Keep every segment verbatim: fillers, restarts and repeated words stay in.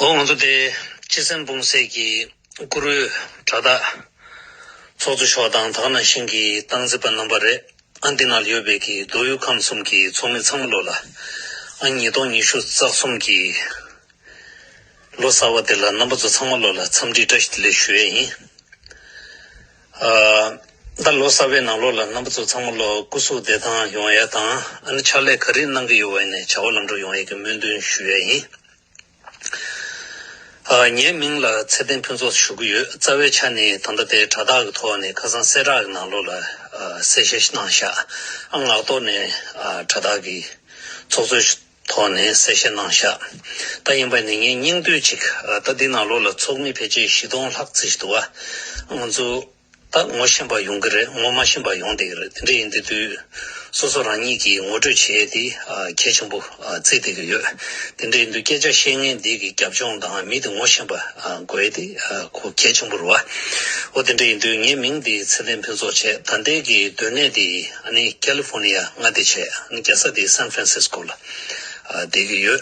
ང་ཚོ་དེ་སྤྱི་སེམས་སྤུངས་སའི་གི་བཀུར་འོས་དྲ་བདག་ཚོགས་གཙོ་མཆོག་དང་། ད་ག་ནང་བཞིན་གྱི་སྟངས་འཛིན་པ་རྣམ་པ་རེད། ཨ་འདི་ནང་ལ་ཡོད་པའི་གི་མདོ་དབུས་ཁམས་གསུམ་གྱི་ཚོགས་མི་ཚང་མ་ལོ་ལ། ཨ་ཉིས་སྟོང་ཉི་ཤུ་རྩ་གསུམ་གྱི་ལོ་གསར་བ་དེ་ལ་རྣམ་པ་ཚོ་ཚང་མ་ལོ་ལ་འཚམས་འདྲི་བཀྲ་ཤིས་བདེ་ལེགས་ཞུ་ཡས་ཡིན། ཨ་ད་ལོ་གསར་བའི་ནང་ལོ་ལ་རྣམ་པ་ཚོ་ཚང་མ་ལོ་སྐུ་གཟུགས་བདེ་ཐང་ཡོང་ཡས་དང་། ཨ་ནི་ཕྱག་ལས་ག་རེ་གནང་གི་ཡོད་པ་ཡིན་ནའི་བྱ་བ་ལམ་འགྲོ་ཡོང་ཡས་ཀྱི་སྨོན་འདུན་ཞུ་ཡས་ཡིན། ཨ་ངའི་མིང་ལ་ཚེ་བརྟན་ཕུན་ཚོགས་ཞུ་གི་ཡོད། རྩ་བའི་ཆ་ནས་ད་ལྟ་དེ་དྲ་བདག་གི་ཐོག་ནས་ཁ་སང་གསལ་བསྒྲགས་ཀྱི་ནང་ལོགས་ལ་ཨ་གསལ་བཤད་གནང་ཤག་ཨ་ངག་ཐོག་ནས་ཨ་དྲ་བདག་གི་ཚོགས་གཙོའི་ཐོག་ནས་གསལ་བཤད་གནང་ཤག་ད་ཡིན་པ་ནི་ངས་སྙིང་བསྡུས་ཅིག་ཨ་ད་འདི་ནང་ལོགས་ལ་ཚོགས་མི་ཕལ་ཆེར་བཞི་སྟོང་ལྷག་ཙམ་ཞིག་འདུག་བ། ང་ཚོ་ད་ངོ་ཤེས་པ་ཡོང་གི་རེད། ངོ་མ་ཤེས་པ་ཡོང་བསྡད་ཀྱི་རེད། དེ་འདྲ་ཡིན་དུས་དུས་སོ་སོ་རང་ཉིད་ཀྱིས་ངོ་སྤྲོད་བྱེད་ཡས་དེ་ཨ་གལ་ཆེན་པོ་ཨ་བརྩིས་བསྡད་ཀྱི་ཡོད། དེ་འདྲ་ཡིན་དུས་སྐད་ཆ་བཤད་མཁན་འདི་གི་རྒྱབ་ལྗོངས་དང་མི་དེ་ངོ་ཤེས་པ་ཨ་དགོས་ཡས་དེ་ཨ་ཁོ་གལ་ཆེན་པོ་རེད་བ། འོ་དེ་འདྲ་ཡིན་དུས་ངའི་མིང་དེ་ཚེ་བརྟན་ཕུན་ཚོགས་བྱས། ད་ལྟའི་གི་སྡོད་གནས་དེ་ཨ་ནི་ཀ་ལི་ཧྥོར་ནི་ཡ་མངའ་སྡེ་བྱས། ཨ་ནི་རྒྱལ་ས་དེ་སན་ཧྥ་རན་སིས་ཀོ་ལ་ཨ་བསྡད་ཀྱི་ཡོད།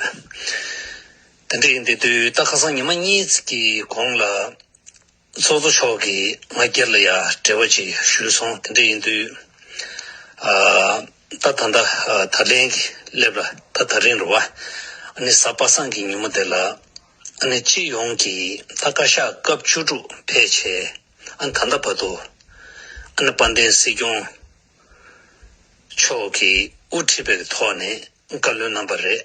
དེ་འདྲ་ཡིན་དུས་དུས་ད་ཁ་སང་ཉི་མ་གཉིས་ཀྱི་གོང་ལ། ཚོགས་གཙོ་མཆོག་གིས་ང་སྒེར་ལ་ཡ་འབྲེལ་བ་ཅིག་ཞུས་སོང་། དེ་འདྲ་ཡིན་དུས་ཨ་ད་ད་ལྟ་ཨ་ད་ལན་གྱི་སླེབས་ལ་ད་ད་རིང་རེད་བ། ཨ་ནི་གཟའ་པ་སངས་ཀྱི་ཉིན་མོ་དེ་ལ་ཨ་ནི་སྤྱི་ཡོངས་ཀྱི་ད་བཀའ་ཤག་སྐབས་བཅུ་དྲུག་ཕེབས་བྱས། ཨ་ནི་ད་ལྟ་བར་དུ་ཨ་ནི་དཔལ་ལྡན་སྲིད་སྐྱོང་མཆོག་གིས་དབུ་ཁྲིད་པའི་ཐོག་ནས་བཀའ་བློན་གནང་པ་རེད།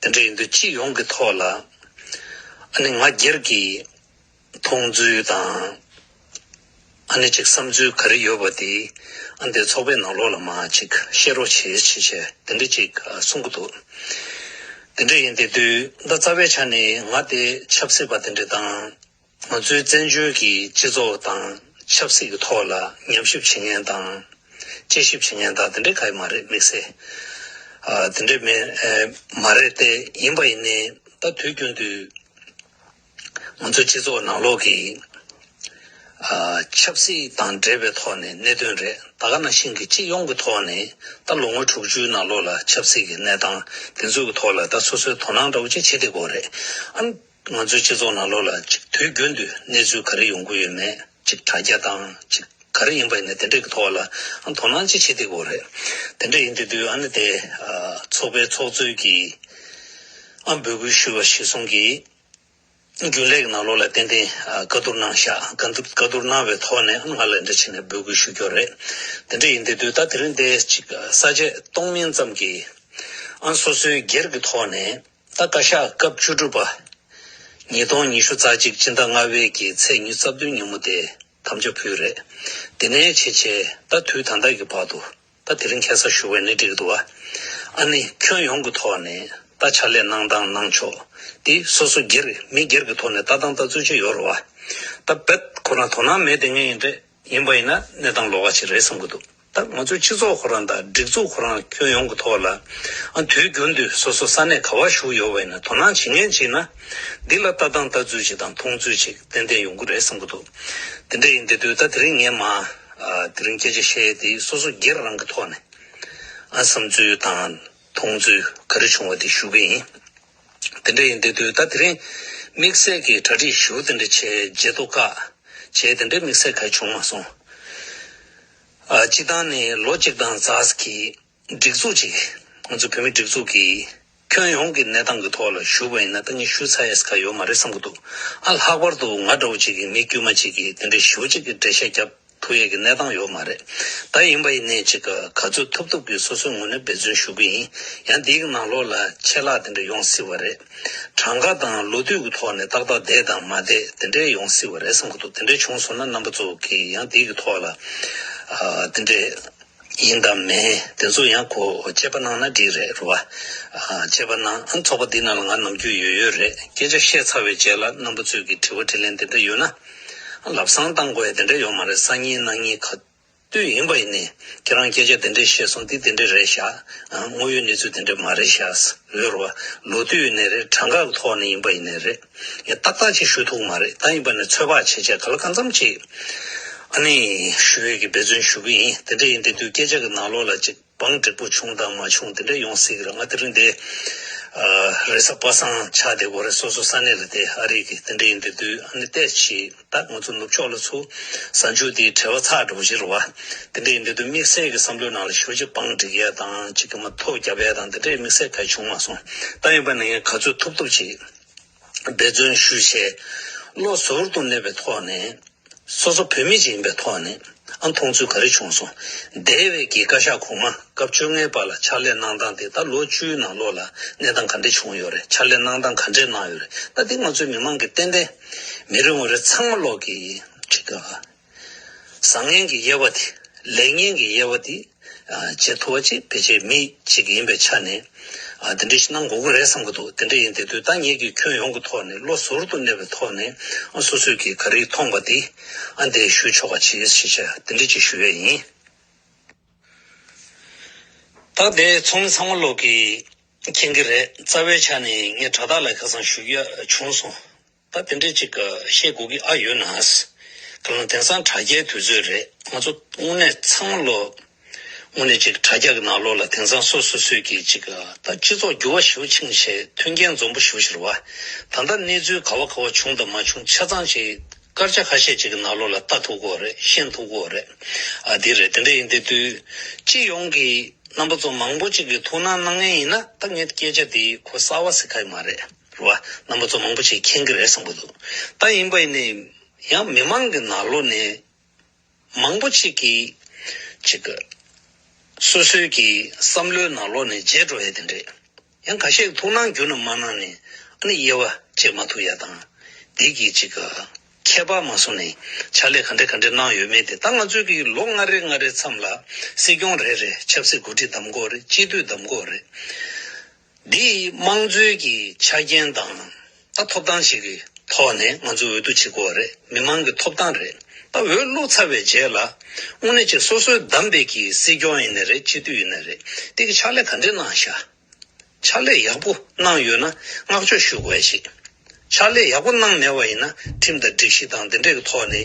དེ་འདྲ་ཡིན་དུས་སྤྱི་ཡོངས་ཀྱི་ཐོག་ལ་ཨ་ནི་ང་སྒེར་གྱི་མཐོང་ཚུལ་དང་ཨ་ནི་ཅིག་བསམ་ཚུལ་ག་རེ་ཡོད་པ་དེ་ཨ་འདི་ཚོགས་པའི་ནང་ལོགས་ལ་མར་ཅིག་བཤད་རོགས་བྱེད་བྱེད་བྱས་དེ་འདྲ་ཅིག་གསུང་གི་འདུག་དེ་འདྲ་ཡིན་དུས་དུས་ད་རྩ་བའི་ཆ་ནས་ང་དེ་ཆབ་སྲིད་པ་དེ་འདྲ་དང་། ང་ཚོའི་བཙན་བྱོལ་གྱི་སྤྱི་ཚོགས་དང་ཆབ་སྲིད་ཀྱི་ཐོག་ལ་ཉམས་ཞིབ་བྱེད་མཁན་དང་། དཔྱད་ཞིབ་བྱེད་མཁན་དང་དེ་འདྲའི་ག་ཡི་མ་རེད། དམིགས་བསལ་ཨ་དེ་འདྲའི་མེད་ཨེ་མ་རེད་དེ། ཡིན་པ་ཡིན་ནའི་ད་དུས་རྒྱུན་དུ་ང་ཚོའི་སྤྱི་ཚོགས་ནང་ལོགས་ཀྱི་ཨ་ཆབ་སྲིད་དང་འབྲེལ་བའི་ཐོག་ནས་གནད་དོན་རེད། ད་ག་ནང་བཞིན་གྱི་སྤྱི་ཡོངས་ཀྱི་ཐོག་ནས་ད་ལོ་ངོ་དྲུག་ཅུའི་ནང་ལོགས་ལ་ཆབ་སྲིད་ཀྱི་གནས་སྟངས་དེ་ཚོའི་ཐོག་ལ་ད་སོ་སོའི་དོ་སྣང་འདྲ་བོ་ཅིག་བྱེད་བསྡད་ཀྱི་ཡོད་རེད། ཨ། ང་ཚོའི་སྤྱི་ཚོགས་ནང་ལོགས་ལ་ཅིག་དུས་རྒྱུན་དུ་གནས་ཚུལ་ག་རེ་ཡོང་གི་ཡོད་མེད། ཅིག་དྲ་རྒྱ་དང་ཅིག་ག་རེ་ཡིན་པ་ཡིན་ན་དེ་འདྲས་ཀྱི་ཐོག་ལ་ཨ་དོ་སྣང་ཅིག་བྱེད་བསྡད་ཀྱི་ཡོད་རེད། དེ་འདྲས་ཡིན་དུས་དུས་ཨ་ནི་དེ་ཨ་ཚོགས་པའི་ཚོགས་གཙོས་ཀྱིས་ཨ་འབོད་སྐུལ་ཞུས་པ་གཞིར་བཟུང་གིས་རྒྱུན་ལས་ཀྱི་ནང་ལོགས་ལ་ཏན་ཏན་ཨ་བཀའ་བསྡུར་གནང་ཤག་བཀའ་བསྡུར་བཀའ་བསྡུར་གནང་བའི་ཐོག་ནས་ཨ་ང་ལ་འདི་བྱས་ནས་འབོད་སྐུལ་ཞུ་རྒྱུ་རེད། དེ་འདྲས་ཡིན་དུས་དུས་ད་དེ་རིང་དེ་ཅིག་ས་བཅད་གཏོང་མིན་ཙམ་གྱིས་ཨ་སོ་སོའི་སྒེར་གྱི་ཐོག་ནས། ད་བཀའ་ཤག་སྐབས་བཅུ་དྲུག་པ། ཉིས་སྟོང་ཉི་ཤུ་རྩ་གཅིག་སྤྱི་ཟླ་ལྔ་པའི་གི་ཚེས་ཉི་ཤུ་རྩ་བདུན་ཉིན་མོ་དེ་དམ་བཅའ་ཕུལ་རེད། དེ་ནས་བྱས་བྱས་ད་དུས་ད་ལྟ་གི་བར་དུ་ད་དེ་རིང་ཁ་སང་ཞུ་བ་ནི་འགྲིག་འདུག་བ། ཨ་ནི་ཁྱོན་ཡོངས་ཀྱི་ཐོག་ནས་ད་ཕྱག་ལས་གནང་སྟངས་གནང་ཕྱོགས་དེ་སོ་སོ་སྒེར་མི་སྒེར་གྱི་ཐོག་ནས་ལྟ་སྟངས་ལྟ་ཚུལ་ཅིག་ཡོད་རེད་བ། ད་རྦད་ཁོ་རང་དོ་སྣང་མེད་བསྡད་མཁན་ཡིན་འདྲ། ཡིན་པ་ཡིན་ན་གནས་སྟངས་ལོགས་ཀ་ཅིག་རེད་བསམ་གྱི་འདུག་ད་ང་ཚོའི་སྤྱི་ཚོགས་ཁོ་རང་དང་སྒྲིག་འཛུགས་ཁོ་རང་ཁྱོན་ཡོངས་ཀྱི་ཐོག་ལ་ཨ་དུས་རྒྱུན་དུ་སོ་སོ་ས་གནས་ག་བ་བཞུགས་ཡོད་པ་ཡིན་ན་དོ་སྣང་བྱེད་མཁན་བྱས་ན་འདི་ལ་ལྟ་སྟངས་ལྟ་ཚུལ་ཅིག་དང་མཐོང་ཚུལ་ཅིག་ཏན་ཏན་ཡོང་གི་རེད་བསམ་གྱི་འདུག་དེ་འདྲ་ཡིན་དུས་དུས་ད་དེ་རིང་ངས་མ་ཨ་དེ་རིང་སྐད་ཆ་བཤད་ཡས་དེ་སོ་སོ་སྒེར་རང་གི་ཐོག་ནས་ཨ་བསམ་ཚུལ་དང་མཐོང་ཚུལ་ག་རེ་བྱུང་བ་དེ་ཞུ་གི་ཡིན། དེ་འདྲ་ཡིན་དུས་དུས་ད་དེ་རིང་དམིགས་བསལ་གྱི་གྲ་སྒྲིག་ཞུ་དེ་འདྲ་བྱས་བརྗེད་ཐོ་བཀག་བྱས་དེ་འདྲའི་དམིགས་བསལ་ག་བྱུང་མ་སོང་། ཨ་སྤྱི་བཏང་ནས་ལོ་གཅིག་དང་ཙམ་གྱི་སྒྲིག་འཛུགས་ཅིག་ང་ཚོ་བོད་མི་སྒྲིག་འཛུགས་ཀྱི་ཁྱོན་ཡོངས་ཀྱི་གནས་སྟངས་ཀྱི་ཐོག་ལ་ཞུས་པ་ཡིན་ན་ད་ངས་ཞུ་ཚར་ཡས་ག་ཡོད་མ་རེད་བསམ་གྱི་འདུག་ཨ་ལྷག་པར་དུ་ང་འདྲ་བོ་ཅིག་གིས་མི་དཀྱུས་མ་ཅིག་གིས་དེ་འདྲའི་ཞེ་པོ་ཅིག་གི་འགྲེལ་བཤད་རྒྱབ་ཐུབ་ཡས་ཀྱི་གནས་སྟངས་ཡོད་མ་རེད། ད་ཡིན་པ་ཡིན་ནའི་ཅིག་ག་ཚོད་ཐུབ་ཐུབ་ཀྱིས་སོ་སོའི་ངོས་ནས་འབད་བརྩོན་ཞུ་གི་ཡིན། ཡང་འདིའི་ནང་ལོགས་ལ་ཆད་ལྷག་དེ་འདྲ་ཡོང་སྲིད་པ་རེད། གྲངས་ཀ་དང་ལོ་དུས་ཀྱི་ཐོག་ནས་ཏག་ཏག་བསྡད་དང་མ་བསྡད་དེ་འདྲ་ཡོང་སྲིད་པ་རེད་བསམ་གྱི་འདུག་དེ་འདྲ་བྱུང་སོང་ན་རྣམ་པ་ཚོ་གིས་ཡང་འདིའི་ཐོག་ལ་ཨ་དེ་འདྲ་ཡིན་དང་མིན་དེ་ཚོ་ཡང་གོ་དཔྱད་པ་གནང་ན་འགྲིག་རེད་རེད་བ། ཨ་དཔྱད་པ་གནང་ཨ་ཚོགས་པ་འདི་ནང་ལ་ང་ནམ་རྒྱུན་ཡོད་ཡོད་རེད། སྐད་ཆ་བཤད་ཚར་བའི་རྗེས་ལ་རྣམ་པ་ཚོས་ཀྱི་དྲི་བ་དྲིས་ལན་དེ་འདྲ་ཡོད་ན་ཨ་ལབ་སང་བཏང་དགོས་ཡ་དེ་འདྲ་ཡོད་མ་རེད། སང་ཉིན་གནངས་ཉིན་ག་དུས་ཡིན་པ་ཡིན་ནའི་ཁྱེད་རང་སྐད་ཆ་དེ་འདྲས་བཤད་སོང་། འདི་དེ་འདྲས་རེད་ཤག་དངོས་ཡོད་གནས་ཚུལ་དེ་འདྲས་མ་རེད་ཤག་ཟེར་རེད་བ། ལོ་དུས་ཡིན་ནའི་རེད། གྲངས་ཀ་གི་ཐོག་ནས་ཡིན་པ་ཡིན་ནའི་རེད། ཡང་ཏག་ཏག་ཅིག་ཞུ་ཐུབ་མ་རེད། ད་ཡིན་པ་ནས་ཚོད་དཔག་བྱས་བྱས་ག་ལ་གང་འཚམ་ཅིག་ཨ་ནི་ཞུ་ཡས་ཀྱི་འབད་བརྩོན་ཞུ་གི་ཡིན། དེ་འདྲས་ཡིན་དེ་དུས་སྐད་ཆ་གི་ནང་ལོགས་ལ་ཅིག་བང་འགྲིག་པོ་བྱུང་དང་མ་བྱུང་དེ་འདྲས་ཡོང་སྲིད་ཀྱི་རེད། ང་དེ་རིང་དེ་ རེས་གཟའ་པ་སངས་ཆགས་བསྡད་ཀྱི་ཡོད་རེད། སོ་སོ་ས་གནས་ལ། དེ་ཨ་རི་གི། དེ་འདྲ་ཡིན་དུས་དུས་ཨ་ནི་ཏོག་ཙམ་ད་ང་ཚོ་ནུབ་ཕྱོགས་ལ་ཚུར་གཟའ་མཇུག་དེའི་བྲེལ་བ་ཚ་འགྲོ་གི་རེད་བ། དེ་འདྲ་ཡིན་དུས་དུས་དམིགས་བསལ་གྱི་བསམ་བློའི་ནང་ལ་ཞེ་པོ་ཅིག་བང་སྒྲིག་ཡས་དང་། ཅིག་གི་མ་ཐོ་བརྒྱབ་ཡས་དང་། དེ་འདྲའི་དམིགས་བསལ་གང་ཡང་བྱུང་མ་སོང་། ད་ཡིན་པ་ན་ངས་ག་ཚོད་ཐུབ་ཐུབ་ཅིག་འབད་བརྩོན་ཞུས་བྱས། བློ་ཟུར་དུ་གནས་པའི་ཐོག་ནས། སོ་སོ་བོད་མི་ཅིག་ཡིན་པའི་ཐོག་ནས་ཨ་མཐོང་ཚུལ་ག་རེ་བྱུང་སོང་། འདས་པའི་གི་བཀའ་ཤག་གོང་མ་སྐབས་བཅོ་ལྔའི་བར་ལ་ཕྱག་ལས་གནང་སྟངས་དེ། ད་ལོ་བཅུའི་ནང་ལོགས་ལ་གནས་སྟངས་ག་འདྲ་བྱུང་ཡོད་རེད། ཕྱག་ལས་གནང་སྟངས་ག་འདྲ་གནང་ཡོད་རེད། ད་འདི་ང་ཚོའི་མི་མང་གི་ཏན་ཏན། མི་རེ་ངོ་རེ་ཚང་མ་ལོག་གི་ཅིག་ག་བཟང་ངན་གྱི་དབྱེ་བ་དེ། ལེགས་ཉེས་ཀྱི་དབྱེ་བ་དེ་བྱེད་ཐུབ་པ་ཅིག་ཕལ་ཆེར་མི་གཅིག་ཡིན་པའི་ཆ་ནས། ཨ། དེ་འདྲ་ཞིག་གནང་དགོས་ཀྱི་རེད་བསམ་གྱི་འདུག་དེ་འདྲ་ཡིན་དུས་དུས་ད་ངེད་ཀྱིས་ཁྱོན་ཡོངས་ཀྱི་ཐོག་ནས། བློ་ཟུར་དུ་གནས་པའི་ཐོག་ནས། ཨ། སོ་སོས་ཀྱིས་ག་རེ་མཐོང་པ་དེ། ཨ། དེ་ཞུ་ཆོག་པ་ཅིག་ཞེས་བྱ། དེ་འདྲ་ཅིག་ཞུ་ཡས་ཡིན། ད་དེ་ཚོགས་མི་ཚང་མ་ལོག་གིས་མཁྱེན་གྱི་རེད། རྩ་བའི་ཆ་ནས་ངས་དྲ་ཐག་ལ་ཁ་སང་ཞུ་རྒྱུ་བྱུང་སོང་། ད་དེ་འདྲ་ཅིག་བཤད་དགོས་ཀྱི་ཨ་ཡོད་ན། ག་ལ་དེང་སང་དྲ་རྒྱའི་དུས་ཚོད་རེད། ང་ཚོ་དངོས་གནས་ཚང་མ་ལོག་དངོས་གནས་ཅིག་དྲ་རྒྱ་གི་ནང་ལོགས་ལ་དེང་སང་སོ་སོ་སོས་ཀྱིས་ཅིག་ད་སྤྱི་ཚོགས་འགྱུར་བ་ཞེ་པོ་ཕྱིན་བྱས། མཐུན་རྐྱེན་འཛོམས་པོ་ཞེ་པོ་ཞིག་རེད་བ། ད་ལྟ་གནས་ཚུལ་ག་བ་ག་བ་བྱུང་དང་མ་བྱུང་ཆ་ཚང་ཅིག་སྐར་ཆ་ཁ་ཤས་ཅིག་གི་ནང་ལོགས་ལ་ལྟ་ཐུབ་ཀྱི་ཡོད་རེད། ཤེས་ཐུབ་ཀྱི་ཡོད་རེད། ཨ། དེ་རེད། དེ་འདྲ་ཡིན་དུས་དུས་སྤྱི་ཡོངས་ཀྱི་རྣམ་པ་ཚོ་མང་པོ་ཅིག་གིས་ཐུགས་སྣང་གནང་མཁན་ཡིན་ན། ད་ངས་སྐད་ཆ་དེ་ཁོ་གསར་བ་ཟེར་ག་ཡི་མ་རེད། རེད་བ། རྣམ་པ་ཚོ་མང་པོ་ཅིག་མཁྱེན་གྱི་རེད་བསམ་གྱི་འདུག་ད་ཡིན་པ་ཡིན་ནའི་ཡང་མི་མང་གི་ནང་ལོགས་ནས་མང་པོ་ཅིག་གིས་ཅིག་སོ་སོའི་གི་བསམ་བློའི་ནང་ལོགས་ནས་བརྗེད་འགྲོ་ཡས་དེ་འདྲས། ཡང་ཁ་ཤས་ཐུགས་སྣང་བསྒྱུར་ན་མ་གནང་ནས། ཨ་ནི་དབྱེ་བ་འབྱེད་མ་ཐུབ་ཡ་དང་། འདི་གི་ཅིག་ཁྱད་པར་མ་སོང་ནས་ཕྱག་ལས་ག་འདྲ་ག་འདྲ་གནང་ཡོད་མེད་དེ། ད་ང་ཚོས་ཀྱི་ལོ་ལྔ་རེ་ལྔ་རེའི་མཚམས་ལ་སྲིད་སྐྱོང་རེ་རེ་ཆབ་སྲིད་འགོ་ཁྲིད་བདམས་དགོས་རེད། སྤྱི་འཐུས་བདམས་དགོས་རེད། འདི་དམངས་གཙོའི་གི་ཆ་རྐྱེན་དང་། ད་ཐོབ་ཐང་ཞིག་གི་ཐོག་ནས་ང་ཚོས་འོས་བསྡུ་བྱེད་དགོས་རེད། མི་མང་གི་ཐོབ་ཐང་རེད། ད་འོས་བླུགས་ཚར་བའི་རྗེས་ལ་དངོས་གནས་ཅིག་སོ་སོས་བདམས་པའི་གི་སྲིད་སྐྱོང་ཡིན་ནའི་རེད། སྤྱི་འཐུས་ཡིན་ནའི་རེད། དེ་གི་ཕྱག་ལས་ག་འདྲས་གནང་ཤག་ཕྱག་ལས་ཡག་པོ་གནང་ཡོད་ན་བསྔགས་བརྗོད་ཞུ་དགོས་ཡ་ཞིག་ཕྱག་ལས་ཡག་པོ་གནང་མེད་པ་ཡིན་ན་ཁྲིམས་དང་སྒྲིག་གཞི་དང་དེ་འདྲས་ཀྱི་ཐོག་ནས་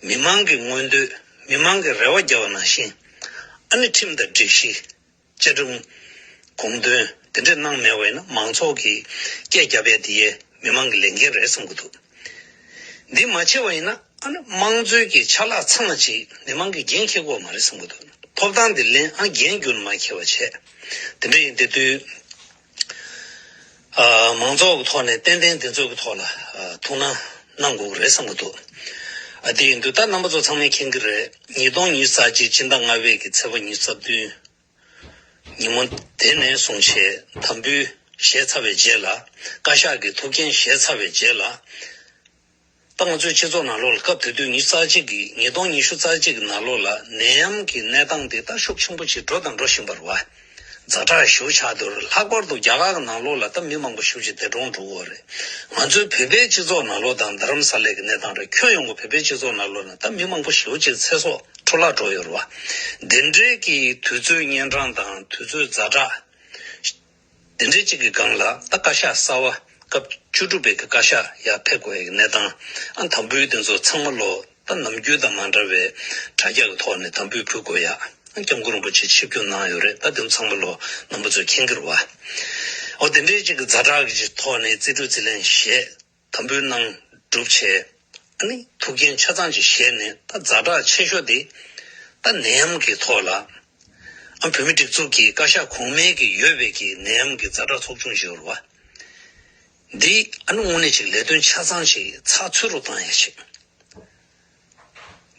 མི་མང་གི་མངོན་འདོད། མི་མང་གི་རེ་བ་བརྒྱབ་པ་ནང་བཞིན། ཨ་ནི་ཁྲིམས་དང་སྒྲིག་གཞི། བཅའ་ཁྲིམས། དགོངས་དོན་དེ་འདྲས་གནང་མེད་པ་ཡིན་ན། མང་ཚོགས་ཀྱིས་སྐད་རྒྱབ་ཡ་དེ་ཡས་མི་མང་གི་ལས་འགན་རེད་བསམ་གྱི་འདུག་འདི་མ་བྱས་པ་ཡིན་ན། ཨ་ནི་དམངས་གཙོའི་གི་ཆ་ལག་ཚང་མ་ཅིག་མི་མང་གིས་འགན་འཁྱེར་དགོས་མ་རེད་བསམ་གྱི་འདུག་ཐོབ་ཐང་དེ་ལེན། ཨ། འགན་རྒྱུན་མ་འཁྱེར་བ་བྱས། དེ་འདྲ་ཡིན་དེ་དུས། ཨ། མང་ཚོགས་ཀྱི་ཐོག་ནས་ཏན་ཏན་དེ་ཚོ་གི་ཐོག་ལ། ཨ། ཐུགས་སྣང་གནང་དགོས་ཀྱི་རེད་བསམ་གྱི་འདུག་ཨ། དེ་ཡིན་དུས་ད་རྣམ་པ་ཚོ་ཚང་མས་མཁྱེན་གྱི་རེད། ཉིས་སྟོང་ཉི་ཤུ་རྩ་གཅིག་སྤྱི་ཟླ་ལྔ་པའི་གི་ཚེས་པ་ཉི་ཤུ་རྩ་བདུན། ཉིན་མོ་དེ་ནས་བཟུང་བྱས་དམ་འབུལ་བཞེས་ཚར་བའི་རྗེས་ལ། བཀའ་ཤག་གི་ཐུགས་འགན་བཞེས་ཚར་བའི་རྗེས་ལ། ད་ང་ཚོའི་སྤྱི་ཚོགས་ནང་ལོགས་ལ་སྐབས་དེ་དུས་ཉི་ཤུ་རྩ་གཅིག་གི། ཉིས་སྟོང་ཉི་ཤུ་རྩ་གཅིག་གི་ནང་ལོགས་ལ་ནད་ཡམས་ཀྱི་གནས་སྟངས་དེ་ད་ཤུགས་ཆེན་པོ་ཅིག་འགྲོ་དང་འགྲོ་བཞིན་པ་རེད་བ། ཛ་དྲག་ཞེ་པོ་ཆགས་འདུག་ལྷག་པར་དུ་རྒྱ་གར་གྱི་ནང་ལོགས་ལ་ད་མི་མང་པོ་ཞེ་པོ་ཅིག་འདས་གྲོངས་འགྲོ་གི་ཡོད་རེད། ང་ཚོའི་བོད་པའི་སྤྱི་ཚོགས་ནང་ལོགས་དང་རྡ་རམ་ས་ལའི་གི་གནས་སྟངས་རེད། ཁྱོན་ཡོངས་ཀྱི་བོད་པའི་སྤྱི་ཚོགས་ནང་ལོགས་ན་ད་མི་མང་པོ་ཞེ་པོ་ཅིག་ཚེ་སྲོག་འཕྲོ་བརླག་འགྲོ་ཡོད་རེད་བ། འདི་འདྲའི་གི་དུས་ཚོད་གཉན་འཕྲང་དང་དུས་ཚོད་ཛ་དྲག་འདི་འདྲའི་ཅིག་གི་སྒང་ལ། ད་བཀའ་ཤག་གསར་པ་སྐབས་བཅུ་དྲུག་པའི་གི་བཀའ་ཤག་ཡར་ཕེབས་དགོས་ཡ་གི་གནས་སྟངས། ཨ། དམ་འབུལ་དེ་ཚོ་ཚང་མ་ལོག་ད་ནམ་རྒྱུན་དང་མ་འདྲ་བའི་དྲ་རྒྱ་གི་ཐོག་ནས་དམ་འབུལ་ཕུལ་དགོས་ཡ། ཨ། སྐྱབས་མགོན་རིན་པོ་ཆེ་ཆིབས་བསྒྱུར་གནང་ཡོད་རེད། ད་དེ་ཚོ་ཚང་མ་ལོག་རྣམ་པ་ཚོས་མཁྱེན་གྱི་རེད་བ། འོ། དེ་འདྲའི་ཅིག་གི་ཛ་དྲག་གི་ཅིག་ཐོག་ནས་རྩིས་སྤྲོད་རྩིས་ལེན་བྱས། དམ་འབུལ་གནང་གྲུབ་བྱས། ཨ་ནི་ཐུགས་འགན་ཆ་ཚང་ཅིག་བཞེས་ནས། ད་ཛ་དྲག་ཆེ་ཤོས་དེ་ད་ནད་ཡམས་ཀྱི་ཐོག་ལ། ཨ། བོད་མིའི་སྒྲིག་འཛུགས་ཀྱི་བཀའ་ཤག་གོང་མའི་གི་ཡོད་པའི་གི་ནད་ཡམས་ཀྱི་ཛ་དྲག་ཚོགས་ཆུང་ཞིག་ཡོད་རེད་བ། འདི་ཨ་ནི་དངོས་གནས་ཅིག་ལས་དོན་ཆ་ཚང་ཞིག་ཚགས་ཚུད་རུ་བཏང་ཡ་ཞིག་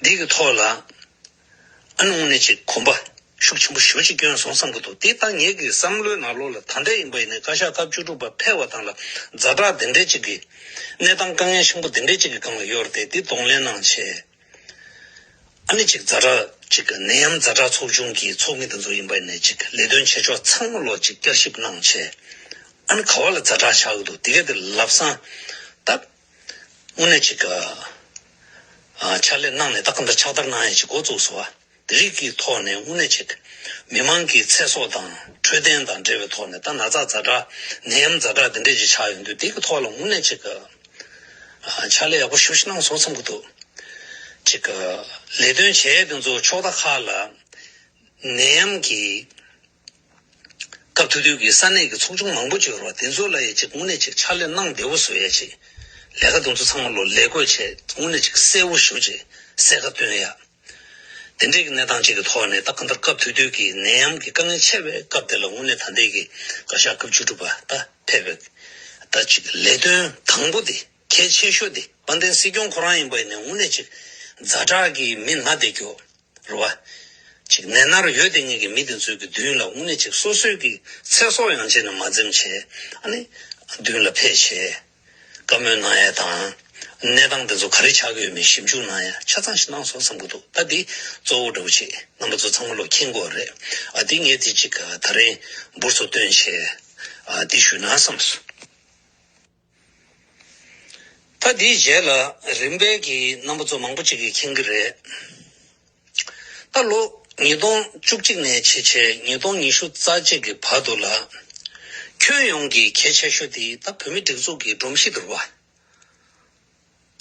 འདི་གི་ཐོག་ལ་ཨ་ནི་དངོས་གནས་ཅིག་གོམ་པ་ཤུགས་ཆེན་པོ་ཞེ་པོ་ཅིག་བསྐྱོན་སོང་བསམ་གྱི་འདུག་དེ་ད་ངེད་ཀྱི་བསམ་བློའི་ནང་ལོགས་ལ། ད་ལྟ་ཡིན་པ་ཡིན་ནའི་བཀའ་ཤག་སྐབས་བཅུ་དྲུག་པ་ཕེབས་པ་དང་ལ། ཛ་དྲག་དེ་འདྲའི་ཅིག་གི་གནས་སྟངས་དཀའ་ངལ་ཆེན་པོ་དེ་འདྲའི་ཅིག་གི་སྒང་ལ་ཡོད་རེད་དེ། དེ་གདོང་ལེན་གནང་བྱས། ཨ་ནི་ཅིག་ཛ་དྲག་ཅིག་གི་ནད་ཡམས་ཛ་དྲག་ཚོགས་ཆུང་གི་ཚོགས་མི་དེ་ཚོ་ཡིན་པ་ཡིན་ནའི་ཅིག་ལས་དོན་བྱེད་ཕྱོགས་ཚང་མ་ལོག་ཅིག་བསྐྱར་ཞིབ་གནང་བྱས། ཨ་ནི་ག་བ་ལ་ཛ་དྲག་ཆགས་ཀྱི་འདུག་དེ་ག་དེ་ལབ་སང་ད་དངོས་གནས་ཅིག་གི། ཨ། ཕྱག་ལས་གནང་ནས་ད་གང་ལྟར་ཕྱག་བསྟར་གནང་ཡ་ཅིག་འགོ་བཙུགས་སོང་བ། དེ་རིགས་ཀྱི་ཐོག་ནས་དངོས་གནས་ཅིག་མི་མང་གི་ཚེ་སྲོག་དང་འཕྲོད་བསྟེན་དང་འབྲེལ་བའི་ཐོག་ནས། ད་ན་ཚ་ཛ་དྲག་ནད་ཡམས་ཛ་དྲག་དེ་འདྲས་ཅིག་ཆགས་ཡོང་དུས། དེ་གི་ཐོག་ལ་དངོས་གནས་ཅིག་གི། ཨ། ཕྱག་ལས་ཡག་པོ་ཞེ་པོ་ཅིག་གནང་སོང་བསམ་གྱི་འདུག་ཅིག་གི་ལས་དོན་བྱེད་ཡས་དེ་ཚོ་ཕྱོགས་མཐའ་ཁག་ལ་ནད་ཡམས་ཀྱི་ སྐབས་དེ་དུས་ཀྱི་ས་གནས་ཀྱི་ཚོགས་ཆུང་མང་པོ་ཅིག་ཡོད་རེད་བ། དེ་ཚོ་ལ་ཡ་ཅིག་དངོས་གནས་ཅིག་ཕྱག་ལས་གནང་བདེ་བོ་བཟོ་ཡ་ཅིག་ལས་ཀ་དེ་ཚོ་ཚང་མ་ལོ་ལས་བགོས་བྱས་དངོས་གནས་ཅིག་གསལ་བོ་ཞེ་པོ་ཅིག་གསལ་ཁ་སྟོན་ཡ། དེ་འདྲའི་གི་གནས་སྟངས་ཅིག་གི་ཐོག་ནས་ད་གང་ལྟར་སྐབས་དེ་དུས་ཀྱི་ནད་ཡམས་ཀྱི་དཀའ་ངལ་ཆེ་བའི་སྐབས་དེ་ལ་དངོས་གནས་ད་ལྟའི་གི་བཀའ་ཤག་སྐབས་བཅུ་དྲུག་པ་ད་ཕེབས་པའི་ད་ཅིག་ལས་དོན་དང་པོ་དེ་གལ་ཆེ་ཤོས་དེ་དཔལ་ལྡན་སྲིད་སྐྱོང་ཁོ་རང་ཡིན་པ་ཡིན་ནའི་དངོས་གནས་ཅིག་ཛ་དྲག་གི་མི་སྣ་དེ་གྱོ། རེད་བ། ཅིག་ནད་མནར་ཡོད་དེ་ངེད་ཀྱི་མི་དེ་ཚོའི་གི་མདུན་ལ་དངོས་གནས་ཅིག་སོ་སོའི་གི་ཚེ་སྲོག་ཡང་བྱས་ནས་མ་འཛེམ་བྱས་ཨ་ནི་མདུན་ལ་ཕེབས་བྱས་བཀའ་མོལ་གནང་ཡ་དང་། གནས་སྟངས་དེ་ཚོ་ག་རེ་ཆགས་ཀྱི་ཡོད་མེད་ཞིབ་འཇུག་གནང་ཡ་ཆ་ཚང་ཞིག་གནང་སོང་བསམ་གི་འདུག་ད་འདི་གཙོ་བོ་འདྲ་བོ་ཅིག་རྣམ་པ་ཚོ་ཚང་མ་ལོ་མཁྱེན་གྱི་ཡོད་རེད། ཨ་འདི་ངས་དེ་ཅིག་ད་རིང་འབུར་ཚོ་བཏོན་བྱས་ཨ་འདི་ཞུས་ན་བསམ་སོང་། ད་དེའི་རྗེས་ལ་རིམ་པས་ཀྱིས་རྣམ་པ་ཚོ་མང་པོ་ཅིག་གིས་མཁྱེན་གྱི་རེད། ད་ལོ་ཉིས་སྟོང་བཅུ་གཅིག་ནས་བྱས་བྱས་ཉིས་སྟོང་ཉི་ཤུ་རྩ་གཅིག་གི་བར་དུ་ལ་ཁྱོན་ཡོངས་ཀྱི་གལ་ཆེ་ཤོས་དེ་ད་བོད་མིའི་སྒྲིག་འཛུགས་ཀྱི་སྒྲོམ་གཞི་དེ་རེད་བ།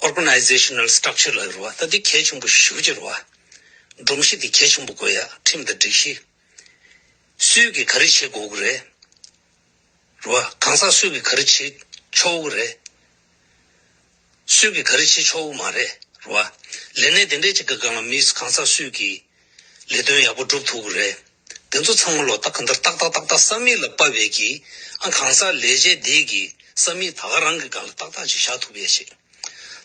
Organizational Structure ལ་རེད་བ། ད་དེ་གལ་ཆེན་པོ་ཞེ་པོ་ཅིག་རེད་བ། སྒྲོམ་གཞི་དེ་གལ་ཆེན་པོ་དགོས་ཡ། ཁྲིམས་དང་སྒྲིག་གཞི། སུས་ཀྱིས་ག་རེ་བྱེད་དགོས་ཀྱི་རེད། རེད་བ། གང་ཟག་སུས་ཀྱིས་ག་རེ་བྱེད་ཆོག་གི་རེད། སུས་ཀྱིས་ག་རེ་བྱེད་ཆོག་གི་མ་རེད། རེད་བ། ལས་གནས་དེ་འདྲས་ཅིག་གི་སྒང་ལ་མི་གང་ཟག་སུས་ཀྱིས་ལས་དོན་ཡག་པོ་སྒྲུབ་ཐུབ་ཀྱི་རེད། དེ་ཚོ་ཚང་མ་ལོ་ད་ག་འདིར་ཏག་ཏག་ཏག་ཏག་ས་མིག་ལ་ཕབ་པའི་གི་ཨ་གང་ཟག་ལས་བྱེད་འདི་གི་ས་མིག་ད་ག་རང་གི་སྒང་ལ་ཏག་ཏག་ཅིག་བཞག་ཐུབ་ཡས་ཤིག་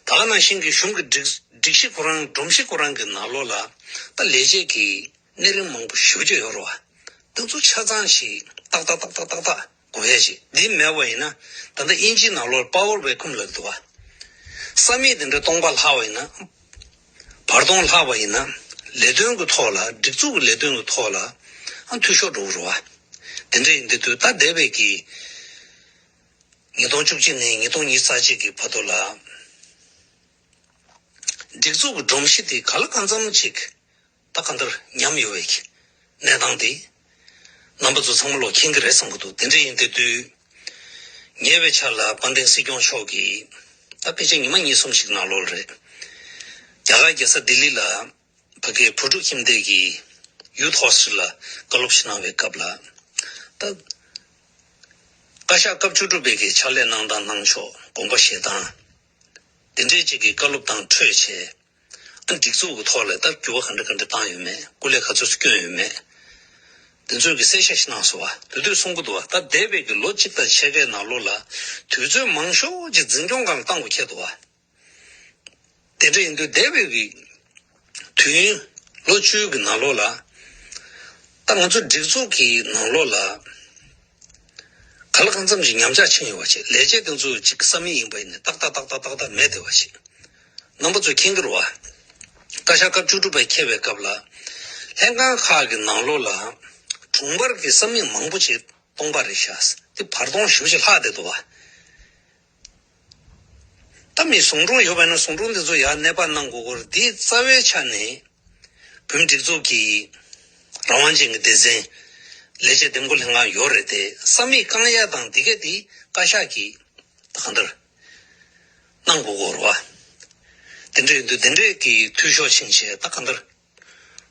ད་ག་ནང་བཞིན་གྱི་གཞུང་གི་སྒྲིག་སྒྲིག་གཞི་ཁོ་རང་སྒྲོམ་གཞི་ཁོ་རང་གི་ནང་ལོགས་ལ་ད་ལས་བྱེད་ཀྱི་གནས་རིམ་མང་པོ་ཞེ་པོ་ཅིག་ཡོད་རེད་བ། དེ་ཚོ་ཆ་ཚང་ཞིག་ཏག་ཏག་ཏག་ཏག་ཏག་ཏག་དགོས་ཡས་ཞིག་འདི་མེད་པ་ཡིན་ན་ད་ལྟ་དབྱིན་ཇིའི་ནང་ལོགས་power vacuum ལབ་འདུག་བ། ས་མིག་དེ་འདྲ་སྟོང་པ་ལྷག་པ་ཡིན་ན། བར་སྟོང་ལྷག་པ་ཡིན་ན། ལས་དོན་གྱི་ཐོག་ལ་སྒྲིག་འཛུགས་ཀྱི་ལས་དོན་གྱི་ཐོག་ལ་ཨ་འཐུས་ཤོར་འགྲོ་གི་རེད་བ། དེ་འདྲ་ཡིན་དུས་ད་འདས་པའི་གི་ཉིས་སྟོང་བཅུ་གཅིག་ནས་ཉིས་སྟོང་ཉི་ཤུ་རྩ་གཅིག་གི་བར་དུ་ལ། སྒྲིག་འཛུགས་ཀྱི་སྒྲོམ་གཞི་དེ་ག་ལ་གང་འཚམ་ཅིག་ད་ག་འདིར་ཉམས་ཡོད་པའི་གནས་སྟངས་དེ་རྣམ་པ་ཚོ་ཚང་མ་ལོ་མཁྱེན་གྱི་རེད་བསམ་གྱི་འདུག་དེ་འདྲ་ཡིན་དུས་དུས་ཉེ་བའི་ཆར་ལ་དཔལ་ལྡན་སྲིད་སྐྱོང་མཆོག་གིས་ད་ཕལ་ཆེར་ཉི་མ་གཉིས་གསུམ་ཞིག་ནང་ལོགས་རེད། རྒྱ་གར་རྒྱལ་ས་ལྡི་ལི་ལ་ཕ་གིའི་བོད་ཕྲུག་ཁྱིམ་སྡེ་གི་ཡུཐ་ཧོ་སི་ཊལ་ལ་བཀའ་སློབ་ཞིག་གནང་བའི་སྐབས་ལ་ད་བཀའ་ཤག་སྐབས་བཅུ་དྲུག་པའི་གི་ཕྱག་ལས་གནང་སྟངས་གནང་ཕྱོགས་དགོངས་པ་བཞེས་སྟངས་དེ་འདྲའི་ཅིག་གི་བཀའ་སློབ་དང་འཕྲོས་བྱས། ཨ་སྒྲིག་འཛུགས་ཀྱི་ཐོག་ལ་ད་འགྱུར་བ་ག་འདྲ་ག་འདྲ་བཏང་ཡོད་མེད། སྐུ་ལས་ག་ཚོད་བསྐྱོན་ཡོད་མེད། དེ་ཚོའི་གི་གསལ་བཤད་ཞིག་གནང་སོང་བ། དེ་དུས་གསུང་གི་འདུག་བ། ད་འདས་པའི་གི་ལོ་གཅིག་དང་ཕྱེད་ཀའི་ནང་ལོགས་ལ་དུས་ཚོད་མང་ཤོས་ཅིག་འཛིན་སྐྱོང་སྒང་ལ་བཏང་དགོས་ཁེལ་འདུག་བ། དེ་འདྲ་ཡིན་དུས་འདས་པའི་གི་དུས་ཡུན་ལོ་བཅུའི་གི་ནང་ལོགས་ལ་ད་ང་ཚོ་སྒྲིག་འཛུགས་ཀྱི་ནང་ལོགས་ལ། ག་ལ་གང་འཚམ་ཞིག་ཉམས་ཆག་ཕྱིན་ཡོད་པ་ཞིག་ལས་བྱེད་དེ་ཚོ་ཅིག་ས་མིག་ཡིན་པ་ཡིན་ནའི་ཏག་ཏག་ཏག་ཏག་ཏག་ཏག་མེད་བསྡད་པ་ཞིག་རྣམ་པ་ཚོས་མཁྱེན་གྱི་རེད་བ། བཀའ་ཤག་སྐབས་བཅུ་དྲུག་པ་འཁེལ་བའི་སྐབས་ལ། ལྷན་ཁང་ཁག་གི་ནང་ལོགས་ལ་དྲུང་འཕར་གྱི་ས་མིག་མང་པོ་ཞིག་སྟོང་པ་རེད་ཤག་དེ་བར་སྟོང་ཞེ་པོ་ཞིག་ལྷག་བསྡད་འདུག་བ། ད་མི་ཟུང་དྲུང་ཡོད་པ་ཡིན་ན་ཟུང་དྲུང་དེ་ཚོ་ཡར་གནས་སྤར་གནང་དགོས་སྐོར་འདི་རྩ་བའི་ཆ་ནས། བོད་མིའི་སྒྲིག་འཛུགས་ཀྱི་རང་དབང་ཅན་གྱི་སྡེ་ཚན་ལས་བྱེད་འདེམས་བསྐོ་ལྷན་ཁང་ཡོད་རེད་དེ་ས་མིག་བསྐང་ཡ་དང་འདི་གས་དེ་བཀའ་ཤག་གིས་ད་གང་ལྟར་གནང་དགོས་སྐོར་བ། དེ་འདྲ་ཡིན་དུས་དེ་འདྲས་ཀྱི་འཐུས་ཤོར་ཕྱིན་བྱས་ད་གང་ལྟར་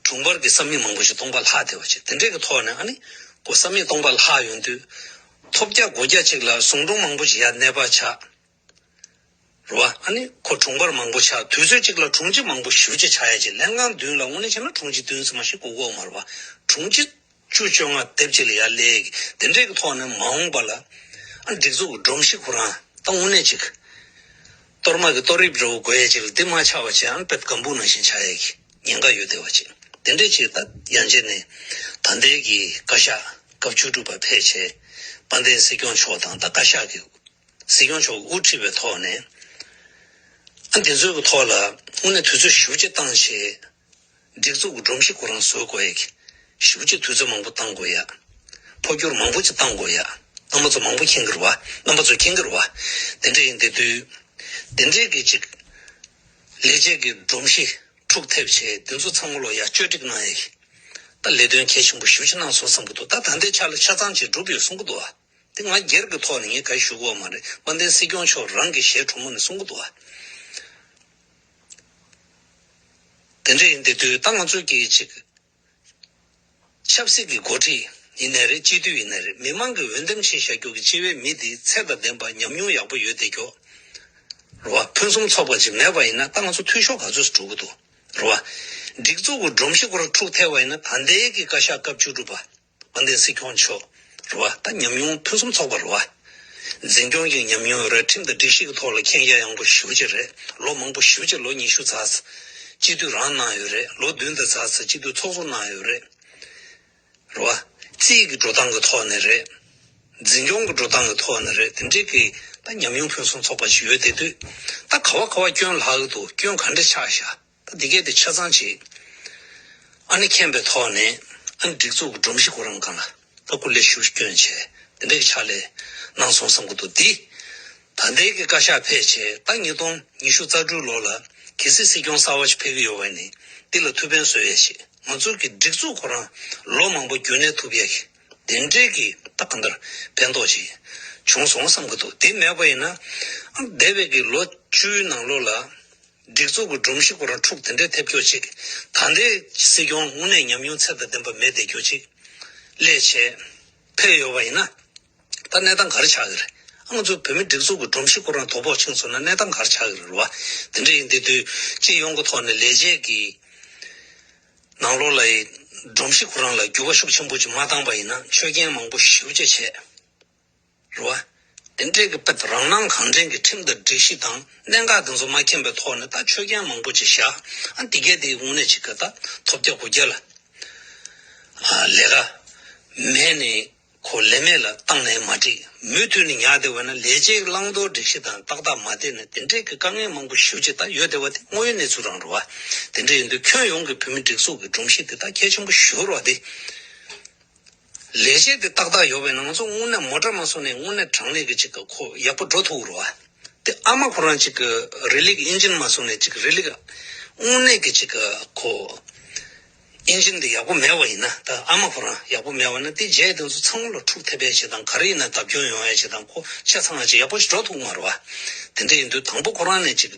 དྲུང་འཕར་གྱི་ས་མིག་མང་པོ་ཞིག་སྟོང་པ་ལྷག་བསྡད་པ་ཅིག་དེ་འདྲས་ཀྱི་ཐོག་ནས་ཨ་ནི་ཁོ་ས་མིག་སྟོང་པ་ལྷག་ཡོང་དུས་ཐོབ་རྒྱ་སྒོ་རྒྱ་ཅིག་ལ་ཟུང་དྲུང་མང་པོ་ཞིག་ཡར་གནས་སྤར་ཆགས། རེད་བ། ཨ་ནི་ཁོ་དྲུང་འཕར་མང་པོ་ཆགས་དུས་ཚོད་གཅིག་ལ་དྲུང་ཆེ་མང་པོ་ཞེ་པོ་ཅིག་ཆགས་ཡ་ཅིག་ལྷན་ཁང་མདུན་ལ་དངོས་གནས་བྱས་ན་དྲུང་ཆེ་བདུན་ཙམ་ཞིག་དགོས་ཀྱི་ཡོད་མ་རེད་བ། དྲུང་ཆེ་བཅུ་བཅོ་ལྔ་དེབ་ཅིག་ལ་ཡར་སླེབས་ཀྱི་དེ་འདྲས་ཀྱི་ཐོག་ནས་མ་འོངས་པ་ལ་ཨ་སྒྲིག་འཛུགས་ཀྱི་སྒྲོམ་གཞི་ཁོ་རང་ད་དངོས་གནས་ཅིག་གཏོར་མ་གི་གཏོར་དབྱིབས་འདྲ་བོ་དགོས་ཡ་ཅིག་ལ་འདི་མ་ཆགས་པ་བྱས་ཨ་དཔེ་སྒམ་པོ་ནང་བཞིན་ཆགས་ཡ་གི་ཉེན་ཁ་ཡོད་བསྡད་པ་ཅིག་དེ་འདྲས་ཅིག་ད་ཡང་བྱས་ནས་ད་ལྟའི་གི་བཀའ་ཤག་སྐབས་བཅུ་དྲུག་པ་ཕེབས་བྱས་དཔལ་ལྡན་སྲིད་སྐྱོང་མཆོག་དང་ད་བཀའ་ཤག་གི་སྲིད་སྐྱོང་མཆོག་དབུ་ཁྲིད་པའི་ཐོག་ནས། ཨ་འདི་ཚོའི་གི་ཐོག་ལ་དངོས་གནས་དུས་ཚོད་ཞེ་པོ་ཅིག་བཏང་བྱས། སྒྲིག་འཛུགས་ཀྱི་སྒྲོམ་གཞི་ཁོ་རང་བཟོ་དགོས་ཡ་གི་ཞེ་པོ་ཅིག་དུས་ཚོད་མང་པོ་བཏང་དགོས་ཡ། འཕོ་འགྱུར་མང་པོ་ཅིག་བཏང་དགོས་ཡ། རྣམ་པ་ཚོ་མང་པོ་མཁྱེན་གྱི་རེད་བ། རྣམ་པ་ཚོ་མཁྱེན་གྱི་རེད་བ། དེ་འདྲ་ཡིན་དེ་དུས། དེ་འདྲའི་གི་ཅིག་ལས་བྱེད་ཀྱི་སྒྲོམ་གཞི་འཁྲུག་ཐེབས་བྱས་དེ་ཚོ་ཚང་མ་ལོ་ཡ་བཅོས་སྒྲིག་གནང་ཡ་གི་ད་ལས་དོན་གལ་ཆེན་པོ་ཞེ་པོ་ཅིག་གནང་སོང་བསམ་གྱི་འདུག་ད་ད་ལྟའི་ཆ་ལ་ཆ་ཚང་ཅིག་འགྲུབ་ཡོད་གསུང་གི་འདུག་བ། དེ་ང་སྒེར་གྱི་ཐོག་ནས་ངས་ག་རེ་ཞུ་གི་ཡོད་མ་རེད། དཔལ་ལྡན་སྲིད་སྐྱོང་མཆོག་རང་གི་ཞལ་དྲོན་མོ་ནས་གསུང་གི་འདུག་བ། དེ་འདྲ་ཡིན་དེ་དུས་ད་ང་ཚོས་ཀྱིས་ཅིག་ཆབ་སྲིད་ཀྱི་འགོ་ཁྲིད་ ཡིན་ནའི་རེད། སྤྱི་འཐུས་ཡིན་ནའི་རེད། མི་མང་གི་འོས་འདེམས་བྱས་བཞག་རྒྱུ་གི་སྤྱི་བའི་མི་དེ་ཚད་དང་ལྡན་པ་ཉམས་མྱོང་ཡག་པོ་ཡོད་བསྡད་རྒྱུ། རེད་བ། ཕུན་སུམ་ཚོགས་པ་ཅིག་མེད་པ་ཡིན་ན་ད་ང་ཚོ་འཐུས་ཤོར་ག་ཚོད་འགྲོ་གི་འདུག་རེད་བ། སྒྲིག་འཛུགས་ཀྱི་སྒྲོམ་གཞི་ཁོ་རང་འཁྲུག་ཐེབས་པ་ཡིན་ན་ད་ལྟའི་གི་བཀའ་ཤག་སྐབས་བཅུ་དྲུག་པ་དཔལ་ལྡན་སྲིད་སྐྱོང་མཆོག་རེད་བ། ད་ཉམས་མྱོང་ཕུན་སུམ་ཚོགས་པ་རེད་བ། འཛིན་སྐྱོང་གི་ཉམས་མྱོང་རེད། ཁྲིམས་དང་སྒྲིག་གཞི་གི་ཐོག་ལ་མཁྱེན་རྒྱ་ཡངས་པོ་ཞེ་པོ་ཅིག་རེད། ལོ་མང་པོ་ཞེ་པོ་ཅིག་ལོ་ཉི་ཤུ་ཚར་ཚར་སྤྱི་འཐུས་རང་གནང་ཡོད་རེད། ལོ་བདུན་དང་ཚར་ཚར་སྤྱི་འཐུས་ཚོགས་གཙོ་གནང་ཡོད་རེད། རེད་བ། རྩིས་ཀྱི་འགྲོ་སྟངས་ཀྱི་ཐོག་ནས་རེད། འཛིན་སྐྱོང་གི་འགྲོ་སྟངས་ཀྱི་ཐོག་ནས་རེད། དེ་འདྲའི་གི་ད་ཉམས་མྱོང་ཕུན་སུམ་ཚོགས་པ་ཞིག་ཡོད་དེ་དུས། ད་ག་བ་ག་བ་སྐྱོན་ལྷག་གི་འདུག་སྐྱོན་ག་འདྲ་ཆགས་ཤག་ད་འདི་གས་དེ་ཆ་ཚང་ཅིག་ཨ་ནི་མཁྱེན་པའི་ཐོག་ནས། ཨ་ནི་སྒྲིག་འཛུགས་ཀྱི་སྒྲོམ་གཞི་ཁོ་རང་སྒང་ལ་ད་སྐུ་ལས་ཞུ་སྐྱོན་བྱས་དེ་འདྲའི་གི་ཕྱག་ལས་གནང་སོང་བསམ་གི་འདུག་འདི་ད་ལྟའི་གི་བཀའ་ཤག་ཕེབས་བྱས་ད་ཉིས་སྟོང་ཉི་ཤུ་རྩ་དྲུག་ལོ་ལ་གལ་སྲིད་སྲིད་སྐྱོང་གསར་བ་ཞིག་ཕེབས་ཀྱི་ཡོད་པ་ནི་འདི་ལ་ཐུགས་ཕན་གསོས་ཡས་ཤིག་ང་ཚོ་གི་སྒྲིག་འཛུགས་ཁོ་རང་ལོ་མང་པོ་རྒྱུན་གནས་ཐུབ་ཡས་ཀྱི་དེ་འདྲའི་གི་ད་གང་ལྟར་ཕན་ཐོགས་ཤིག་བྱུང་སོང་བསམ་གི་འདུག་དེ་མེད་པ་ཡིན་ན་ཨ་འདས་པའི་གི་ལོ་བཅུའི་ནང་ལོགས་ལ་སྒྲིག་འཛུགས་ཀྱི་སྒྲོམ་གཞི་ཁོ་རང་འཁྲུག་དེ་འདྲའི་ཐེབས་རྒྱུ་ཅིག་ད་ལྟའི་སྲིད་སྐྱོང་དངོས་གནས་ཉམས་མྱོང་ཚད་དང་ལྡན་པ་མེད་བསྡད་རྒྱུ་ཅིག་སླེབས་བྱས་ཕེབས་ཡོད་པ་ཡིན་ན། ད་གནས་སྟངས་ག་རེ་ཆགས་ཀྱི་རེད། ཨ་ང་ཚོ་བོད་མི་སྒྲིག་འཛུགས་ཀྱི་སྒྲོམ་གཞི་ཁོ་རང་དོ་ཕོག་ཕྱིན་སོང་ན་གནས་སྟངས་ག་རེ་ཆགས་ཀྱི་རེད་བ། དེ་འདྲ་ཡིན་དུས་དུས་སྤྱི་ཡོངས་ཀྱི་ཐོག་ནས་ལས་བྱེད་ཀྱི་ནང་ལོགས་ལ་ཡི་སྒྲོམ་གཞི་ཁོ་རང་ལ་འགྱུར་བ་ཤུགས་ཆེན་པོ་ཅིག་མ་བཏང་པ་ཡིན་ན་ཆོད་གན་མང་པོ་ཞེ་པོ་ཅིག་བྱས། རེད་བ། དེ་འདྲའི་གི་དཔེ་རང་སྣང་གང་དྲན་གྱི་ཁྲིམས་དང་སྒྲིག་གཞི་དང་གནད་འགག་དེ་ཚོ་མ་མཁྱེན་པའི་ཐོག་ནས་ད་ཆོད་གན་མང་པོ་ཅིག་བཞག་ཨ་འདི་གས་དེ་དངོས་གནས་ཅིག་གི་ད་ཐོབ་རྒྱ་དགུ་རྒྱ་ལ་ལས་ཀ་མེད་ནས། ཁོ་ལས་མེད་ལ་བཏང་ནས་མ་འགྲིག་མུ་མཐུད་ནས་ཉར་བསྡད་པ་ན་ལས་བྱེད་བླང་དོར་སྒྲིག་གཞི་དང་ཏག་ཏག་མ་བསྡད་ནས་དེ་འདྲའི་གི་དཀའ་ངལ་མང་པོ་ཞེ་པོ་ཅིག་ད་ཡོད་བསྡད་པ་དེ་དངོས་ཡོད་གནས་ཚུལ་རང་རེད་བ། དེ་འདྲ་ཡིན་དུས་ཁྱོན་ཡོངས་ཀྱི་བོད་མི་སྒྲིག་འཛུགས་ཀྱི་སྒྲོམ་གཞི་དེ་ད་གལ་ཆེན་པོ་ཞེ་པོ་རེད་བ། དེ་ལས་བྱེད་དེ་ཏག་ཏག་ཡོད་པས་ན་ང་ཚོ་དངོས་གནས་མོ་ཊ་མ་སོང་ནས་དངོས་གནས་དྲང་གནས་ཀྱི་ཅིག་གི་ཁོ་ཡག་པོ་འགྲོ་ཐུབ་རེད་བ། དེ་ཨ་མ་ཁོ་རང་ཅིག་གི་རི་ལི་གི་ཨིན་ཇིན་མ་སོང་ནས་ཅིག་རི་ལི་གི་དངོས་གནས་ཀྱི་ཅིག་གི་ཁོ་ཨིན་ཇིན་དེ་ཡག་པོ་མེད་པ་ཡིན་ན། ད་ཨ་མ་ཁོ་རང་ཡག་པོ་མེད་པ་ན་དེ་རྗེས་དེ་ཚོ་ཚང་མ་ལ་འཁྲུག་ཐེབས་པའི་ཆེད་དང་ག་རེ་ཡིན་ན་བརྡབ་སྐྱོན་ཡོང་ཡའི་ཆེད་དང་ཁོ་ཆ་ཚང་ཅིག་ཡག་པོ་ཞིག་འགྲོ་ཐུབ་མ་རེད་བ། དེ་འདྲ་ཡིན་དུས་དང་པོ་ཁོ་རང་ནས་ཅིག་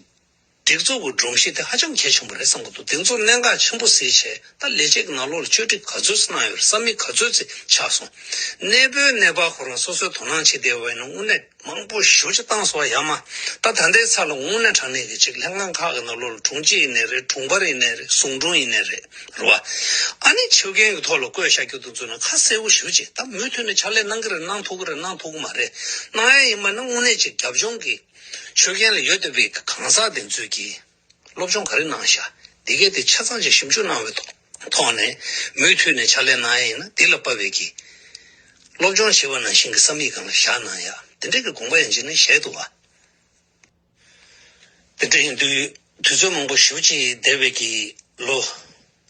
སྒྲིག་འཛུགས་ཀྱི་སྒྲོམ་གཞི་དེ་ཧ་ཅང་གལ་ཆེན་པོ་རེད་བསམ་གྱི་འདུག་དེ་ཚོ་གནད་འགག་ཆེན་པོ་གཟིགས་བྱས་ད་ལས་བྱེད་ཀྱི་ནང་ལོགས་ལ་བཅོས་སྒྲིག་ག་ཚོད་ཙམ་གནང་ཡོད་རེད། ས་མིག་ག་ཚོད་ཙམ་ཆགས་སོང་། གནས་སྤོའི་གནས་བབ་ཁོ་རང་སོ་སོའི་དོ་སྣང་བྱེད་བསྡད་པ་ཡིན་ན་དངོས་གནས་མང་པོ་ཞེ་པོ་ཅིག་བཏང་སོང་བ་ཡ་མ། ད་ད་ལྟའི་ཆ་ལ་དངོས་གནས་དྲང་གནས་ཀྱི་ཅིག་ལྷན་ཁང་ཁག་གི་ནང་ལོགས་ལ་དྲུང་ཆེ་ཡིན་ནའི་རེད། དྲུང་འཕར་ཡིན་ནའི་རེད། ཟུང་དྲུང་ཡིན་ནའི་རེད། རེད་བ། ཨ་ནི་ཆོད་གན་གྱི་ཐོག་ལ་བཀོད་བཞག་རྒྱུ་དེ་ཚོ་ནི་ཁ་གསལ་པོ་ཞེ་པོ་ཅིག་ད་མུ་མཐུད་ནས་ཕྱག་ལས་གནང་གི་རེད། གནང་ཐུབ་ཀྱི་རེད། གནང་ཐུབ་ཀྱི་མ་རེད། གནང་ཡ་ཡིན་པ་ན་དངོས་གནས་ཅིག་རྒྱབ་ལྗོངས་ཀྱི་ཆོད་གན་ལ་ཡོད་བསྡད་པའི་གང་ཟག་དེ་ཚོས་ཀྱིས་སློབ་སྦྱོང་ག་རེ་གནང་ཤག་འདི་གས་དེ་ཆ་ཚང་ཅིག་ཞིབ་འཇུག་གནང་བའི་ཐོག་ཐོག་ནས་མུ་མཐུད་ནས་ཕྱག་ལས་གནང་ཡ་ཡིན་ན་འདི་ལ་དཔག་པའི་གི་སློབ་སྦྱོང་བྱས་པ་ནང་བཞིན་གྱི་ས་མིག་སྒང་ལ་བཞག་གནང་ཡ་དེ་འདྲའི་གི་དགོངས་པ་ཡང་ཅིག་ནས་བཞེས་འདུག་བ། དེ་འདྲ་ཡིན་དུས་དུས་ཚོད་མང་པོ་ཞེ་པོ་ཅིག་འདས་པའི་གི་ལོ་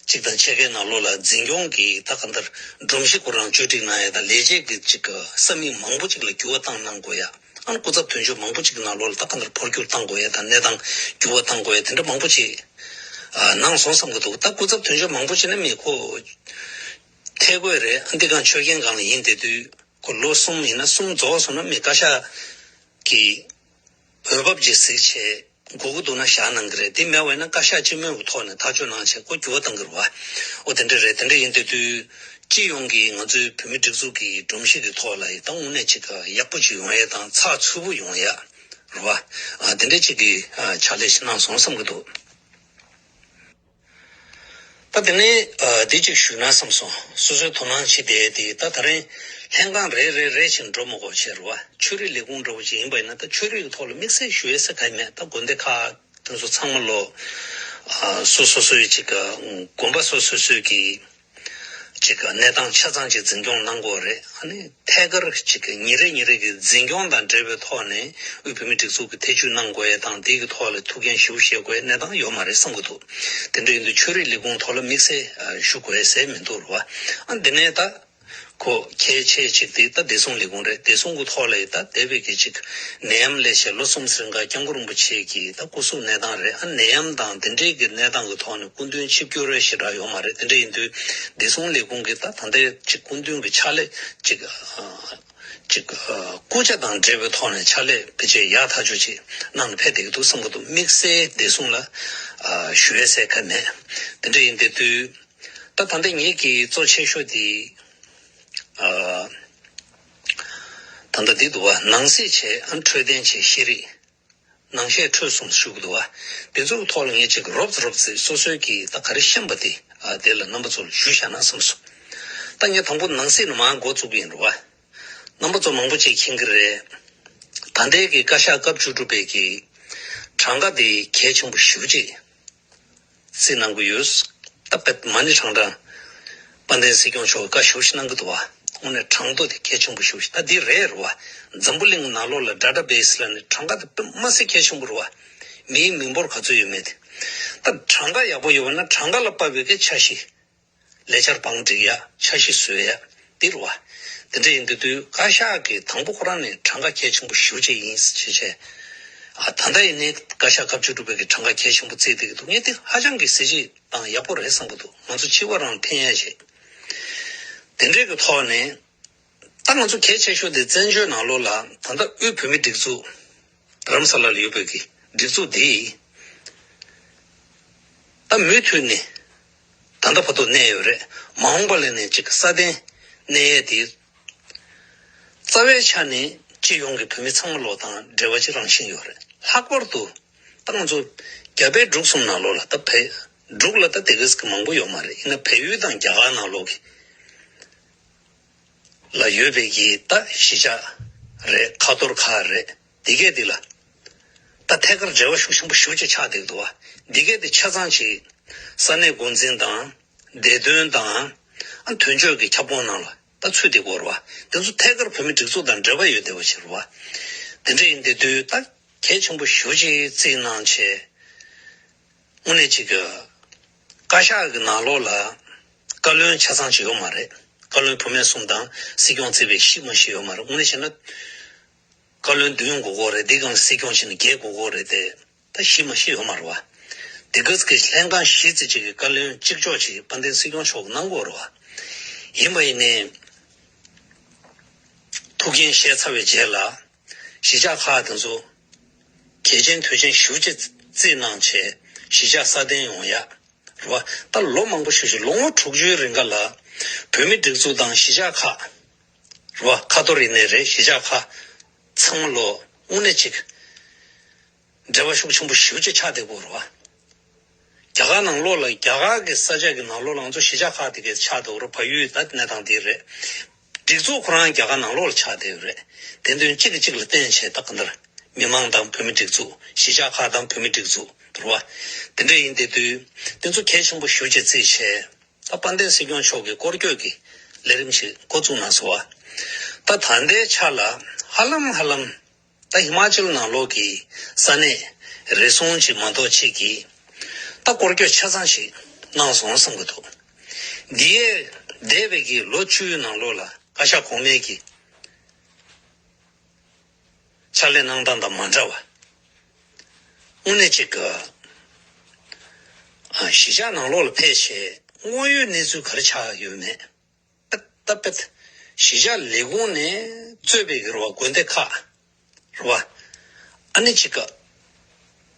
གཅིག་དང་ཕྱེད་ཀའི་ནང་ལོགས་ལ་འཛིན་སྐྱོང་གི་ད་གང་ལྟར་སྒྲོམ་གཞི་ཁོ་རང་བཅོས་སྒྲིག་གནང་ཡ་དང་ལས་བྱེད་ཀྱི་ཅིག་གི་ས་མིག་མང་པོ་ཅིག་ལ་འགྱུར་བ་བཏང་གནང་དགོས་ཡ། ཨ་ནི་སྐུ་ཚབ་དོན་གཅོད་མང་པོ་ཅིག་གི་ནང་ལོགས་ལ་ད་གང་ལྟར་འཕོ་འགྱུར་བཏང་དགོས་ཡ་དང་གནས་སྟངས་འགྱུར་བ་བཏང་དགོས་ཡ་དེ་འདྲ་མང་པོ་ཅིག་ཨ་གནང་སོང་བསམ་གི་འདུག་ད་སྐུ་ཚབ་དོན་གཅོད་མང་པོ་ཅིག་ནི་མི་ཁོ་ཐད་དགོས་རེད། ཨ་འདི་གང་ཆོད་གན་སྒང་ལ་ཡིན་བསྡད་དུས་ཁོ་ལོ་གསུམ་ཡིན་ན་གསུམ་རྫོགས་སོང་ན་མི་བཀའ་ཤག་གི་འོས་བབ་ཅིག་གཟིགས་བྱས་དགོས་ཀྱི་འདུག་ན་བཞག་གནང་གི་རེད། དེ་མེད་པ་ཡིན་ན་བཀའ་ཤག་སྤྱི་མོས་ཀྱི་ཐོག་ནས་ཐག་གཅོད་གནང་བྱས་ཁོ་འགྱུར་བ་གཏང་གི་རེད་བ། འོ་དེ་འདྲ་རེད། དེ་འདྲ་ཡིན་དུས་དུས་སྤྱི་ཡོངས་ཀྱི་ང་ཚོའི་བོད་མི་སྒྲིག་འཛུགས་ཀྱི་སྒྲོམ་གཞི་གི་ཐོག་ལ་ཡི་ད་དངོས་གནས་ཅིག་ཡག་པོ་ཅིག་ཡོང་ཡས་དང་ཚགས་ཚུད་པོ་ཡོང་ཡས་རེད་བ། ཨ་དེ་འདྲ་ཅིག་གི་ཨ་ཕྱག་ལས་ཤིག་གནང་སོང་བསམ་གི་འདུག་ད་དེ་ནས་ཨ་དེ་ཅིག་ཞུས་ན་བསམ་སོང་། སོ་སོའི་དོ་སྣང་བྱེད་བསྡད་དེ་ད་ད་རིང་ལྷན་ཁང་རེ་རེ་རེ་བཞིན་འགྲོ་མི་དགོས་བྱས་རེད་བ། ཆོས་རིག་ལས་ཁུངས་འདྲ་བོ་ཅིག་ཡིན་པ་ཡིན་ན་ད་ཆོས་རིག་གི་ཐོག་ལ་དམིགས་བསལ་ཞུ་ཡས་ཟེར་ག་ཡི་མེད། ད་དགོན་སྡེ་ཁག་དེ་ཚོ་ཚང་མ་ལོ་ཨ་སོ་སོ་སོའི་ཅིག་དགོན་པ་སོ་སོ་སོའི་གི་ཅིག་གནས་སྟངས་ཆ་ཚང་ཅིག་འཛིན་སྐྱོང་གནང་དགོས་རེད། ཨ་ནི་ཐད་ཀར་ཅིག་ཉིན་རེ་ཉིན་རེ་གི་འཛིན་སྐྱོང་དང་འབྲེལ་བའི་ཐོག་ནས་དབུས་བོད་མིའི་སྒྲིག་འཛུགས་ཀྱི་ཐེ་བྱུས་གནང་དགོས་ཡས་དང་དེ་གི་ཐོག་ལ་ཐུགས་འགན་ཞེ་པོ་བཞེས་དགོས་ཡས་གནས་སྟངས་ཡོད་མ་རེད་བསམ་གི་འདུག་དེ་འདྲ་ཡིན་དུས་ཆོས་རིག་ལས་ཁུངས་ཐོག་ལ་དམིགས་བསལ་ཞུ་དགོས་ཡས་ཟེར་མི་འདུག་རེད་བ། ཨ་འདི་ནས་ད་ཁོ་གལ་ཆེ་ཅིག་དེ་ད་བདེ་སྲུང་ལས་ཁུངས་རེད། བདེ་སྲུང་གི་ཐོག་ལ་ཡི་ད་འདས་པའི་གི་ཅིག་ནད་ཡམས་ལས་བྱས་ལོ་གསུམ་རིང་ག་སྐྱབས་མགོན་རིན་པོ་ཆེ་གི་ད་སྐུ་གཟུགས་གནས་སྟངས་རེད། ཨ་ནད་ཡམས་དང་དེ་འདྲའི་གི་གནས་སྟངས་ཀྱི་ཐོག་ནས་སྐུ་མདུན་ཆིབས་བསྒྱུར་རེ་ཞེ་དྲག་ཡོད་མ་རེད། དེ་འདྲ་ཡིན་དུས་བདེ་སྲུང་ལས་ཁུངས་ཀྱི་ད་ད་ལྟའི་ཅིག་སྐུ་མདུན་གྱི་ཕྱག་ལས་ཅིག་ཅིག་སྐུ་ཕྱྭ་དང་འབྲེལ་བའི་ཐོག་ནས་ཕྱག་ལས་ཕལ་ཆེར་ཡག་ཐག་ཆོད་ཅིག་གནང་ནས་ཕེབས་བསྡད་ཀྱི་འདུག་བསམ་གྱི་འདུག་དམིགས་བསལ་བདེ་སྲུང་ལ་ཞུ་ཡས་ཟེར་ག་མེད། དེ་འདྲ་ཡིན་དུས་ད་ད་ལྟ་ངེད་ཀྱི་གཙོ་ཆེ་ཤོས་དེ་ ཨ། ད་ལྟ་འདི་འདུག་བ། ནང་གསེས་བྱས། ཨ། འཕྲོད་བསྟེན་བྱས། ཤེས་རིག་ནང་བཤད་འཕྲོད་གསུམ་ཞུ་གི་འདུག་བ། དེ་ཚོ་གི་ཐོག་ལ་ངས་ཅིག་རོབ་ཙམ་རོབ་ཙམ་སོ་སོའི་གི་ད་ག་རེ་ཤེས་པ་དེ། ཨ། དེ་ལ་རྣམ་པ་ཚོར་ཞུ་བཞག་ན་བསམ་སོང་། ད་ངས་དང་པོ་ནང་གསེས་ནས་མར་འགོ་བཙུགས་ཀྱི་ཡིན་རེད་བ། རྣམ་པ་ཚོ་མང་པོ་ཅིག་མཁྱེན་གྱི་རེད། ད་ལྟའི་གི་བཀའ་ཤག་སྐབས་བཅུ་དྲུག་པའི་གི་གྲངས་ཀ་དེ་གལ་ཆེན་པོ་ཞེ་པོ་ཅིག་བརྩི་གནང་གི་ཡོད། ད་དཔེ་མ་ཎི་བགྲང་བགྲང་དཔལ་ལྡན་སྲིད་སྐྱོང་མཆོག་གིས་བཀའ་ཞེ་པོ་ཅིག་གནང་གི་འདུག་བ། དངོས་གནས་གྲངས་ཐོ་དེ་གལ་ཆེན་པོ་ཞེ་པོ་ཅིག་ད་འདི་རེད་རེད་བ། འཛམ་བུ་གླིང་ནང་ལོགས་ལ་ཌེ་ཊ་བེ་སི་ལབ་ནས་གྲངས་ཀ་དེ་དཔེ་མ་སྲིད་གལ་ཆེན་པོ་རེད་བ། མིའི་མི་འབོར་ག་ཚོད་ཡོད་མེད་དེ། ད་གྲངས་ཀ་ཡག་པོ་ཡོད་པ་ན་གྲངས་ཀ་ལ་དཔག་པའི་གི་འཆར་གཞི། ལས་འཆར་བང་སྒྲིག་ཡ། འཆར་གཞི་བཟོ་ཡ། འདི་རེད་བ། དེ་འདྲ་ཡིན་དུས་དུས་བཀའ་ཤག་གི་དང་པོ་ཁོ་རང་ནས་གྲངས་ཀ་གལ་ཆེན་པོ་ཞེ་པོ་ཅིག་ཡིན་ཟེར་བྱས་བྱས། ཨ། ད་ལྟ་ཡིན་ནའི་བཀའ་ཤག་སྐབས་བཅུ་དྲུག་པའི་གི་གྲངས་ཀ་གལ་ཆེན་པོ་བརྩིས་བསྡད་ཀྱི་འདུག་ངས་དེ་ཧ་ཅང་གི་གཟི་བརྗིད་དང་ཡག་པོ་རེད་བསམ་གྱི་འདུག་ང་ཚོ་སྤྱི་པ་རང་ཕན་ཡ་ཞིག་དེ་འདྲའི་གི་ཐོག་ནས། ད་ང་ཚོ་གལ་ཆེ་ཤོས་དེ་བཙན་བྱོལ་ནང་ལོགས་ལ་ད་ལྟ་དབུས་བོད་མིའི་སྒྲིག་འཛུགས། རྡ་རམ་ས་ལ་ལ་ཡོད་པའི་གི་སྒྲིག་འཛུགས་འདི། ད་མུ་མཐུད་ནས་ད་ལྟ་བར་དུ་གནས་ཡོད་རེད། མ་འོངས་པ་ལ་ནས་ཅིག་སྲ་བརྟན་གནས་ཡས་དེ། རྩ་བའི་ཆ་ནས་སྤྱི་ཡོངས་ཀྱི་བོད་མི་ཚང་མ་ལོ་དང་འབྲེལ་བ་ཅིག་རང་བཞིན་ཡོད་རེད། ལྷག་པར་དུ་ད་ང་ཚོ་རྒྱ་བལ་འབྲུག་གསུམ་ནང་ལོགས་ལ། ད་བལ་འབྲུག་ལ་ད་དེ་ག་ཙམ་གྱི་མང་པོ་ཡོད་མ་རེད། ཡིན་ན་བལ་ཡུལ་དང་རྒྱ་གར་ནང་ལོགས་ཀྱི་ལ་ཡོད་པའི་གི་ད་གཞིས་ཆགས་རེད། ཁ་ཐོར་ཁག་རེད། འདི་གས་འདི་ལ་ད་ཐད་ཀར་འབྲེལ་བ་ཤུགས་ཆེན་པོ་ཞེ་པོ་ཅིག་ཆགས་བསྡད་འདུག་བ། འདི་གས་འདི་ཆ་ཚང་ཅིག་ས་གནས་འགོ་འཛིན་དང་བདེ་དོན་དང་། ཨ། དོན་གཅོད་ཀྱི་ཁྱབ་ཁོངས་ནང་ལ་ད་ཚུད་བསྡད་ཀྱི་ཡོད་རེད་བ། དེ་ཚོ་ཐད་ཀར་བོད་མི་སྒྲིག་འཛུགས་དང་འབྲེལ་བ་ཡོད་བསྡད་པ་ཞིག་རེད་བ། དེ་འདྲ་ཡིན་དེ་དུས་ད་གལ་ཆེན་པོ་ཞེ་པོ་ཅིག་བརྩིས་གནང་བྱས། དངོས་གནས་ཅིག་གི་བཀའ་ཤག་གི་ནང་ལོགས་ལ་བཀའ་བློན་ཆ་ཚང་ཅིག་ཡོད་མ་རེད། བཀའ་བློན་བུད་མེད་གསུམ་དང་སྲིད་སྐྱོང་བརྩིས་པའི་བཞི་མ་བཞི་ཡོད་མ་རེད། དངོས་གནས་བྱས་ན་བཀའ་བློན་བདུན་དགོས་ཀྱི་ཡོད་རེད། འདི་སྒང་སྲིད་སྐྱོང་བྱས་ན་བརྒྱད་དགོས་ཀྱི་ཡོད་རེད་དེ། ད་བཞི་མ་བཞི་ཡོད་མ་རེད་བ། དེ་ག་ཙམ་གྱི་ལྷན་ཁང་བཞི་ཙམ་ཅིག་གི་བཀའ་བློན་གཅིག་ལྕོགས་ཅིག་དཔལ་ལྡན་སྲིད་སྐྱོང་མཆོག་གིས་གནང་དགོས་རེད་བ། ཡིན་པ་ཡིན་ནའི་ཐུགས་འགན་བཞེས་ཚར་བའི་རྗེས་ལ། གཞིས་ཆགས་ཁག་དེ་ཚོ་གལ་ཆེན་དོན་ཆེན་ཞེ་པོ་ཅིག་བརྩིས་གནང་བྱས། གཞིས་ཆགས་སྲ་བརྟན་ཡོང་ཡ་རེད་བ། ད་ལོ་མང་པོ་ཞེ་པོ་ཅིག་ལོ་ངོ་དྲུག་ཅུའི་རིང་ག་ལ་བོད་མི་སྒྲིག་འཛུགས་དང་གཞིས་ཆགས་ཁག་རེད་བ། ཁ་ཐོར་ཡིན་ནའི་རེད། གཞིས་ཆགས་ཁག་ཚང་མ་ལོ་དངོས་གནས་ཅིག་འབྲེལ་བ་ཤུགས་ཆེན་པོ་ཞེ་པོ་ཅིག་ཆགས་བསྡད་ཀྱི་ཡོད་རེད་བ། རྒྱ་གར་ནང་ལོགས་ལ། རྒྱ་གར་གྱི་ས་ཆ་གི་ནང་ལོགས་ལ་ང་ཚོ་གཞིས་ཆགས་ཁག་དེ་གའི་ཆགས་འདུག་ར། བལ་ཡུལ་ད་གནས་སྟངས་དེ་རེད། སྒྲིག་འཛུགས་ཁོ་རང་རྒྱ་གར་ནང་ལོགས་ལ་ཆགས་བསྡད་ཡོད་རེད། དེ་དོན་གཅིག་གིས་གཅིག་ལ་བརྟེན་བྱས་ད་ག་འདིར་མི་མང་དང་བོད་མི་སྒྲིག་འཛུགས། གཞིས་ཆགས་ཁག་དང་བོད་མི་སྒྲིག་འཛུགས་རེད་བ། དེ་འདྲ་ཡིན་དེ་དུས་དེ་ཚོ་གལ་ཆེན་པོ་ཞེ་པོ་ཅིག་བརྩིས་བྱས། ད་དཔལ་ལྡན་སྲིད་སྐྱོང་མཆོག་གིས་སྐོར་སྐྱོད་ཀྱི་ལས་རིམ་ཞིག་འགོ་བཙུགས་གནང་སོང་བ། ད་ད་ལྟའི་ཆ་ལ་ཧ་ལམ་ཧ་ལམ། ད་ཧི་མ་ཅལ་ནང་ལོགས་ཀྱི་ས་གནས་རེ་ཟུང་ཅིག་མ་གཏོགས་ཅིག་གིས་ད་སྐོར་སྐྱོད་ཆ་ཚང་ཞིག་གནང་སོང་བསམ་གྱི་འདུག་འདིའི་འདས་པའི་གི་ལོ་བཅུའི་ནང་ལོགས་ལ་བཀའ་ཤག་གོང་མའི་གི་ཕྱག་ལས་གནང་སྟངས་དང་མ་འདྲ་བ། དངོས་གནས་ཅིག་གི་ཨ། གཞིས་ཆགས་ནང་ལོགས་ལ་ཕེབས་བྱས་དངོས་ཡོད་གནས་ཚུལ་ག་རེ་ཆགས་ཡོད་མེད། ད་ད་དཔེ་གཞིས་ཆགས་ལས་ཁུངས་ནས་གཙོས་པའི་གི་རེད་བ། དགོན་སྡེ་ཁག་རེད་བ། ཨ་ནི་ཅིག་ག་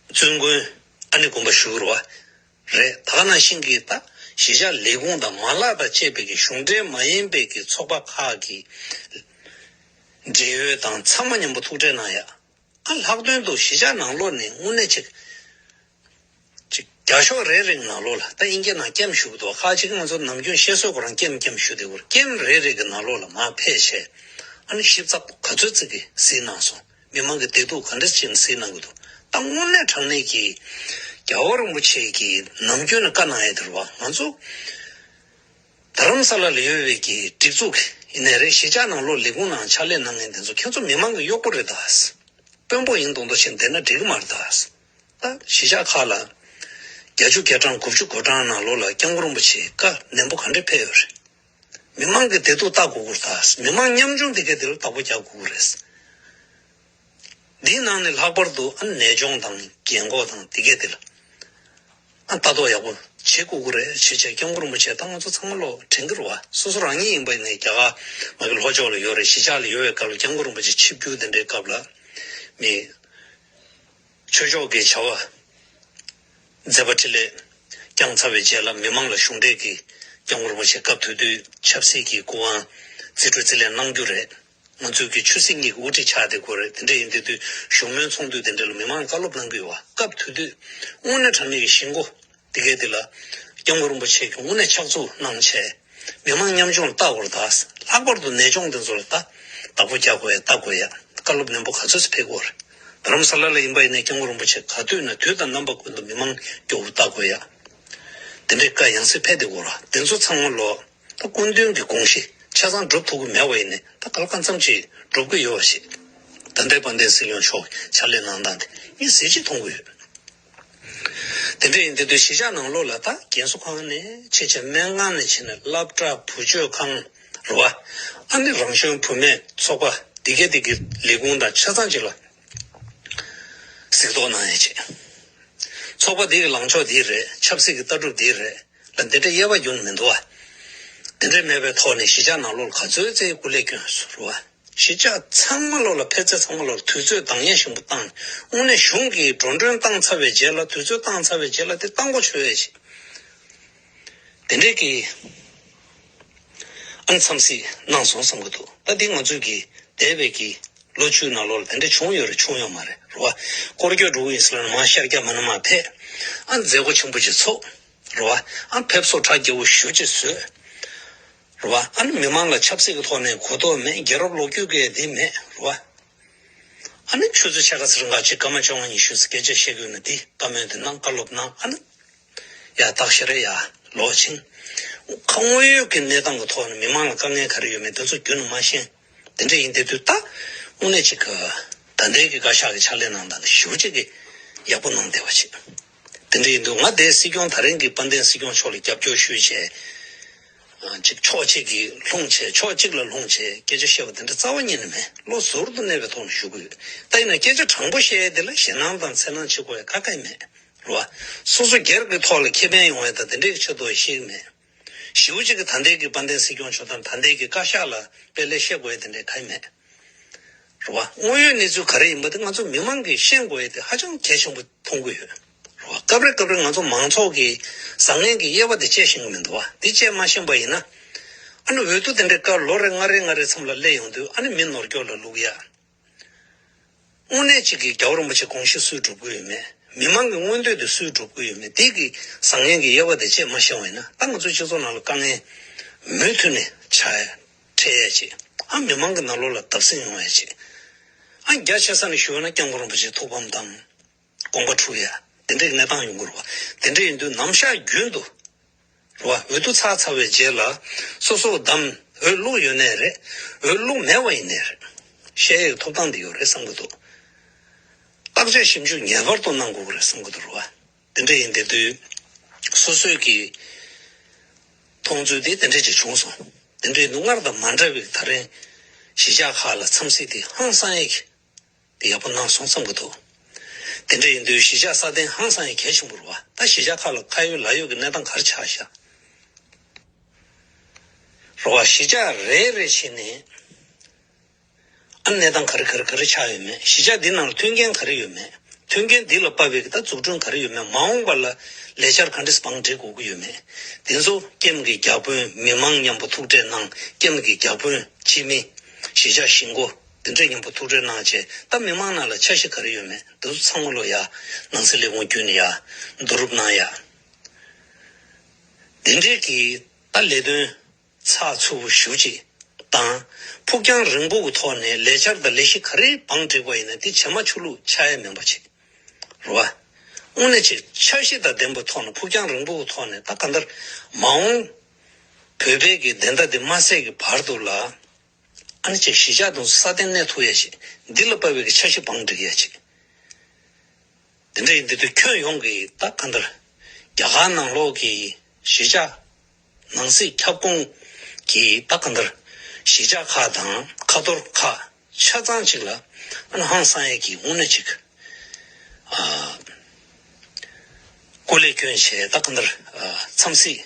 བཙུན་དགོན། ཨ་ནི་དགོན་པ་བཞུགས་རེད་བ། རེད། ད་ག་ནང་བཞིན་གྱི་ད་གཞིས་ཆགས་ལས་ཁུངས་དང་མ་ལག་དང་བཅས་པའི་གི་གཞུང་འབྲེལ་མ་ཡིན་པའི་གི་ཚོགས་པ་ཁག་གི་འབྲེལ་ཡོད་དང་ཚང་མ་མཉམ་པོ་ཐུག་འཕྲད་གནང་ཡ། ཨ། ལྷག་དོན་དུ་གཞིས་ཆགས་ནང་ལོགས་ནས་དངོས་གནས་ཅིག་ཅིག་རྒྱ་ཤོག་རེ་རེའི་ནང་ལོགས་ལ། ད་དབྱིན་སྐད་ནང་ཀེམ་ཞུ་གི་འདུག་ཁ་ཅིག་ང་ཚོ་ནམ་རྒྱུན་བཤད་སྲོལ་ཁོ་རང་ཀེམ་ཀེམ་ཞུ་བསྡད་ཀྱི་ཡོད་རེད། ཀེམ་རེ་རེ་གི་ནང་ལོགས་ལ་མར་ཕེབས་བྱས། ཨ་ནི་ཞིབ་ཚགས་པོ་ག་ཚོད་ཙམ་གྱིས་གཟིགས་གནང་སོང་། མི་མང་གི་བདེ་སྡུག་ག་འདྲ་ཅིག་གཟིགས་གནང་གི་འདུག་ད་དངོས་གནས་དྲང་གནས་ཀྱི་རྒྱལ་བ་རིན་པོ་ཆེ་གིས་ནམ་རྒྱུན་ནས་བཀའ་གནང་ཡས་དེ་རེད་བ། ང་ཚོ་རྡ་རམ་ས་ལ་ལ་ཡོད་པའི་གི་སྒྲིག་འཛུགས་ཡིན་ནའི་རེད། གཞིས་ཆགས་ནང་ལོགས་ལས་ཁུངས་ནང་ཕྱག་ལས་གནང་མཁན་དེ་ཚོ་ཁྱེད་ཚོ་མི་མང་གི་གཡོག་པོ་རེད་ད། དཔོན་པོ་ཡིན་མདོག་མདོག་བྱས་བསྡད་ན་འགྲིག་གི་མ་རེད་ད། ད་གཞིས་ཆགས་ཁག་ལ་བརྒྱད་ཅུ་གྱ་གྲངས་དགུ་བཅུ་གོ་གྲངས་ནང་ལོགས་ལ་སྐྱབས་མགོན་རིན་པོ་ཆེའི་བཀའ་ནན་པོ་ག་འདྲས་ཕེབས་ཡོད་རེད། མི་མང་གི་བདེ་སྡུག་ལྟ་དགོས་ཀྱི་རེད་ད། མི་མང་ཉམ་ཆུང་དེ་གས་དེ་ལ་བདག་པོ་རྒྱག་དགོས་ཀྱི་རེད། འདིའི་ནང་ནས་ལྷག་པར་དུ་ཨ་ནི་ནད་གཅོང་དང་རྒན་འཁོགས་དང་དེ་གས་དེ་ལ་ཨ་ལྟ་རྟོག་ཡག་པོ་བྱེད་དགོས་ཀྱི་རེད། བྱས་བྱས་སྐྱབས་མགོན་རིན་པོ་ཆེ་ད་ང་ཚོ་ཚང་མ་ལོ་དྲན་གྱི་རེད་བ། སོ་སོ་རང་ཉིད་ཡིན་པ་ཡིན་ནའི་རྒྱ་གར་མ་གི་ལྷོ་ཕྱོགས་ལ་ཡོད་རེད། གཞིས་ཆགས་ལ་ཡོད་པའི་སྐབས་ལ་སྐྱབས་མགོན་རིན་པོ་ཆེ་ཆིབས་བསྒྱུར་དེ་འདྲའི་སྐབས་ལ་མི་ཆོས་ཕྱོགས་ཀྱི་བྱ་བ་མཛད་པ་འཕྲིན་ལས་བསྐྱངས་ཚར་བའི་རྗེས་ལ་མི་མང་ལ་གཞུང་འབྲེལ་གྱི་སྐྱབས་མགོན་རིན་པོ་ཆེ་སྐབས་དེ་དུས་ཆབ་སྲིད་ཀྱི་སྐུ་དབང་ རྩིས་སྤྲོད་རྩིས་ལེན་གནང་རྒྱུ་རེད། ང་ཚོའི་གི་ཆོས་སྲིད་གཉིས་ཀྱི་དབུ་ཁྲིད་ཆགས་བསྡད་ཀྱི་ཡོད་རེད། དེ་འདྲ་ཡིན་དུས་དུས་བཞུགས་མོལ་ཚོགས་འདུ་དེ་འདྲ་ལ་མི་མང་བཀའ་སློབ་གནང་གི་ཡོད་པ། སྐབས་དེ་དུས་དངོས་གནས་དྲང་གནས་ཀྱི་ཞེན་ཁོག་དེ་གས་དེ་ལ་སྐྱབས་མགོན་རིན་པོ་ཆེ་གིས་དངོས་གནས་ཕྱག་མཛུབ་གནང་བྱས། མི་མང་ཉམ་ཆུང་ལ་ལྟ་དགོས་རེད་ད། ལྷག་པར་དུ་ནད་གཅོང་དེ་ཚོ་ལ་ད་བདག་པོ་རྒྱག་དགོས་ཡ། ལྟ་དགོས་ཡ། བཀའ་སློབ་ནན་པོ་ག་ཚོད་ཅིག་ཕེབས་ཀྱི་ཡོད་རེད། རྡ་རམ་ས་ལ་ལ་ཡིན་པ་ཡིན་ནའི་སྐྱབས་མགོན་རིན་པོ་ཆེ་ག་དུས་ན་དུས་དང་རྣམ་པ་ཀུན་ཏུ་མི་མང་མགྱོགས་པོ་ལྟ་དགོས་ཡ། དེ་འདྲའི་བཀའ་ཡང་སེ་ཕེབས་བསྡད་ཀྱི་ཡོད་རེད། དེ་ཚོ་ཚང་མ་ལོ། ད་སྐུ་མདུན་གྱི་དགོངས་གཞི་ཆ་ཚང་སྒྲུབ་ཐུབ་ཀྱི་མེད་པ་ཡིན་ནའི་ད་ག་ལ་གང་འཚམ་ཅིག་སྒྲུབ་ཀྱི་ཡོད་པ་ཞིག་ད་ལྟའི་དཔལ་ལྡན་སྲིད་སྐྱོང་མཆོག་ཕྱག་ལས་གནང་སྟངས་དེ་ངས་གཟི་བརྗིད་མཐོང་གི་ཡོད། དེ་འདྲ་ཡིན་དུས་དུས་གཞིས་ཆགས་ནང་ལོགས་ལ་ད་རྒན་གསོ་ཁང་ནས་ཕྱིན་བྱས་སྨན་ཁང་ནས་ཕྱིན་ནས་སློབ་གྲྭ་བུ་བཅོལ་ཁང་རེད་བ། ཨ་ནི་རང་གཞུང་བུད་མེད་ཚོགས་པ་འདི་ག་འདི་གའི་ལས་ཁུངས་དང་ཆ་ཚང་ཅིག་ལ་གཟིགས་རྟོག་གནང་ཡ་བྱས། ཚོགས་པ་འདི་གི་ལངས་ཕྱོགས་འདི་རེད། ཆབ་སྲིད་ཀྱི་ལྟ་གྲུབ་འདི་རེད་ལ་འདི་འདྲ་དབྱེ་བ་བསྒྱུར་ནས་མི་འདུག་བ། དེ་འདྲ་མེད་པའི་ཐོག་ནས་གཞིས་ཆགས་ནང་ལོགས་ལ་ག་ཚོད་ཙམ་སྐུ་ལས་བསྐྱོན་སོང་རེད་བ། གཞིས་ཆགས་ཚང་མ་ལོགས་ལ་ཕེབས་ཚད་ཚང་མ་ལོགས་ལ་དུས་ཚོད་འདང་ངེས་ཤིང་པོ་བཏང་། དངོས་གནས་གཞུང་གིས་འགྲོ་གྲོན་བཏང་ཚར་བའི་རྗེས་ལ་དུས་ཚོད་བཏང་ཚར་བའི་རྗེས་ལ་དེ་བཏང་གོ་ཆོད་ཡས་ཤིག་དེ་འདྲས་ཀྱི་ཨ་ནི་འཚམས་གཟིགས་གནང་སོང་བསམ་གྱི་འདུག་ད་འདི་ང་ཚོས་ཀྱི་འདས་པའི་གི་ལོ་བཅུའི་ནང་ལོགས་ལ་དེ་འདྲས་བྱུང་ཡོད་རེད་བྱུང་ཡོད་མ་རེད་རེད་བ། སྐོར་སྐྱོད་འགྲོ་གི་ཡིན་ཟེར་ན་མར་ཤར་རྒྱག་མ་ན་མར་ཕེབས། ཨ་ནི་མཛད་སྒོ་ཆེན་པོ་ཅིག་ཚོགས། རེད་བ། ཨ་ནི་ཕེབས་བསུ་གྲ་རྒྱས་པོ་ཞེ་པོ་ཅིག་བཟོས། རེད་བ། ཨ་ནི་མི་མང་ལ་ཆབ་སྲིད་ཀྱི་ཐོག་ནས་གོ་རྟོགས་མེད། རྒྱལ་རབས་ལོ་རྒྱུས་ཀྱི་འདི་མེད་རེད་བ། ཨ་ནི་ཆུ་ཚོད་ཕྱེད་ཀ་ཙམ་རིང་ག་ཅིག་སྐར་མ་བཅོ་ལྔ་ཉི་ཤུ་ཙམ་སྐད་ཆ་བཤད་དགོས་ན་འདི་བཀའ་མོལ་འདི་གནང་། བཀའ་སློབ་གནང་། ཨ་ནི་ཡ་སྟག་ཤར་རེད་ཡ་ལོག་ཕྱིན། ཁ་དངོས་ཡོད་ཀྱི་གནས་སྟངས་ཀྱི་ཐོག་ནས་མི་མང་ལ་དཀའ་ངལ་ག་རེ་ཡོད་མེད་འདི་ཚོ་རྒྱུན་ནས་མ་ཤེས། དེ་འདྲ་ཡིན་དེ་དུས་ད་དངོས་གནས་ཅིག་གི་ད་ལྟའི་གི་བཀའ་ཤག་གི་ཕྱག་ལས་གནང་སྟངས་དེ་ཞེ་པོ་ཅིག་གི་ཡག་པོ་གནང་བསྡད་པ་ཅིག་དེ་འདྲ་ཡིན་དུས་ང་དེ་སྲིད་སྐྱོང་ད་རིང་གི་དཔལ་ལྡན་སྲིད་སྐྱོང་མཆོག་ལ་རྒྱབ་སྐྱོར་ཞུས་བྱས། ཅིག་ཕྱོགས་གཅིག་གིས་ལྷུང་བྱས་ཕྱོགས་གཅིག་ལ་ལྷུང་བྱས་སྐད་ཆ་བཤད་པ་དེ་འདྲ་རྩ་བ་ཉིད་ནས་མེད། བློ་ཟུར་དུ་གནས་པའི་ཐོག་ནས་ཞུ་གི་ཡོད། ད་ཡིན་ན་སྐད་ཆ་དྲང་པོ་བཤད་ཡས་དེ་ལ་ཞེད་སྣང་དང་འཚེར་སྣང་བྱེད་དགོས་ཡ་ག་གེ་མེད་རེད་བ། སོ་སོ་སྒེར་གྱི་ཐོག་ལ་ཁེ་ཕན་ཡོང་ཡ་དང་དེ་འདྲའི་ཆེད་དུ་བཤད་ཀྱི་མེད། ཞེ་པོ་ཅིག་གིས་ད་ལྟའི་གི་དཔལ་ལྡན་སྲིད་སྐྱོང་མཆོག་དང་ད་ལྟའི་གི་བཀའ་ཤག་ལ་དཔེ་ལས་བཤད་དགོས་ཡ་དེ་འདྲའི་ག་ཡེ་མེད། རེད་བ། དངོས་ཡོད་གནས་ཚུལ་ག་རེ་ཡིན་པ་དེ་ང་ཚོ་མི་མང་གིས་ཤེས་དགོས་ཡ་དེ་ཧ་ཅང་གལ་ཆེན་པོ་མཐོང་གི་ཡོད། རེད་བ། སྐབས་རེ་སྐབས་རེ་ང་ཚོ་མང་ཚོགས་ཀྱིས་བཟང་ངན་གྱི་དབྱེ་བ་དེ་དཔྱད་ཤེས་ཀྱི་མི་འདུག་བ། དེ་དཔྱད་མ་ཤེས་པ་ཡིན་ན། ཨ་ནི་འོས་བསྡུ་དེ་འདྲའི་སྐབས་ལོ་རེ་ལྔ་རེ་ལྔ་རེ་མཚམས་ལ་སླེབས་ཡོང་དུས་ཨ་ནི་མི་ནོར་སྐྱོར་ལ་བླུག་ཡ། དངོས་གནས་གཅིག་གིས་རྒྱལ་བ་རིན་པོ་ཆེ་དགོངས་གཞི་སུས་སྒྲུབ་ཀྱི་ཡོད་མེད། མི་མང་གི་མངོན་འདོད་དེ་སུས་སྒྲུབ་ཀྱི་ཡོད་མེད། དེ་གི་བཟང་ངན་གྱི་དབྱེ་བ་དེ་དཔྱད་མ་ཤེས་པ་ཡིན་ན་ད་ང་ཚོའི་སྤྱི་ཚོགས་ནང་ལ་དཀའ་ངལ་མུ་མཐུད་ནས་ཆགས་ཡ། འཕྲད་ཡ་ཅིག་ཨ་མི་མང་གི་ནང་ལོགས་ལ་བརྡབ་གསིག་ཡོང་ཡ་ཅིག་ཨ་རྒྱ་ཆེ་ས་ནས་ཞུས་ན་སྐྱབས་མགོན་རིན་པོ་ཆེ་ཐུགས་ཕམ་དང་དགོངས་པ་འཁྲུག་ཡ་དེ་འདྲའི་གནས་སྟངས་ཡོང་གི་རེད་བ། དེ་འདྲ་ཡིན་དུས་ནམ་ཞག་རྒྱུན་དུ་རེད་བ། འོས་བསྡུ་ཚར་ཚར་བའི་རྗེས་ལ་སོ་སོ་བདམས། འོས་བླུགས་ཡོད་ནའི་རེད། འོས་བླུགས་མེད་པ་ཡིན་ནའི་རེད། བཤད་ཡའི་ཐོབ་ཐང་དེ་ཡོད་རེད་བསམ་གྱི་འདུག་བརྟག་དཔྱད་ཞིབ་འཇུག་ངེས་པར་དུ་གནང་དགོས་ཀྱི་རེད་བསམ་གྱི་འདུག་རེད་བ། དེ་འདྲ་ཡིན་དེ་དུས་སོ་སོས་ཀྱི་མཐོང་ཚུལ་དེ་དེ་འདྲ་ཅིག་བྱུང་སོང་། དེ་འདྲ་ཡིན་དུས་སྔར་དང་མ་འདྲ་བའི་ད་རིང་གཞིས་ཆགས་ཁག་ལ་འཚམས་གཟིགས་དེ་ཧང་སང་ཡས་ཀྱི་དེ་ཡག་པོ་གནང་སོང་བསམ་གྱི་འདུག་དེ་འདྲ་ཡིན་དུས་གཞིས་ཆགས་སྲ་བརྟན་ཧང་སང་ཡས་གལ་ཆེན་པོ་རེད་བ། ད་གཞིས་ཆགས་ཁག་ལ་ཁ་ཡོད་ལག་ཡོད་ཀྱི་གནས་སྟངས་ག་རེ་ཆགས་ཤག་རེད་བ། གཞིས་ཆགས་རེ་རེ་བྱས་ནས་ཨ་གནས་སྟངས་ག་རེ་ག་རེ་ག་རེ་ཆགས་ཡོད་མེད། གཞིས་ཆགས་འདི་ནང་ལ་མཐུན་རྐྱེན་ག་རེ་ཡོད་མེད། མཐུན་རྐྱེན་འདི་ལ་དཔག་པའི་ད་འཛུགས་སྐྲུན་ག་རེ་ཡོད་མེད། མ་འོངས་པ་ལ་ལས་འཆར་ག་འདྲས་བང་སྒྲིག་དགོས་ཀྱི་ཡོད་མེད། དེ་ཚོ་ཀེམ་གྱི་བརྒྱ་དཔོན་མི་མང་མཉམ་པོ་ཐུག་འཕྲད་གནང་། ཀེམ་གྱི་བརྒྱ་དཔོན་སྤྱི་མི་གཞིས་ཆགས་གཞིས་འགོ་དེ་འདྲས་མཉམ་པོ་ཐུག་འཕྲད་གནང་བྱས་ད་མི་མང་ནང་ལ་འཆར་གཞི་ག་རེ་ཡོད་མེད་འདི་ཚོ་ཚང་མ་ལོ་ཡ་ནང་སྲིད་ལས་ཁུངས་བརྒྱུད་ནས་ཡ་བསྡུ་རུབ་གནང་ཡ། དེ་འདྲས་ཀྱི་ད་ལས་དོན་ཚགས་ཚུད་པོ་ཞེ་པོ་ཅིག་དང་། ཕུགས་རྒྱང་རིང་པོ་གི་ཐོག་ནས་ལས་འཆར་དང་ལས་གཞི་ག་རེ་བང་བསྒྲིགས་པ་ཡིན་ན་དེ་བྱེ་མ་ཆུ་ལུག་ཆགས་ཡ་མིན་པ་ཅིག་རེད་བ། དངོས་གནས་ཅིག་འཆར་གཞི་དང་ལྡན་པའི་ཐོག་ནས་ཕུགས་རྒྱང་རིང་པོ་གི་ཐོག་ནས་ད་གང་ལྟར་མ་འོངས་བོད་པའི་གི་བདེན་མཐའ་དེ་མ་གསལ་གི་བར་དུ་ལ་ཨ་ནི་ཅིག་གཞིས་ཆགས་དང་སྲ་བརྟན་གནས་ཐུབ་ཡ་ཅིག་འདི་ལ་དཔག་པའི་གི་འཆར་གཞི་བང་བསྒྲིགས་ཡ་ཅིག་དེ་འདྲ་ཡིན་དུས་ཁྱོན་ཡོངས་ཀྱི་ད་གང་ལྟར་རྒྱ་གར་ནང་ལོགས་ཀྱི་གཞིས་ཆགས་ནང་སྲིད་ཁྱབ་ཁོངས་ཀྱི་ད་གང་ལྟར་གཞིས་ཆགས་ཁག་དང་ཁ་ཐོར་ཁག་ཆ་ཚང་ཅིག་ལ་ཨ་ནི་ཧང་སང་ཡས་ཀྱི་དངོས་གནས་ཅིག་ཨ་སྐུ་ལས་བསྐྱོན་བྱས་ད་གང་ལྟར་ཨ་འཚམས་གཟིགས་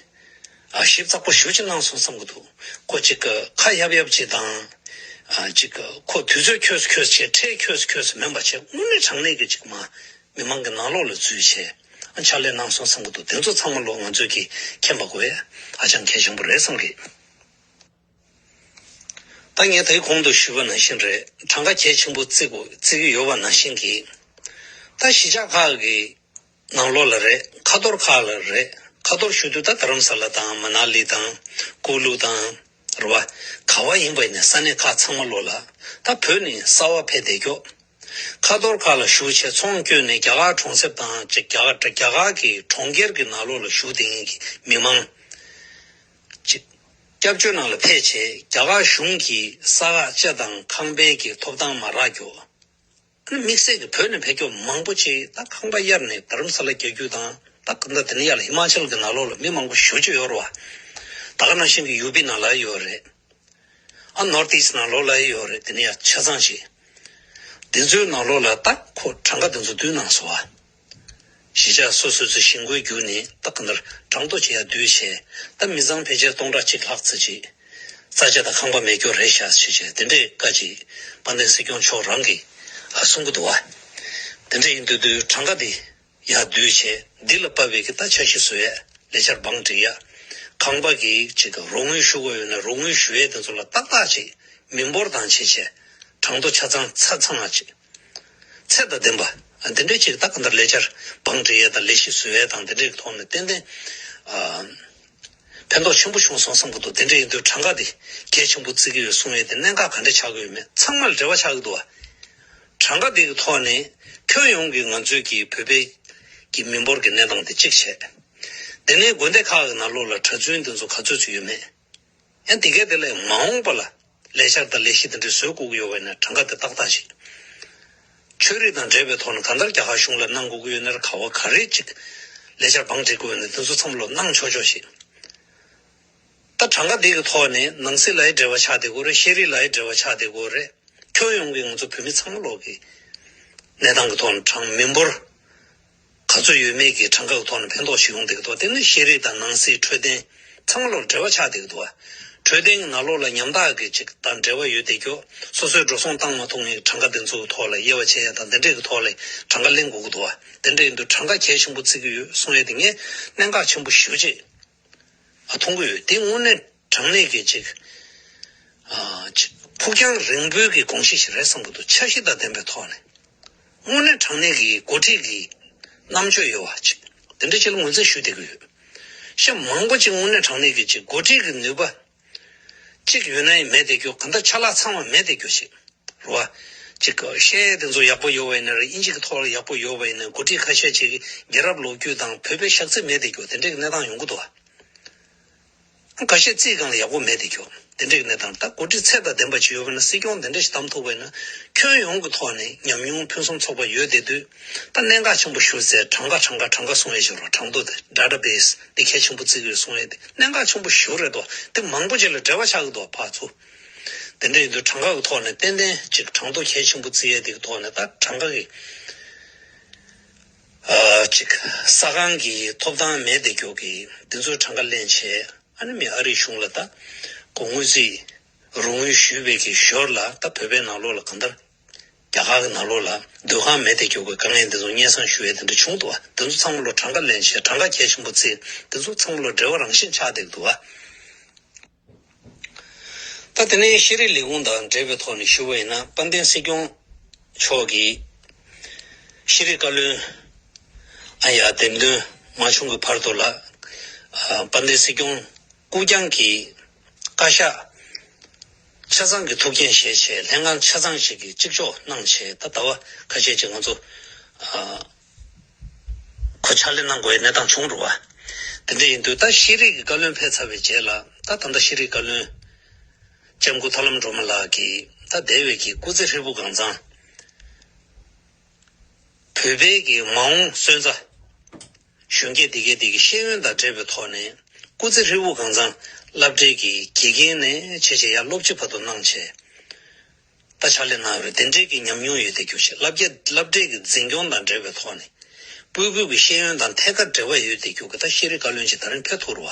ཨ་ཞིབ་ཚགས་པོ་ཞེ་པོ་ཅིག་གནང་སོང་བསམ་གྱི་འདུག་ཁོ་ཅིག་གི་ཁ་ཡབ་ཡབ་ཅིག་དང་ཨ་ཅིག་གི་ཁོ་དུས་ཚོད་འཁྱོལ་སུ་འཁྱོལ་སུ་བྱས་ཁྲལ་འཁྱོལ་སུ་འཁྱོལ་སུ་མིན་པ་བྱས་དངོས་གནས་དྲང་གནས་ཀྱི་ཅིག་མ། མི་མང་གི་ནང་ལོགས་ལ་འཛུལ་བྱས་ཕྱག་ལས་གནང་སོང་བསམ་གྱི་འདུག་དེ་ཚོ་ཚང་མ་ལོ་ང་ཚོས་ཀྱིས་མཁྱེན་པ་དགོས་ཡ་ཧ་ཅང་གལ་ཆེན་པོ་རེད་བསམ་གི། ད་ངས་དེའི་གོང་དུ་ཞུས་པ་ནང་བཞིན་རེད། གྲངས་ཀ་གལ་ཆེན་པོ་བརྩི་དགོས་བརྩི་གི་ཡོད་པ་ནང་བཞིན་གྱི། ད་གཞིས་ཆགས་ཁག་གི་ནང་ལོགས་ལ་རེད། ཁ་ཐོར་ཁག་ལ་རེད། ཁ་ཐོར་ཞུ་དུས་ད་རྡ་རམ་ས་ལ་དང་མ་ན་ལི་དང་ཀུ་ལུ་དང་རེད་བ། ག་བ་ཡིན་པ་ཡིན་ནའི་ས་གནས་ཁག་ཚང་མ་ལོགས་ལ་ད་བོད་ནས་གསར་པ་ཕེབས་བསྡད་ཀྱོག་ཁ་ཐོར་ཁག་ལ་བཞུགས་བྱས་ཚོང་བསྐྱོན་ནས་རྒྱ་གར་གྲོང་གསེབ་དང་ཅིག་རྒྱ་གར་རྒྱ་གར་གྱི་གྲོང་ཁྱེར་གྱི་ནང་ལོགས་ལ་བཞུགས་བསྡད་མཁན་གྱི་མི་མང་ཅིག་སྐྱབས་བཅོལ་ནང་ལ་ཕེབས་བྱས་རྒྱ་གར་གཞུང་གི་ས་ཁག་ལྕགས་དང་ཁང་པའི་གི་ཐོབ་ཐང་མ་རག་ཀྱོག་ཨ་ནི་དམིགས་བསལ་གྱི་བོད་ནས་ཕེབས་ཀྱོག་མང་པོ་ཅིག་ད་ཁང་པ་གཡར་ནས་རྡ་རམ་ས་ལ་རྒྱག་རྒྱུ་དང་ད་གང་ལྟར་དེ་ནས་ཡར་ལ་ཧི་མ་ཅལ་གྱི་ནང་ལོགས་ལ་མི་མང་པོ་ཞེ་པོ་ཅིག་ཡོད་རེད་བ། ད་ག་ནང་བཞིན་གྱི་ཡུ་པི་ནང་ལ་ཡོད་རེད། ཨ་ནོར་ཐི་ཨིསྟ་ནང་ལོགས་ལ་ཡོད་རེད། དེ་ནས་ཡང་ཆ་ཚང་ཞིག་འདི་ཚོའི་ནང་ལོགས་ལ་ད་ཁོ་གྲངས་ཀ་འདི་ཚོ་བསྡུས་གནང་སོང་བ། གཞིས་ཆགས་སོ་སོ་ཚོའི་ཞིང་ཁོའི་བརྒྱུད་ནས་ད་ག་འདར་གྲངས་ཐོ་ཅིག་ཡར་བསྡུས་བྱས་ད་མི་ཚང་ཕལ་ཆེར་སྟོང་ཕྲག་གཅིག་ལྷག་ཙམ་ཅིག་རྩྭ་ཆས་དང་ཁང་པ་མེད་རྒྱུ་རེད་ཤག་ཅེས་བྱས་དེ་འདྲའི་བཀའ་ཅིག་དཔལ་ལྡན་སྲིད་སྐྱོང་མཆོག་རང་གིས་ཨ་གསུང་གི་འདུག་བ། དེ་འདྲ་ཡིན་དུས་དུས་གྲངས་ཀ་འདི། ཡར་བསྡུས་བྱས་འདི་ལ་དཔག་པའི་གི་ད་འཆར་གཞི་བཟོ་ཡས་ལས་འཆར་བང་སྒྲིག་ཡས། ཁང་པ་གི་ཅིག་རོགས་དངུལ་ཞུ་དགོས་ཡོད་ན་རོགས་དངུལ་ཞུ་ཡས་དེ་ཚོ་ལ་ཏག་ཏག་ཅིག་མི་འབོར་དང་བྱས་བྱས་གྲངས་ཐོ་ཆ་ཚང་ཚ་ཚང་བ་ཅིག་ཚད་དང་ལྡན་པ་འདི་འདྲའི་ཅིག་ད་ག་འདྲ་ལས་འཆར་བང་སྒྲིག་ཡས་དང་ལས་གཞི་བཟོ་ཡས་དང་འདི་འདྲའི་གི་ཐོག་ནས་ཏན་ཏན་ཕན་ཐོགས་ཆེན་པོ་བྱུང་སོང་བསམ་གི་འདུག་དེ་འདྲ་ཡིན་དུས་གྲངས་ཀ་འདི་གལ་ཆེན་པོ་བརྩི་གི་ཡོད་གསུང་ཡས་དེ་གནད་འགག་ག་འདྲ་ཆགས་ཀྱི་ཡོད་མེད་ཚང་མར་འབྲེལ་བ་ཆགས་ཀྱི་འདུག་བ། གྲངས་ཀ་འདི་གི་ཐོག་ནས་ཁྱོན་ཡོངས་ཀྱི་ང་ཚོའི་གི་བོད་པའི་གི་མི་འབོར་གྱི་གནས་སྟངས་དེ་གཅིག་བྱས། དེ་ནས་དགོན་སྡེ་ཁག་གི་ནང་ལོགས་ལ་གྲྭ་བཙུན་དེ་ཚོ་ག་ཚོད་ཚོད་ཡོད་མེད། ཡང་དེ་གའི་དེ་ལས་མ་འོངས་པ་ལ་ལས་འཆར་དང་ལས་གཞི་དེ་འདྲ་བཟོ་དགོས་ཀྱི་ཡོད་པ་ཡིན་ན་གྲངས་ཀ་དེ་ཏག་ཏག་ཞིག་ཆོས་རིག་དང་འབྲེལ་བའི་ཐོག་ནས་གང་ལྟར་རྒྱ་གར་གཞུང་ལ་གནང་དགོས་ཀྱི་ཡོད་ན་ར་ག་བ་ག་རེ་ཅིག་ལས་འཆར་བང་སྒྲིག་དགོས་ཡོད་ན་དེ་ཚོ་ཚང་མ་ལོ་གནང་ཆོག་ཆོག་ཞིག་ད་གྲངས་ཀ་འདི་གི་ཐོག་ནས་ནང་སྲིད་ལ་ཡི་འབྲེལ་བ་ཆགས་བསྡད་ཀྱི་རེད། ཤེས་རིག་ལ་ཡི་འབྲེལ་བ་ཆགས་བསྡད་ཀྱི་རེད། ཁྱོན་ཡོངས་ཀྱི་ང་ཚོ་བོད་མི་ཚང་མ་ལོག་གི་གནས་སྟངས་ཀྱི་ཐོག་ནས་གྲངས་མི་འབོར་ག་ཚོད་ཡོད་མེད་ཀྱི་གྲངས་ཀ་གི་ཐོག་ནས་ཕན་ཐོགས་ཤིག་ཡོང་བསྡད་ཀྱི་འདུག་དེ་ནི་ཤེས་རིག་དང་ནང་སྲིད་འཕྲོད་བསྟེན་ཚང་མ་ལོག་འབྲེལ་བ་ཆགས་བསྡད་ཀྱི་འདུག་བ། འཕྲོད་བསྟེན་གྱི་ནང་ལོགས་ལ་ཉམ་ཐག་གི་ཅིག་དང་འབྲེལ་བ་ཡོད་བསྡད་ཀྱོག་སོ་སོའི་འགྲོ་སོང་བཏང་མ་ཐུབ་མཁན་གྱི་གྲངས་ཀ་དེ་ཚོ་གི་ཐོག་ལ་དབྱེ་བ་ཕྱེ་ཡ་དང་དེ་འདྲས་ཀྱི་ཐོག་ལ་གྲངས་ཀ་ལེན་དགོས་ཀྱི་འདུག་བ། དེ་འདྲས་ཡིན་དུས་གྲངས་ཀ་གལ་ཆེན་པོ་བརྩི་གི་ཡོད་གསུང་ཡས་དེ་ངས་གནད་འགག་ཆེན་པོ་ཞེ་པོ་ཅིག་ཨ་མཐོང་གི་ཡོད། དེ་དངོས་གནས་དྲང་གནས་ཀྱི་ཅིག་ཨ་ཅིག་ཕུགས་རྒྱང་རིང་པོའི་གི་དགོངས་གཞི་ཞིག་རེད་བསམ་གི་འདུག་འཆར་གཞི་དང་ལྡན་པའི་ཐོག་ནས་དངོས་གནས་དྲང་གནས་ཀྱི་འགོ་ཁྲིད་ཀྱི་རྣམ་དཔྱོད་ཡོད་པ་ཅིག་དེ་འདྲ་ཅིག་ལ་ངོས་འཛིན་ཞུ་བསྡད་ཀྱི་ཡོད། ཤ་མང་པོ་ཅིག་དངོས་གནས་དྲང་གནས་ཀྱི་ཅིག་འགོ་ཁྲིད་ཀྱི་ནུས་པ་ཅིག་ཡོད་ན་ཡང་མེད་བསྡད་རྒྱུ་གང་ལྟར་ཆ་ལག་ཚང་བ་མེད་བསྡད་རྒྱུ་ཅིག་རེད་བ། ཅིག་གི་བཤད་ཡས་དེ་ཚོ་ཡག་པོ་ཡོད་པ་ཡིན་ན་རེད། དབྱིན་ཇི་གི་ཐོག་ལ་ཡག་པོ་ཡོད་པ་ཡིན་ན་འགོ་ཁྲིད་ཁ་ཤས་ཅིག་གི་རྒྱལ་རབས་ལོ་རྒྱུས་དང་བོད་པའི་ཤ་ཚ་མེད་བསྡད་རྒྱུ་དེ་འདྲའི་གནས་སྟངས་ཡོང་གི་འདུག་བ། ཁ་ཤས་རྩིས་སྒང་ལ་ཡག་པོ་མེད་བསྡད་རྒྱུ་དེ་འདྲའི་གནས་སྟངས། ད་འགོ་ཁྲིད་ཚད་དང་ལྡན་པ་ཅིག་ཡོད་པ་ཡིན་ན་སྲིད་སྐྱོང་དེ་འདྲ་ཞིག་བདམས་ཐུབ་པ་ཡིན་ན་ཁྱོན་ཡོངས་ཀྱི་ཐོག་ནས་ཉམས་མྱོང་ཕུན་སུམ་ཚོགས་པ་ཡོད་བསྡད་དུས་ད་གནད་འགག་ཆེན་པོ་ཞུ་ཟེར་གྲངས་ཀ་གྲངས་ཀ་གྲངས་ཀ་གསུང་ཡས་ཅིག་རོ། གྲངས་ཐོ་དེ་ཌེ་ཊ་བེ་སི་དེ་གལ་ཆེན་པོ་བརྩི་གི་ཡོད་གསུང་ཡས་དེ་གནད་འགག་ཆེན་པོ་ཞེ་པོ་རེད་དོ། དེ་མང་པོ་ཅིག་ལ་འབྲེལ་བ་ཆགས་ཀྱི་འདུག་ཕར་ཚུར། དེ་འདྲ་ཡིན་དུས་གྲངས་ཀ་གི་ཐོག་ནས་ཏན་ཏན་ཅིག་གྲངས་ཐོ་གལ་ཆེན་པོ་བརྩི་ཡས་དེ་གི་ཐོག་ནས་ད་གྲངས་ཀ་གི་ཨ་ཅིག་ས་ཁང་གི་ཐོབ་ཐང་མེད་བསྡད་རྒྱུ་གི་དེ་ཚོའི་གྲངས་ཀ་ལེན་བྱས། ཨ་ནི་མི་ཨ་རིའི་གཞུང་ལ་ད་གོང་དངུལ་རྩིས་རོགས་དངུལ་ཞུས་པའི་གི་ཞོར་ལ་ད་བོད་པའི་ནང་ལོགས་ལ་གང་ལྟར་རྒྱ་གར་གྱི་ནང་ལོགས་ལ་སྡོད་ཁང་མེད་བསྡད་རྒྱུ་གི་དཀའ་ངལ་འདི་ཚོ་སྙན་སེང་ཞུ་ཡས་དེ་འདྲ་བྱུང་འདུག་བ། དེ་ཚོ་ཚང་མ་ལོ་གྲངས་ཀ་ལེན་བྱས་གྲངས་ཀ་གལ་ཆེན་པོ་བརྩིས་དེ་ཚོ་ཚང་མ་ལོ་འབྲེལ་བ་རང་བཞིན་ཆགས་བསྡད་འདུག་བ། ད་དེ་ནས་ཤེས་རིག་ལས་ཁུངས་དང་འབྲེལ་བའི་ཐོག་ནས་ཞུ་བ་ཡིན་ན་དཔལ་ལྡན་སྲིད་སྐྱོང་མཆོག་གིས་ཤེས་རིག་བཀའ་བློན་ཨ་ཡ་འདེམས་ཐོན་མ་བྱུང་གི་བར་དུ་ལ་ཨ་དཔལ་ལྡན་སྲིད་སྐྱོང་སྐུ་རྐྱང་གི་བཀའ་ཤག་ཆ་ཚང་གི་ཐུགས་འགན་བཞེས་བྱས་ལྷན་ཁང་ཆ་ཚང་ཞིག་གིས་གཅིག་ལྕོགས་གནང་བྱས། ད་ཟླ་བ་ཁ་ཤས་ཅིག་ང་ཚོ་ཨ་ཁོ་ཕྱག་ལས་གནང་དགོས་པའི་གནས་སྟངས་བྱུང་འགྲོ་བ། དེ་འདྲ་ཡིན་དུས་ད་ཤེས་རིག་གི་བཀའ་བློན་ཕེབས་ཚར་བའི་རྗེས་ལ་ད་ད་ལྟ་ཤེས་རིག་བཀའ་བློན་ལྕམ་སྐུ་ཐར་ལམ་སྒྲོལ་མ་ལགས་ཀྱིས་ད་འདས་པའི་གི་སྐུ་ཚེ་ཧྲིལ་པོ་གང་ཚང་བོད་པའི་གི་མ་འོངས་སོན་རྩ་གཞོན་སྐྱེས་དེ་གའི་དེ་གི་ཤེས་ཡོན་དང་འབྲེལ་བའི་ཐོག་ནས་སྐུ་ཚེ་ཧྲིལ་པོ་གང་ཚང་སློབ་གྲྭའི་གི་དགེ་རྒན་ནས་བྱས་བྱས་ཡར་སློབ་སྤྱི་བར་དུ་གནང་བྱས། ད་ཕྱག་ལས་གནང་བའི་དེ་འདྲའི་གི་ཉམས་མྱོང་ཡོད་བསྡད་རྒྱུ་ཞིག་སློབ་གྲྭ་སློབ་གྲྭའི་གི་འཛིན་སྐྱོང་དང་འབྲེལ་བའི་ཐོག་ནས་སྤུས་ཀུན་གྱི་ཤེས་ཡོན་དང་ཐད་ཀར་འབྲེལ་བ་ཡོད་བསྡད་རྒྱུ་གི་ད་ཤེས་རིག་བཀའ་བློན་ཅིག་ད་རིང་ཕེབས་ཐུབ་རེད་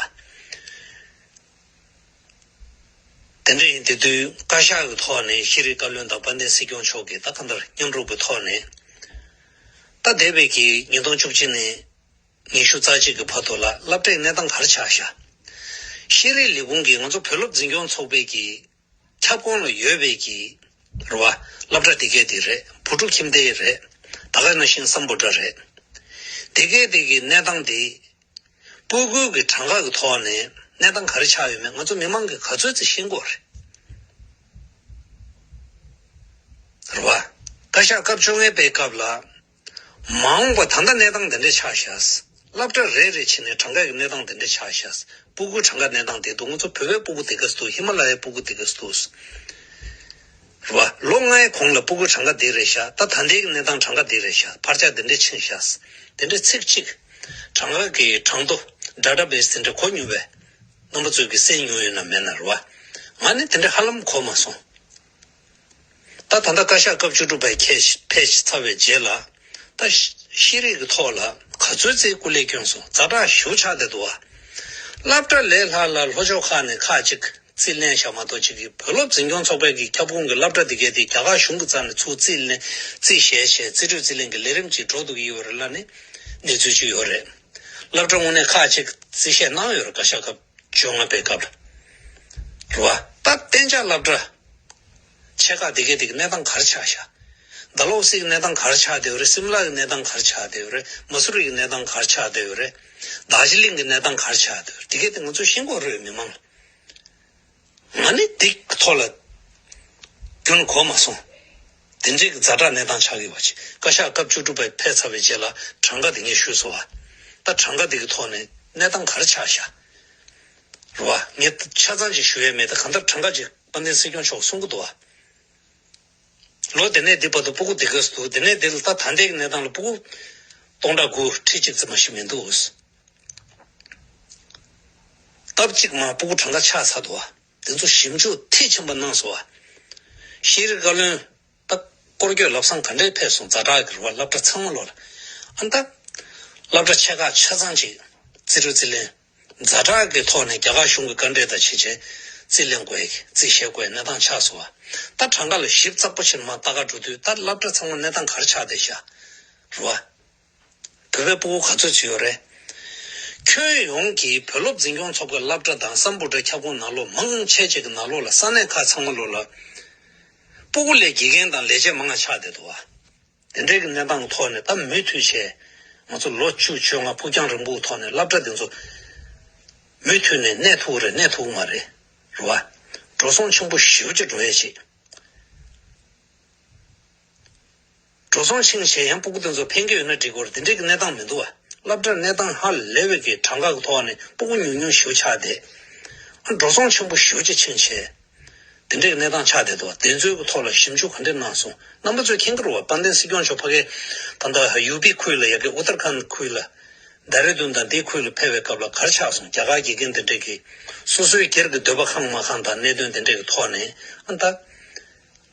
བ། དེ་འདྲ་ཡིན་དེ་དུས་བཀའ་ཤག་གི་ཐོག་ནས་ཤེས་རིག་བཀའ་བློན་དང་དཔལ་ལྡན་སྲིད་སྐྱོང་མཆོག་གིས་ད་གང་ལྟར་མཉམ་རུབ་ཀྱི་ཐོག་ནས་ད་འདས་པའི་གི་ཉིས་སྟོང་བཅུ་གཅིག་ནས་ཉི་ཤུ་རྩ་གཅིག་གི་བར་དུ་ལ་སློབ་གྲྭའི་གནས་སྟངས་ག་རེ་ཆགས་ཤག་ཤེས་རིག་ལས་ཁུངས་ཀྱིས་ང་ཚོ་བོད་སློབ་འཛིན་སྐྱོང་ཚོགས་པའི་གི་ ཁྱབ་ཁོངས་ལ་ཡོད་པའི་གི་རེད་བ། སློབ་གྲྭ་དེ་གས་དེ་རེད། བུ་ཕྲུག་ཁྱིམ་སྡེ་རེད། ད་ག་ནང་བཞིན་སམ་བྷོ་ཊ་རེད། དེ་གས་དེ་གི་གནས་སྟངས་དེ། སྤུ་གུ་གི་གྲངས་ཀ་གི་ཐོག་ནས་གནས་སྟངས་ག་རེ་ཆགས་ཡོད་མེད་ང་ཚོ་མི་མང་གིས་ག་ཚོད་ཅིག་ཤེས་ཀྱི་ཡོད་རེད། རེད་བ། བཀའ་ཤག་སྐབས་བཅོ་ལྔ་པའི་སྐབས་ལ། མ་འོངས་པ་ད་ལྟ་གནས་སྟངས་འདི་འདྲ་ཆགས་ཤག་སློབ་གྲྭ་རེ་རེ་བྱས་ནས་གྲངས་ཀ་གི་གནས་སྟངས་འདི་འདྲ་ཆགས་ཤག་སྤུ་གུ་གྲངས་ཀ་གནས་སྟངས་དེ་འདུག་ང་ཚོ་བོད་པའི་སྤུ་གུ་དེ་ག་ཙམ་འདུག་ཧི་མ་ལ་ཡའི་སྤུ་གུ་དེ་ག་ཙམ་འདུག་རེད་བ། ལོ་ལྔའི་གོང་ལ་སྤུ་གུ་གྲངས་ཀ་འདི་རེད་ཤག་ད་ད་ལྟའི་གནས་སྟངས་གྲངས་ཀ་འདི་རེད་ཤག་འཕར་ཆག་འདི་འདྲ་ཕྱིན་ཤག་དེ་འདྲ་ཚིག་གཅིག་གྲངས་ཀ་གི་གྲངས་ཐོ་ཌེ་ཊ་བེ་སི་དེ་འདྲ་གོ་མྱོང་བས། རྣམ་པ་ཚོས་ཀྱིས་གསན་མྱོང་ཡོད་ན་མེད་ན་རེད་བ། ང་ནི་དེ་འདྲ་ཧ་ལམ་གོ་མ་སོང་། ད་ད་ལྟ་བཀའ་ཤག་སྐབས་བཅུ་དྲུག་པའི་ཁས་ཕེབས་ཚར་བའི་རྗེས་ལ། ད་ཤེས་རིག་གི་ཐོག་ལ་ག་ཚོད་ཙིག་སྐུ་ལས་བསྐྱོན་སོང་། ཛ་དྲག་ཞེ་པོ་ཆགས་བསྡད་འདུག་བ། སློབ་གྲྭ་ལས་སླ་ལ་ལྷོ་ཕྱོགས་ཁག་ནས་ཁག་ཅིག་རྩིས་ལེན་བཞག་མ་གཏོགས་ཅིག་གིས་བོད་སློབ་འཛིན་སྐྱོང་ཚོགས་པའི་གི་ཁྱབ་ཁོངས་ཀྱི་སློབ་གྲྭ་དེ་གས་དེ་རྒྱ་གར་གཞུང་གི་རྩ་ནས་ཚུར་རྩིས་ལེན་རྩིས་བཞེས་བྱས་རྩིས་སྤྲོད་རྩིས་ལེན་གྱི་ལས་རིམ་ཅིག་འགྲོ་འདུག་གི་ཡོད་རེད་ལབ་ནས་གནས་ཚུལ་ཅིག་ཡོད་རེད། སློབ་གྲྭ་དངོས་གནས་ཁག་ཅིག་རྩིས་བཞེས་གནང་ཡོད་རེད། བཀའ་ཤག་སྐབས་བཅོ་ལྔ་པའི་སྐབས་ལ། རེད་བ། ད་གཏན་འཇགས་སློབ་གྲྭ་ཆེ་ཁག་དེ་གའི་དེ་གི་གནས་སྟངས་ག་རེ་ཆགས་ཤག་ཌལ་ཧོ་སི་གི་གནས་སྟངས་ག་རེ་ཆགས་བསྡད་ཡོད་རེད། སིམ་ལ་གི་གནས་སྟངས་ག་རེ་ཆགས་བསྡད་ཡོད་རེད། མ་སུ་རི་གི་གནས་སྟངས་ག་རེ་ཆགས་བསྡད་ཡོད་རེད། དར་ཇི་ལིང་གི་གནས་སྟངས་ག་རེ་ཆགས་བསྡད་ཡོད་རེད། དེ་གའི་དེ་ང་ཚོས་ཤེས་དགོས་རེད་མི་མང་ལ། ང་ནི་དེ་ཐོག་ལ་རྒྱུན་གོ་མ་སོང་། དེ་འདྲའི་གི་ཛ་དྲག་གནས་སྟངས་ཆགས་ཀྱི་ཡོད་པ་ཅིག་བཀའ་ཤག་སྐབས་བཅུ་དྲུག་པའི་ཕེབས་ཚར་བའི་རྗེས་ལ་གྲངས་ཀ་དེ་ངས་ཞུས་སོང་བ། ད་གྲངས་ཀ་དེ་གི་ཐོག་ནས་གནས་སྟངས་ག་རེ་ཆགས་ཤག་རེད་བ། ངས་ཆ་ཚང་ཅིག་ཞུ་ཡས་མེད། ད་གང་ལྟར་གྲངས་ཀ་ཅིག་དཔལ་ལྡན་སྲིད་སྐྱོང་མཆོག་གསུང་གི་འདུག་བ། ལོ་དེ་ནས་འདི་བར་དུ་སྤུ་གུ་དེ་ག་ཙམ་འདུག་དེ་ནས་འདི་ལ་ད་ད་ལྟའི་གནས་སྟངས་ལ་སྤུ་གུ་སྟོང་ཕྲག་དགུ་ཁྲི་གཅིག་ཙམ་མ་ཞིག་མི་འདུག་སྟབས་གཅིག་མ་སྤུ་གུ་གྲངས་ཀ་ཆག་ཚར་འདུག་བ། དེ་ཚོ་ཞིབ་འཇུག་མཐིལ་ཕྱིན་པ་གནང་སོང་བ། ཤེས་རིག་བཀའ་བློན་ད་སྐོར་སྐྱོད་ལམ་སང་ག་འདྲས་ཕེབས་སོང་། ཛ་དྲག་གི་རེད་བ། སློབ་གྲྭ་ཚང་མ་ལོག་ལ། ཨ་ད། སློབ་གྲྭ་ཆེ་ཁག་ཆ་ཚང་ཅིག་རྩིས་སྤྲོད་རྩིས་ལེན། ཛ་དྲག་གི་ཐོག་ནས་རྒྱ་གར་གཞུང་གི་བཀའ་འབྲེལ་དང་བྱས་རྗེས་རྩིས་ལེན་དགོས་ཡ་རྩིས་བཞེས་དགོས་ཡ་གནས་སྟངས་ཆགས་སོང་བ། ད་གྲངས་ཀ་ལ་ཞིབ་ཚགས་པོ་བྱས་ནས་མར་ལྟ་ག་འགྲོ་དུས་ད་སློབ་གྲྭ་ཚང་མ་གནས་སྟངས་ག་རེ་ཆགས་བསྡད་ཤག་རེད་བ། བོད་པའི་སྤུ་གུ་ག་ཚོད་ཅིག་ཡོད་རེད། ཁྱོན་ཡོངས་ཀྱི་བོད་སློབ་འཛིན་སྐྱོང་ཚོགས་པའི་སློབ་གྲྭ་དང་སམ་བྷོ་ཊ་ཁྱབ་ཁོངས་ནང་ལོགས་མང་ཆེ་ཅིག་གི་ནང་ལོགས་ལ་ས་གནས་ཁག་ཚང་མ་ལོགས་ལ་སྤུ་གུ་ལས་དགེ་རྒན་དང་ལས་བྱེད་མང་ང་ཆགས་བསྡད་འདུག་བ། དེ་འདྲའི་གི་གནས་སྟངས་ཀྱི་ཐོག་ནས་ད་མུ་མཐུད་བྱས། ང་ཚོ་ལོ་བཅུ་བཅོ་ལྔ་ཕུགས་རྒྱང་རིང་པོའི་ཐོག་ནས་སློབ་གྲྭ་དེ་ཚོ་མུ་མཐུད་ནས་གནས་ཐུབ་རེད་གནས་ཐུབ་མ་རེད། རེད་བ། འགྲོ་སོང་ཆེན་པོ་ཞེ་པོ་ཅིག་འགྲོ་ཡས་ཅིག་འགྲོ་སོང་ཕྱིན་བྱས་ཡང་སྤུ་གུ་དེ་ཚོ་ཕན་གྱི་ཡོད་ན་འགྲིག་གི་རེད། དེ་འདྲའི་གི་གནས་སྟངས་མི་འདུག་བ། སློབ་གྲྭར་གནས་སྟངས་ཧ་ལས་པའི་གི་གྲངས་ཀ་གི་ཐོག་ནས་སྤུ་གུ་ཉུང་ཉུང་ཞེ་པོ་ཆགས་བསྡད། ཨ་འགྲོ་སོང་ཆེན་པོ་ཞེ་པོ་ཅིག་ཕྱིན་བྱས། དེ་འདྲའི་གནས་སྟངས་ཆགས་བསྡད་འདུག་དེ་ཚོའི་ཐོག་ལ་ཞིབ་འཇུག་ག་འདྲས་གནང་སོང་། རྣམ་པ་ཚོས་མཁྱེན་གྱི་རེད་བ། དཔལ་ལྡན་སྲིད་སྐྱོང་མཆོག་ཕ་གིར་ད་ལྟ་ཡུ་པི་ཁུལ་ལ་ཡ་གི་ཨུ་ཏར་ཁཱན་ཁུལ་ལ། ཌེ་ར་ཌུན་དང་དེའི་ཁུལ་ལ་ཕེབས་པའི་སྐབས་ལ་ག་རེ་ཆགས་སོང་། རྒྱ་གར་དགེ་རྒན་དེ་འདྲས་ཀྱིས་སོ་སོའི་སྒེར་གྱི་འདོད་པ་ཁེངས་མ་ཁེངས་དང་གནད་དོན་དེ་འདྲས་ཀྱི་ཐོག་ནས་ཨ་ད།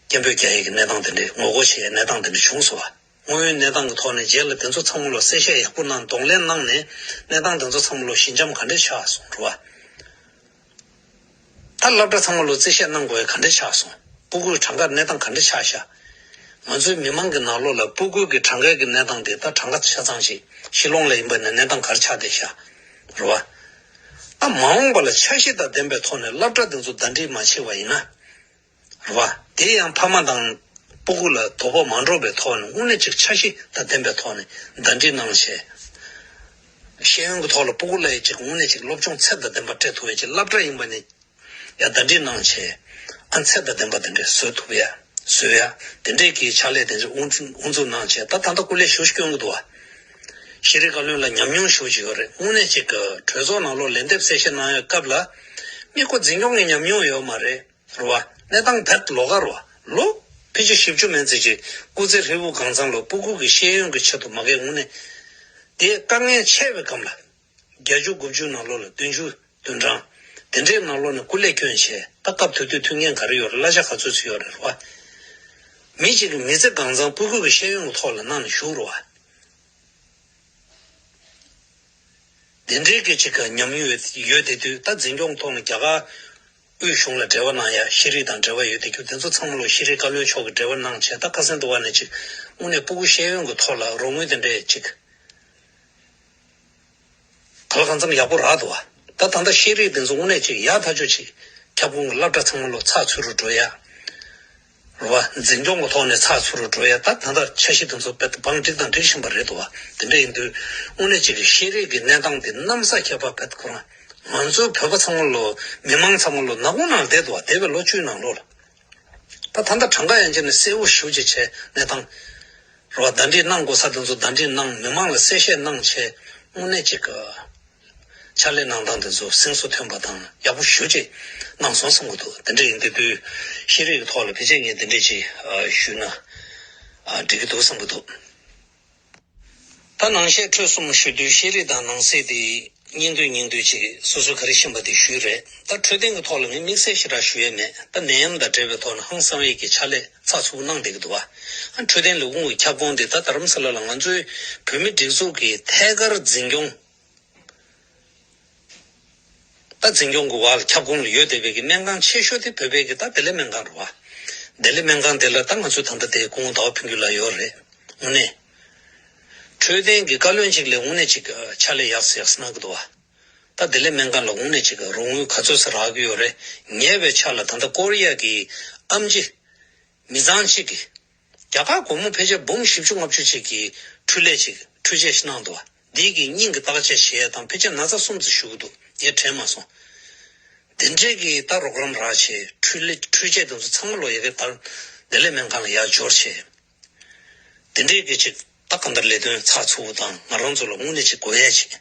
སྐད་འབོད་རྒྱག་ཡས་ཀྱི་གནས་སྟངས་དེ་འདྲས་ངོ་རྒོལ་བྱེད་ཡས་གནས་སྟངས་དེ་འདྲས་བྱུང་སོང་བ། དངོས་ཡོད་གནས་སྟངས་ཀྱི་ཐོག་ནས་རྗེས་ལ་དེ་ཚོ་ཚང་མ་ལ་གསལ་བཤད་ཡག་པོ་གནང་གདོང་ལེན་གནང་ནས་གནས་སྟངས་དེ་ཚོ་ཚང་མ་ལ་ཞི་འཇམ་ག་འདྲས་ཆགས་སོང་རེད་བ། ད་སློབ་གྲྭ་ཚང་མ་ལ་རྩིས་བཤེར་གནང་དགོས་ཡ་ག་འདྲས་ཆགས་སོང་། སྤུ་གུའི་གྲངས་ཀ་གནས་སྟངས་ག་འདྲས་ཆགས་ཤག་ང་ཚོའི་མི་མང་གི་ནང་ལོགས་ལ་སྤུ་གུ་གི་གྲངས་ཀའི་གི་གནས་སྟངས་དེ་ད་གྲངས་ཀ་ཆ་ཚང་ཞིག་ཤི་ལོང་ལ་ཡིན་པ་ནས་གནས་སྟངས་ག་རེ་ཆགས་བསྡད་ཤག་རེད་བ། ད་མ་འོངས་པ་ལ་འཆར་གཞི་དང་ལྡན་པའི་ཐོག་ནས་སློབ་གྲྭ་དེ་ཚོ་ཟླ་སྒྲིལ་མ་བྱས་པ་ཡིན་ན། རེད་བ། དེ་ཡང་ཕ་མ་དང་སྤུ་གུ་ལ་དོ་ཕོག་མ་འགྲོ་བའི་ཐོག་ནས་དངོས་གནས་ཅིག་འཆར་གཞི་དང་ལྡན་པའི་ཐོག་ནས་ཟླ་སྒྲིལ་གནང་བྱས། ཤེས་ཡོན་གྱི་ཐོག་ལ་སྤུ་གུ་ལ་ཡ་ཅིག་དངོས་གནས་ཅིག་སློབ་སྦྱོང་ཚད་དང་ལྡན་པ་སྤྲད་ཐུབ་པའི་ཅིག་སློབ་གྲྭ་ཡིན་པ་ནས་ཡ་ཟླ་སྒྲིལ་གནང་བྱས། ཨ་ཚད་དང་ལྡན་པ་དེ་འདྲས་བཟོ་ཐུབ་ཡ། བཟོ་ཡ། དེ་འདྲས་ཀྱི་ཕྱག་ལས་དེ་ཚོ་དབུ་འཛུགས་གནང་བྱས། ད་ད་ལྟ་སྐུ་ལས་ཞེ་པོ་སྐྱོན་གྱི་འདུག་བ། ཤེས་རིག་བཀའ་བློན་ལ་ཉམས་མྱོང་ཞེ་པོ་ཅིག་ཡོད་རེད། དངོས་གནས་ཅིག་གྲོས་ཚོགས་ནང་ལོགས་ལན་འདེབས་གསལ་བཤད་གནང་ཡ་སྐབས་ལ། མི་ཁོ་འཛིན་སྐྱོང་གི་ཉམས་མྱོང་ཡོད་མ་རེད། རེད་བ། གནས་སྟངས་ད་ལོགས་ཀ་རེད་བ། ལོ་ཕལ་ཆེར་བཞི་བཅུ་མན་ཙམ་ཅིག་སྐུ་ཚེ་ཧྲིལ་པོ་གང་ཚང་ལ་སྤུ་གུ་གི་ཤེས་ཡོན་གྱི་ཆེད་དུ་མ་གས་དངོས་གནས། དེ་དཀའ་ངལ་ཆེ་བའི་སྒང་ལ། བརྒྱད་ཅུ་དགུ་བཅུ་ནང་ལོགས་ལ་བདུན་ཅུ་བདུན་གྲངས། དེ་འདྲའི་ནང་ལོགས་ནས་སྐུ་ལས་བསྐྱོན་བྱས། ད་སྐབས་དེ་དུས་མཐུན་རྐྱེན་ག་རེ་ཡོད་རེད། གླ་ཆ་ག་ཚོད་ཚོད་ཡོད་རེད། རེད་བ། མི་གཅིག་གི་མི་ཚེ་གང་ཚང་སྤུ་གུ་གི་ཤེས་ཡོན་གྱི་ཐོག་ལ་གནང་ནས་བཞུགས་རེད་བ། དེ་འདྲའི་གི་ཅིག་གི་ཉམས་མྱོང་ཡོད་ཡོད་དེ་དུས། ད་འཛིན་སྐྱོང་ཐོག་ནས་རྒྱ་གར་དབུས་གཞུང་ལ་འབྲེལ་བ་གནང་ཡ། ཤེས་རིག་དང་འབྲེལ་བ་ཡོད་དེ་དུས། དེ་ཚོ་ཚང་མ་ལོ་ཤེས་རིག་བཀའ་བློན་མཆོག་གིས་འབྲེལ་བ་གནང་བྱས། ད་ཁ་སང་དུ་བ་ནས་ཅིག་དངོས་གནས་སྤུ་གུ་ཤེས་ཡོན་གྱི་ཐོག་ལ་རོགས་དངུལ་དེ་འདྲས་ཅིག་ག་ལ་གང་འཚམ་ཡག་པོ་རག་འདུག་བ། ད་ད་ལྟ་ཤེས་རིག་དེ་ཚོ་དངོས་གནས་ཅིག་ཡག་ཐག་ཆོད་ཅིག་ ཁྱབ་ཁོངས་ཀྱི་སློབ་གྲྭ་ཚང་མ་ལོ་ཚགས་ཚུད་རུ་འགྲོ་ཡ། རེད་བ། འཛིན་སྐྱོང་གི་ཐོག་ནས་ཚགས་ཚུད་རུ་འགྲོ་ཡ། ད་ད་ལྟ་འཆར་གཞི་དེ་ཚོ་དཔེ་བང་སྒྲིག་དང་སྒྲིག་བཞིན་པ་རེད་འདུག་བ། དེ་འདྲ་ཡིན་དུས་དངོས་གནས་ཅིག་གི་ཤེས་རིག་གི་གནས་སྟངས་དེ་གནམ་ས་ཁྱབ་པ་དཔེ་ཁོ་རང་ང་ཚོའི་བོད་པ་ཚང་མ་ལོ་མི་མང་ཚང་མ་ལོ་ནག་ཁུང་ནང་བསྡད་འདུག་བ། འདས་པའི་ལོ་བཅུའི་ནང་ལོགས་ལ། ད་ད་ལྟ་གྲངས་ཀ་ཡན་ཆད་ནས་གསལ་བོ་ཞེ་པོ་ཅིག་བྱས་གནས་སྟངས་རེད་བ། བརྡ་འདྲི་གནང་དགོས་ས་དེ་ཚོ་བརྡ་འདྲི་གནང་། མི་མང་ལ་གསལ་བཤད་གནང་བྱས་དངོས་གནས་ཅིག་གི་ཕྱག་ལས་གནང་སྟངས་དེ་ཚོ་གཟེངས་སུ་ཐོན་པ་དང་ཡག་པོ་ཞེ་པོ་ཅིག་གནང་སོང་བསམ་གྱི་འདུག་དེ་འདྲ་ཡིན་དུས་དུས་ཤེས་རིག་གི་ཐོག་ལ་ཕལ་ཆེར་ངས་དེ་འདྲ་ཅིག་ཨ་ཞུས་ན་ཨ་འགྲིག་གི་འདུག་བསམ་གྱི་འདུག་ད་ནང་བཤད་འཕྲོས་གསུམ་ཞུ་དུས་ཤེས་རིག་དང་ནང་གསེས་དེ་སྙིང་བསྡུས་སྙིང་བསྡུས་ཅིག་སོ་སོས་ག་རེ་ཤེས་པ་དེ་ཞུས་རེད། ད་འཕྲོད་བསྟེན་གྱི་ཐོག་ལ་ངས་དམིགས་བསལ་ཞེ་དྲག་ཞུ་ཡས་མེད། ད་ནད་ཡམས་དང་འབྲེལ་བའི་ཐོག་ནས་ཧང་སང་ཡས་ཀྱི་ཕྱག་ལས་ཚགས་ཚུད་པོ་གནང་བསྡད་ཀྱི་འདུག་བ། ཨ་འཕྲོད་བསྟེན་ལས་ཁུངས་ཀྱི་ཁྱབ་ཁོངས་དེ་ད་རྡ་རམ་ས་ལ་ལ་ང་ཚོའི་བོད་མི་སྒྲིག་འཛུགས་ཀྱི་ཐད་ཀར་འཛིན་སྐྱོང་། ད་འཛིན་སྐྱོང་གི་འོག་ལ་ཁྱབ་ཁོངས་ལ་ཡོད་བསྡད་པའི་གི་སྨན་ཁང་ཆེ་ཤོས་དེ་བོད་པའི་གི་ད་བདེ་ལེགས་སྨན་ཁང་རེད་བ། བདེ་ལེགས་སྨན་ཁང་དེ་ལ་ད་ང་ཚོ་ད་ལྟ་དེ་སྐུ་ངོ་ཟླ་བ་ཕུན་སྐྱིད་ལགས་ཡོད་རེད། དངོས་གནས། འཕྲོད་བསྟེན་གྱི་བཀའ་བློན་ཅིག་ལ་དངོས་གནས་ཅིག་ཕྱག་ལས་ཡག་སེ་ཡག་སེ་གནང་གི་འདུག་བ། ད་བདེ་ལེགས་སྨན་ཁང་ལ་དངོས་གནས་ཅིག་རོགས་དངུལ་ག་ཚོད་ཙམ་རག་གི་ཡོད་རེད། ཉེ་བའི་ཆར་ལ་ད་ལྟ་ཀོ་རི་ཡ་གི་ཨེམ་ཆི་མི་ཚང་གཅིག་གིས་རྒྱ་གར་སྒོར་མོ་ཕལ་ཆེར་འབུམ་བཞི་བཅུ་ལྔ་བཅུ་ཅིག་གི་འཕྲུལ་ལས་ཅིག་འཕྲུལ་ཆས་ཤིག་གནང་འདུག་བ། འདི་གི་སྙིང་གི་བརྟག་དཔྱད་བྱེད་ཡས་དང་ཕལ་ཆེར་ན་ཚ་གསུམ་ཙམ་ཞུ་གི་འདུག་ངས་དྲན་མ་སོང་། དེ་འདྲས་ཀྱི་ད་རོགས་རམ་རག་བྱས་འཕྲུལ་ལས་འཕྲུལ་ཆས་དེ་ཚོ་ཚང་མ་ལོ་ཡ་གི་ལྟར་བདེ་ལེགས་སྨན་ཁང་ལ་ཡར་འབྱོར་བྱས། དེ་འདྲས་ཀྱི་ཅིག་ད་གང་ལྟར་ལས་དོན་ཚགས་ཚུད་པོ་དང་ང་རང་ཚོ་ལ་དངོས་གནས་ཅིག་དགོས་ཡ་ཅིག་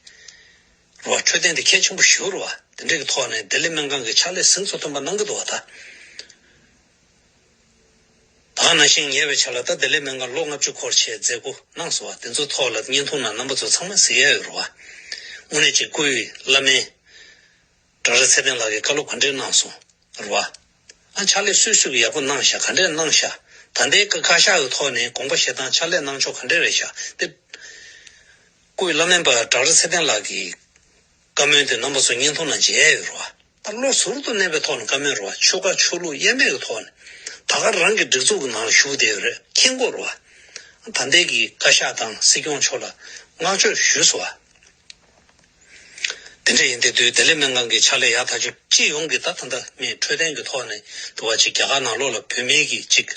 རེད་བ། འཕྲོད་བསྟེན་དེ་གལ་ཆེན་པོ་ཞེ་པོ་རེད་བ། དེ་འདྲས་ཀྱི་ཐོག་ནས་བདེ་ལེགས་སྨན་ཁང་གི་ཕྱག་ལས་གཟེངས་སུ་ཐོན་པ་གནང་གི་འདུག་བ་ད། ད་ག་ནང་བཞིན་ཉེ་བའི་ཆར་ལ་ད་བདེ་ལེགས་སྨན་ཁང་ལོ་ལྔ་བཅུ་འཁོར་བྱས་མཛད་སྒོ་གནང་སོང་བ། དེ་ཚོའི་ཐོག་ལ་བརྙན་ཐུང་ནང་རྣམ་པ་ཚོ་ཚང་མས་གཟིགས་ཡ་ཡོད་རེད་བ། དངོས་གནས་ཅིག་སྐུའི་བླ་སྨན་ཌོག་ཊར་ཚེ་བརྟན་ལགས་ཀྱིས་བཀའ་སློབ་ག་འདྲས་གནང་སོང་རེད་བ། ཨ་ཕྱག་ལས་སུས་སུས་ཀྱིས་ཡག་པོ་གནང་ཤག་ག་འདྲས་གནང་ཤག་ད་ལྟའི་བཀའ་ཤག་གི་ཐོག་ནས་དགོངས་པ་བཞེས་སྟངས་ཕྱག་ལས་གནང་ཕྱོགས་ག་འདྲས་རེད་ཤག་དེ། སྐུའི་བླ་སྨན་པ་ཌོག་ཊར་ཚེ་བརྟན་ལགས་ཀྱིས་བཀའ་མོལ་དེ་རྣམ་པ་ཚོ་བརྙན་ཐུང་ནང་མཇལ་ཡ་ཡོད་རེད་བ། ད་བློ་ཟུར་དུ་གནས་པའི་ཐོག་ནས་བཀའ་མོལ་རེད་བ། ཆོལ་ཁ་ཆོས་ལུགས་དབྱེར་མེད་ཀྱི་ཐོག་ནས་ད་ག་རང་གི་སྒྲིག་འཛུགས་ཀྱི་ནང་ལ་ཞུགས་བསྡད་ཡོད་རེད། མཁྱེན་གྱི་ཡོད་རེད་བ། ད་ལྟའི་གི་བཀའ་ཤག་དང་སྲིད་སྐྱོང་མཆོག་ལ་བསྔགས་བརྗོད་ཞུས་སོང་བ། དེ་འདྲ་ཡིན་དེ་དུས་བདེ་ལེགས་སྨན་ཁང་གི་ཕྱག་ལས་ཡག་ཐག་ཆོད། སྤྱི་ཡོངས་ཀྱི་ད་ད་ལྟ་མི་འཕྲོད་བསྟེན་གྱི་ཐོག་ནས་དུ་བ་ཅིག་རྒྱ་གར་ནང་ལོགས་ལ་བོད་མིའི་གི་ཅིག་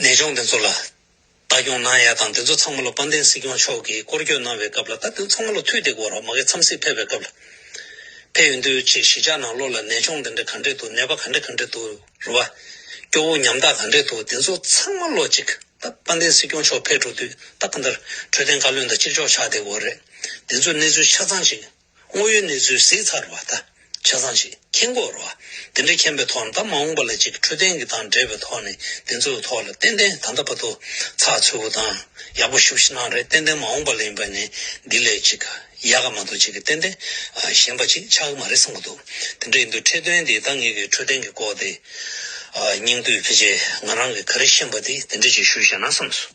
ནད་གཅོང་དེ་ཚོ་ལ་ལྟ་སྐྱོང་གནང་ཡ་དང་། དེ་ཚོ་ཚང་མ་ལ་དཔལ་ལྡན་སྲིད་སྐྱོང་མཆོག་གིས་སྐོར་སྐྱོད་གནང་བའི་སྐབས་ལ་ད་དེ་ཚང་མ་ལ་ཐུག་བསྡད་ཀྱི་ཡོད་རེད། མ་གི་འཚམས་གཟིགས་ཕེབས་པའི་སྐབས་ལ། ཕེབས་ཡོང་དུས་ཅིག་གཞིས་ཆགས་ནང་ལོགས་ལ་ནད་གཅོང་དེ་འདྲ་ག་འདྲས་འདུག་ནད་པ་ག་འདྲས་ག་འདྲས་འདུག་རེད་བ། སྐྱོ་བོ་ཉམ་ཐག་ག་འདྲས་འདུག་དེ་ཚོ་ཚང་མ་ལོ་ཅིག་ད་དཔལ་ལྡན་སྲིད་སྐྱོང་མཆོག་ཕེབས་འགྲོ་དུས་ད་ག་འདྲ་འཕྲོད་བསྟེན་བཀའ་བློན་དང་གཅིག་ལྕོགས་ཆགས་བསྡད་ཀྱི་ཡོད་རེད། དེ་ཚོའི་གནས་ཚུལ་ཆ་ཚང་ཅིག་དངོས་ཡོད་གནས་ཚུལ་གཟིགས་ཚར་བ་དང་ཆ་ཚང་ཞིག་མཁྱེན་གྱི་ཡོད་རེད་བ། དེ་འདྲ་མཁྱེན་པའི་ཐོག་ནས་ད་མ་འོངས་པ་ལ་ཅིག་འཕྲོད་བསྟེན་གྱི་དང་འབྲེལ་བའི་ཐོག་ནས་དེ་ཚོའི་ཐོག་ལ་ཏན་ཏན་ད་ལྟ་བར་དུ་ཚགས་ཚུད་པོ་དང་ཡག་པོ་ཞེ་པོ་ཞིག་གནང་རེད། ཏན་ཏན་མ་འོངས་པ་ལ་ཡིན་པ་ནས་འདི་ལས་ཅིག་ཡག་ག་མ་གཏོགས་ཅིག་གི་ཏན་ཏན་ཨ་གཞན་པ་ཅིག་ཆགས་ཀྱི་མ་རེད་བསམ་གྱི་འདུག་དེ་འདྲ་ཡིན་དུས་འཕྲོད་བསྟེན་འདི་ད་ངེད་ཀྱི་འཕྲོད་བསྟེན་གྱི་སྐོར་དེ་ཨ་སྙིང་བསྡུས་ཕལ་ཆེར་ང་རང་གིས་ག་རེ་ཤེས་པ་དེ་དེ་འདྲ་ཅིག་ཞུས་བཞག་ན་བསམ་སོང་།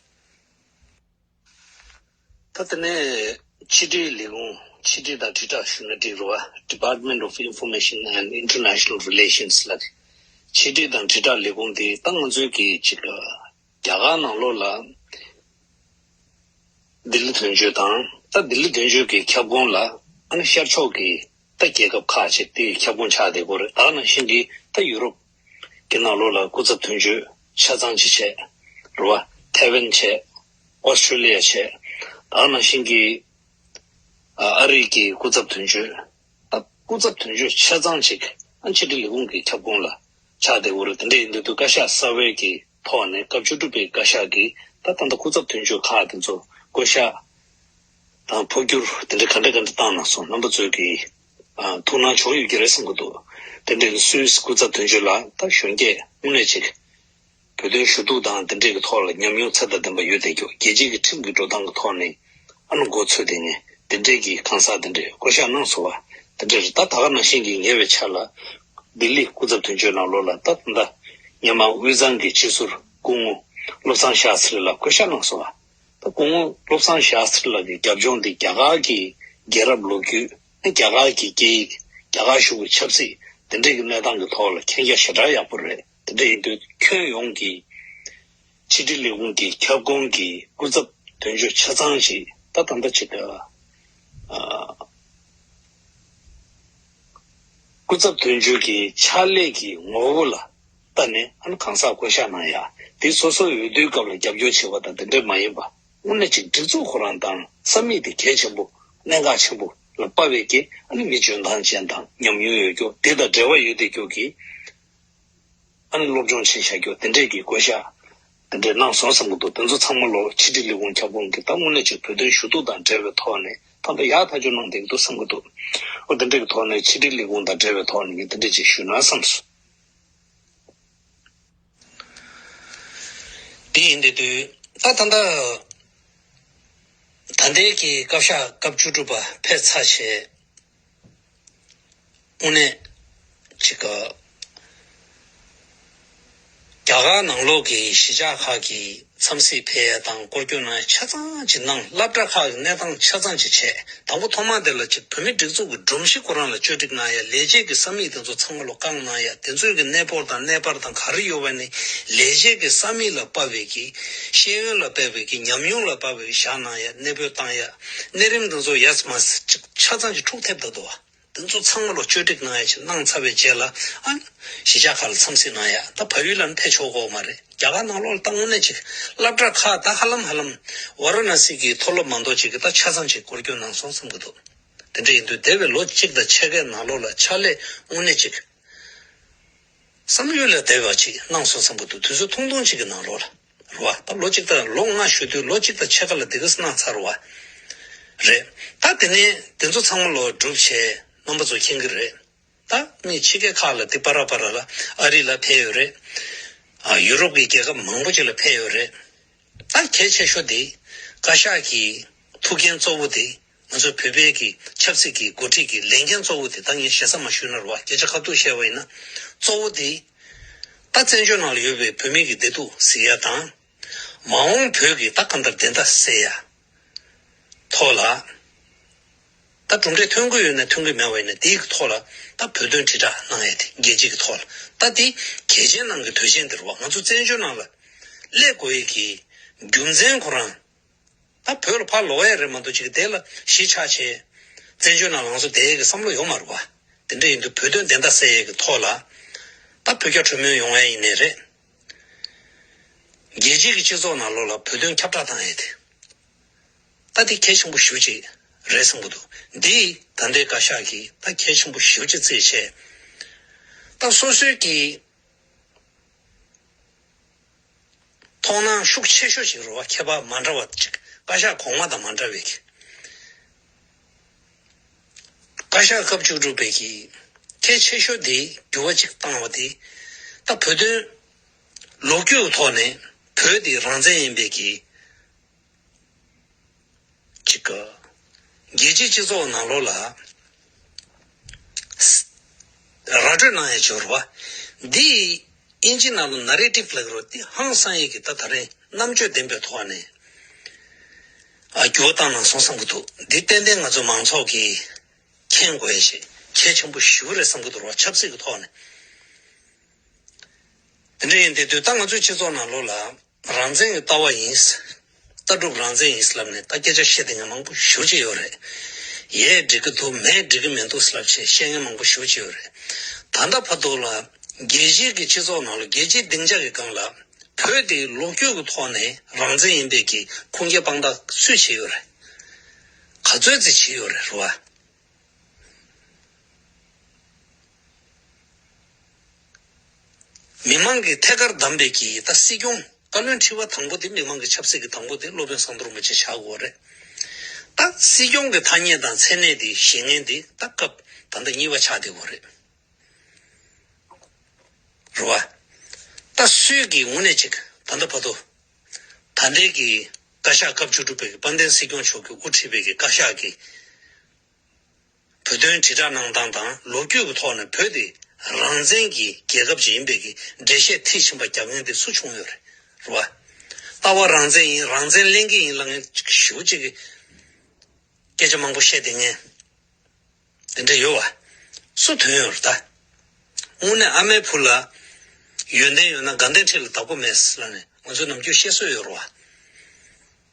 ད་དེ་ནས་ཕྱི་དྲིལ་ལས་ཁུངས། ཕྱི་དྲིལ་དང་དྲིལ་བསྒྲགས་ཞུ་ན་འགྲིག་རེད་བ། Department of Information and International Relations ལ། ཕྱི་དྲིལ་དང་དྲིལ་བསྒྲགས་ལས་ཁུངས་དེ་ད་ང་ཚོའི་གི་ཅིག་རྒྱ་གར་ནང་ལོགས་ལ་ལྡི་ལི་དོན་གཅོད་དང་། ད་ལྡི་ལི་དོན་གཅོད་ཀྱི་ཁྱབ་ཁོངས་ལ་ཨ་ནི་ཤར་ཕྱོགས་ཀྱི་ད་རྒྱལ་ཁབ་ཁག་ཅིག་དེའི་ཁྱབ་ཁོངས་ཆགས་བསྡད་ཀྱི་ཡོད་རེད། ད་ནང་བཞིན་གྱི་ད་ཡུ་རོབ་ཀྱི་ནང་ལོགས་ལ་སྐུ་ཚབ་དོན་གཅོད་ཆ་ཚང་ཅིག་བྱས་རེད་བ། ཐའེ་ཝན་བྱས། ཨོ་སི་ཀྲོ་ལི་ཡ་བྱས། ད་ནང་བཞིན་གྱི་ཨ་ཨ་རི་གི་སྐུ་ཚབ་དོན་གཅོད། ད་སྐུ་ཚབ་དོན་གཅོད་ཆ་ཚང་ཅིག་ཨ་ཕྱི་དྲིལ་ལས་ཁུངས་ཀྱི་ཁྱབ་ཁོངས་ལ་ཆགས་བསྡད་ཡོད་རེད། དེ་འདྲ་ཡིན་དུས་བཀའ་ཤག་གསར་པའི་གི་ཐོག་ནས་སྐབས་བཅུ་དྲུག་པའི་བཀའ་ཤག་གིས་ད་ད་ལྟ་སྐུ་ཚབ་དོན་གཅོད་ཁག་དེ་ཚོ་བསྐོ་གཞག་དང་འཕོ་འགྱུར་དེ་འདྲ་ག་འདྲ་ག་འདྲ་བཏང་ན་སོང་རྣམ་པ་ཚོས་ཀྱིས་ཨ་ཐུགས་སྣང་བྱུང་ཡོད་ཀྱི་རེད་བསམ་གྱི་འདུག་དེ་འདྲ་ཡིན་དུས་སུད་སི་སྐུ་ཚབ་དོན་གཅོད་ལ་ད་གཞོན་སྐྱེས་དངོས་གནས་ཅིག་བོད་དོན་ཞུ་གཏུག་དང་དེ་འདྲས་ཀྱི་ཐོག་ལ་ཉམས་མྱོང་ཚད་དང་ལྡན་པ་ཡོད་བསྡད་རྒྱུ། རྒྱལ་སྤྱིའི་གི་ཁྲིམས་ཀྱི་འགྲོ་སྟངས་ཀྱི་ཐོག་ནས་ཨ་ནི་མགོ་ཚོས་བསྡད་མཁན་དེ་འདྲས་ཀྱི་གང་ཟག་དེ་འདྲས་བསྐོ་གཞག་གནང་སོང་བ། དེ་འདྲས་རེད། ད་ད་ག་ནང་བཞིན་གྱི་ཉེ་བའི་ཆར་ལ་ལྡི་ལི་སྐུ་ཚབ་དོན་གཅོད་ནང་ལོགས་ལ་ད་ད་ལྟ་སྔོན་མ་དབུས་གཙང་གི་སྤྱི་ཟུར་སྐུ་ངོ་བློ་བཟང་ཤཱ་སི་རི་ལགས་བསྐོ་གཞག་གནང་སོང་བ། ད་སྐུ་ངོ་བློ་བཟང་ཤཱ་སི་རི་ལགས་ཀྱི་རྒྱབ་ལྗོངས་འདི་རྒྱ་གར་གྱི་རྒྱལ་རབས་ལོ་རྒྱུས། རྒྱ་གར་གྱི་སྐད་ཡིག་རྒྱ་གར་གཞུང་གི་ཆབ་སྲིད་དེ་འདྲས་ཀྱི་གནས་སྟངས་ཀྱི་ཐོག་ལ་མཁྱེན་རྒྱ་ཞེ་དྲག་ཡག་པོ་རེད། དེ་འདྲ་ཡིན་དུས་ཁྱོན་ཡོངས་ཀྱི་ཕྱི་དྲིལ་ལས་ཁུངས་ཀྱི་ཁྱབ་ཁོངས་ཀྱི་སྐུ་ཚབ་དོན་གཅོད་ཆ་ཚང་ཞིག་ད་ད་ལྟ་ཅིག་ཨ་ སྐུ་ཚབ་དོན་གཅོད་ཀྱི་ཕྱག་ལས་ཀྱི་ངོ་བོ་ལ་བལྟས་ནས་ཨ་ནི་གང་ཟག་བསྐོ་བཞག་གནང་ཡ་དེ་སོ་སོའི་འོས་བསྡུའི་སྐབས་ལ་རྒྱབ་སྐྱོར་བྱེད་པ་དང་དེ་འདྲས་མ་ཡིན་པ། དངོས་གནས་ཅིག་སྒྲིག་འཛུགས་ཁོ་རང་དང་ས་མིག་དེ་གལ་ཆེན་པོ་གནད་འགག་ཆེན་པོ་ལ་དཔག་པའི་གི་ཨ་ནི་མི་འཇོན་ཐང་ཅན་དང་ཉམས་མྱོང་ཡོད་རྒྱུ་དེ་དང་འབྲེལ་བ་ཡོད་བསྡད་རྒྱུ་གི་ཨ་ནི་སློབ་སྦྱོང་བྱེད་བཞག་རྒྱུ་དེ་འདྲས་ཀྱི་བསྐོ་བཞག་དེ་འདྲས་གནང་སོང་བསམ་གྱི་འདུག་དེ་ཚོ་ཚང་མ་ལོ་ཕྱི་དྲིལ་ལས་ཁུངས་ཁྱབ་ཁོངས་ཀྱི་ད་དངོས་གནས་ཅིག་བོད་དོན་ཞུ་གཏུག་དང་འབྲེལ་བའི་ཐོག་ནས་ད་ལྟ་ཡག་ཐག་ཆོད་གནང་བསྡད་ཀྱི་འདུག་བསམ་གྱི་འདུག་ཨོ་དེ་འདྲས་ཀྱི་ཐོག་ནས་ཕྱི་དྲིལ་ལས་ཁུངས་དང་འབྲེལ་བའི་ཐོག་ནས་ངས་དེ་འདྲས་ཅིག་ཞུས་ན་བསམ་སོང་། དེ་ཡིན་དུས་དུས་ད་ད་ལྟ་ད་ལྟའི་གི་བཀའ་ཤག་སྐབས་བཅུ་དྲུག་པ་ཕེབས་ཚར་བྱས། དངོས་གནས་ཅིག་ག་རྒྱ་གར་ནང་ལོགས་ཀྱི་གཞིས་ཆགས་ཁག་གི་འཚམས་གཟིགས་ཕེབས་ཡ་དང་སྐོར་སྐྱོད་གནང་ཡ་ཆ་ཚང་ཅིག་གནང་། སློབ་གྲྭ་ཁག་གི་གནས་སྟངས་ཆ་ཚང་ཅིག་བྱས། དང་པོ་ཐོག་མ་དེ་ལ་ཅིག་བོད་མི་སྒྲིག་འཛུགས་ཀྱི་སྒྲོམ་གཞི་ཁོ་རང་ལ་བཅོས་སྒྲིག་གནང་ཡ། ལས་བྱེད་ཀྱི་ས་མིག་དེ་ཚོ་ཚང་མ་ལ་བཀང་གནང་ཡ། དེ་ཚོའི་གི་གནས་སྤོར་དང་གནས་སྤར་དང་ག་རེ་ཡོད་པ་ནི་ལས་བྱེད་ཀྱི་ས་མིག་ལ་དཔག་པའི་གི་ཤེས་ཡོན་ལ་དཔག་པའི་གི་ཉམས་མྱོང་ལ་དཔག་པའི་གི་བཞག་གནང་ཡ། གནས་སྤོས་བཏང་ཡ། གནས་རིམ་དེ་ཚོ་ཡས་མས་ཅིག་ཆ་ཚང་ཅིག་འཁྲུག་ཐེབས་ད་འདུག་བ། དེ་ཚོ་ཚང་མ་ལ་བཅོས་སྒྲིག་གནང་ཡ་ཅིག་གནང་ཚར་བའི་རྗེས་ལ་ཨ་ནི་གཞིས་ཆགས་ཁག་ལ་འཚམས་གཟིགས་གནང་ཡ། ད་བལ་ཡུལ་ལ་ནི་ཕེབས་ཆོག་གི་ཡོད་མ་རེད། རྒྱ་གར་ནང་ལོགས་ལ་ད་དངོས་གནས་ཅིག་སློབ་གྲྭ་ཁག་ད་ཧ་ལམ་ཧ་ལམ་ཝ་ར་ཎ་སི་གི་མཐོ་སློབ་མ་གཏོགས་ཅིག་གི་ད་ཆ་ཚང་ཅིག་སྐོར་སྐྱོད་གནང་སོང་བསམ་གྱི་འདུག་དེ་འདྲ་ཡིན་དུས་འདས་པའི་ལོ་གཅིག་དང་ཕྱེད་ཀའི་ནང་ལོགས་ལ་ཕྱག་ལས་དངོས་གནས་ཅིག་བསམ་ཡུལ་ལས་འདས་པ་ཅིག་གནང་སོང་བསམ་གྱི་འདུག་དུས་ཚོད་ཐུང་ཐུང་ཅིག་གི་ནང་ལོགས་ལ། རེད་བ། ད་ལོ་གཅིག་དང་ལོ་ལྔ་ཞུ་དུས་ལོ་གཅིག་དང་ཕྱེད་ཀ་ལ་འདི་ག་གནང་ཚར་བ་རེད། ད་དེ་ནས་དེ་ཚོ་ཚང་མ་ལོ་སྒྲུབ་བྱས་རྣམ་པ་ཚོ་མཁྱེན་གྱི་རེད། ད་ནི་ཕྱི་རྒྱལ་ཁག་ལ་དེ་པ་ར་པ་ར་ལ་ཨ་རི་ལ་ཕེབས་ཡོད་རེད། ཨ་ཡུ་རོབ་ཀྱི་རྒྱལ་ཁབ་མང་པོ་ཅིག་ལ་ཕེབས་ཡོད་རེད། ད་གལ་ཆེ་ཤོས་དེ་བཀའ་ཤག་གི་ཐུགས་འགན་གཙོ་བོ་དེ། ང་ཚོ་བོད་པའི་གི་ཆབ་སྲིད་ཀྱི་འགོ་ཁྲིད་ཀྱི་ལས་འགན་གཙོ་བོ་དེ་ད་ངས་ཞེ་ས་མ་ཞུས་ན་རེད་བ། སྐད་ཆ་ཁ་ཐུག་བཤད་པ་ཡིན་ན། གཙོ་བོ་དེ་ད་བཙན་བྱོལ་ནང་ལ་ཡོད་པའི་བོད་མི་གི་བདེ་སྡུག་གཟིགས་ཡ་དང་། མ་འོངས་བོད་ཀྱི་ད་གང་ལྟར་བདེན་མཐའ་གསལ་ཡ་ཐོག་ལ། ད་གྲུབ་འབྲས་ཐོན་གྱི་ཡོད་ན་ཐོན་གྱི་མེད་པ་ཡིན་ན་དེའི་གི་ཐོག་ལ་ད་བོད་དོན་དྲིལ་བསྒྲགས་གནང་ཡ་དེ་རྒྱལ་སྤྱི་གི་ཐོག་ལ། ད་དེ་གལ་ཆེན་ནང་གི་དོན་ཆེན་དེ་རེད་བ། ང་ཚོ་བཙན་བྱོལ་ནང་ལ་སླེབས་དགོས་ཡ་གི་རྒྱུ་མཚན་ཁོ་རང་། ད་བོད་ལ་ཕར་ལོག་ཡ་རེད་མ་གཏོགས་ཅིག་དེ་ལ་གཞིས་ཆགས་བྱས། བཙན་བྱོལ་ནང་ལང་ཚོ་བསྡད་ཡ་གི་བསམ་བློ་ཡོད་མ་རེད་བ། དེ་འདྲ་ཡིན་དུས་བོད་དོན་བདེན་མཐའ་གསལ་ཡ་གི་ཐོག་ལ། ད་བོད་རྒྱ་གྲོས་མོལ་ཡོང་ཡ་ཡིན་ནའི་རེད། རྒྱལ་སྤྱི་གི་སྤྱི་ཚོགས་ནང་ལོགས་ལ་བོད་དོན་ཁྱབ་བསྒྲགས་བཏང་ཡ་དེ། ད་དེ་གལ་ཆེན་པོ་ཞེ་པོ་ཅིག་རེད་བསམ་གྱི་འདུག་འདི་ད་ལྟའི་བཀའ་ཤག་གིས་ད་གལ་ཆེན་པོ་ཞེ་པོ་ཅིག་བརྩིས་བྱས། ད་སོ་སོའི་གི་མཐོང་སྣང་ཤུགས་ཆེ་ཤོས་ཤིག་རེད་བ། ཁྱད་པར་མ་འདྲ་བ་ཅིག་བཀའ་ཤག་གོང་མ་དང་མ་འདྲ་བའི་གི། བཀའ་ཤག་སྐབས་བཅུ་དྲུག་པའི་གི་གལ་ཆེ་ཤོས་དེ་འགྱུར་བ་ཅིག་བཏང་བ་དེ། ད་བོད་དོན་ལོ་རྒྱུས་ཐོག་ནས་བོད་དེ་རང་བཙན་ཡིན་པའི་གི་ཅིག་གི་རྒྱལ་སྤྱིའི་སྤྱི་ཚོགས་ནང་ལོགས་ལ་ར་སྤྲོད་གནང་ཡ་ཅིག་ཡོད་རེད་བ། འདི་ཨིན་ཇི་ནང་ལ་ནེ་རེ་ཊིབ་ལབ་ཀྱི་རེད་བ། འདི་ཧང་སང་ཡ་གི་ད་ད་རེས་རྣམ་དཔྱོད་ལྡན་པའི་ཐོག་ནས་ཨ་འགྱུར་བ་བཏང་གནང་སོང་བསམ་གྱི་འདུག་འདི་ཏན་ཏན་ང་ཚོ་མང་ཚོགས་ཀྱིས་མཁྱེན་དགོས་ཡ་ཞིག་གལ་ཆེན་པོ་ཞེ་པོ་རེད་བསམ་གྱི་འདུག་རེད་བ། ཆབ་སྲིད་ཀྱི་ཐོག་ནས། དེ་འདྲ་ཡིན་དུས་དུས་ད་ང་ཚོའི་སྤྱི་ཚོགས་ནང་ལོགས་ལ། རང་བཙན་གྱི་ལྟ་བ་ཡིན། ལྟ་གྲུབ་རང་བཙན་ཡིན་ལབ་ནས་ད་སྐད་ཆ་བཤད་མཁན་མང་པོ་ཞེ་པོ་ཅིག་ཡོད་རེད། ཡས་འགྲིག་གི་འདུག་མས་འགྲིག་གི་མི་འདུག་ལབ་བྱས་བཤད་མཁན་མང་པོ་ཞེ་པོ་ཅིག་ཡོད་རེད། ད་ལྟ་བར་དུ་ལ་རྒྱལ་སྤྱིའི་གི་སྤྱི་ཚོགས་ནང་ལ་རྒྱལ་སྤྱིའི་སྡིངས་ཆ་གི་སྒང་ལ་བོད་དེ་ལོ་རྒྱུས་ཀྱི་ཐོག་ནས་རང་བཙན་ཡིན་པའི་གི་ཁུངས་སྐྱེལ་དཔང་རྟགས་སུས་བྱས་ཡོད་རེད། ག་ཚོད་ཅིག་བྱས་ཡོད་རེད་རེད་བ། མི་མང་གིས་ཐད་ཀར་བདམས་པའི་གི་ད་སྲིད་སྐྱོང་བཀའ་བློན་ཁྲི་པ་དང་པོ་དེ་མི་མང་གི་ཆབ་སྲིད་ཀྱི་དང་པོ་དེ་སློབ་དཔོན་ཟམ་གདོང་རིན་པོ་ཆེ་ཆགས་ཀྱི་ཡོད་རེད། ད་སྲིད་སྐྱོང་གི་ཐ་སྙད་དང་མཚན་གནས་དེ་བཞེས་མཁན་དེ་ད་སྐབས་ད་ལྟ་གཉིས་པ་ཆགས་བསྡད་ཡོད་རེད། རེད་བ། ད་སུས་ཀྱི་ངོས་ནས་ཅིག་ད་ལྟ་བར་དུ་ད་ལྟའི་གི་བཀའ་ཤག་སྐབས་བཅུ་དྲུག་པའི་གི་དཔལ་ལྡན་སྲིད་སྐྱོང་མཆོག་གིས་དབུ་ཁྲིད་པའི་གི་བཀའ་ཤག་གི་བོད་དོན་དྲིལ་བསྒྲགས་གནང་སྟངས་དང་ལོ་རྒྱུས་ཀྱི་ཐོག་ནས་བོད་དེ་རང་བཙན་གྱི་རྒྱལ་ཁབ་ཅིག་ཡིན་པའི་གི་འགྲེལ་བཤད་མཐིལ་ཕྱིན་པ་རྒྱབ་མཁན་དེ་སུ་བྱུང་ཡོད་རེད། རེད་བ། ལྟ་བ་རང་བཙན་ཡིན། རང་བཙན་ལེན་གྱི་ཡིན་ལབ་མཁན་ཞེ་པོ་ཅིག་གི་སྐད་ཆ་མང་པོ་བཤད་བསྡད་མཁན་དེ་འདྲ་ཡོད་བ། སུ་ཐོན་ཡོད་རེད་ད། དངོས་གནས་ཨ་མའི་བུ་ལ་ཡོན་ཏན་ཡོད་ན་དགའ་ལྡན་ཁྲི་ལ་བདག་པོ་མེད་ལབ་ནས་ང་ཚོས་ནམ་རྒྱུན་བཤད་སྲོལ་ཡོད་རེད་བ།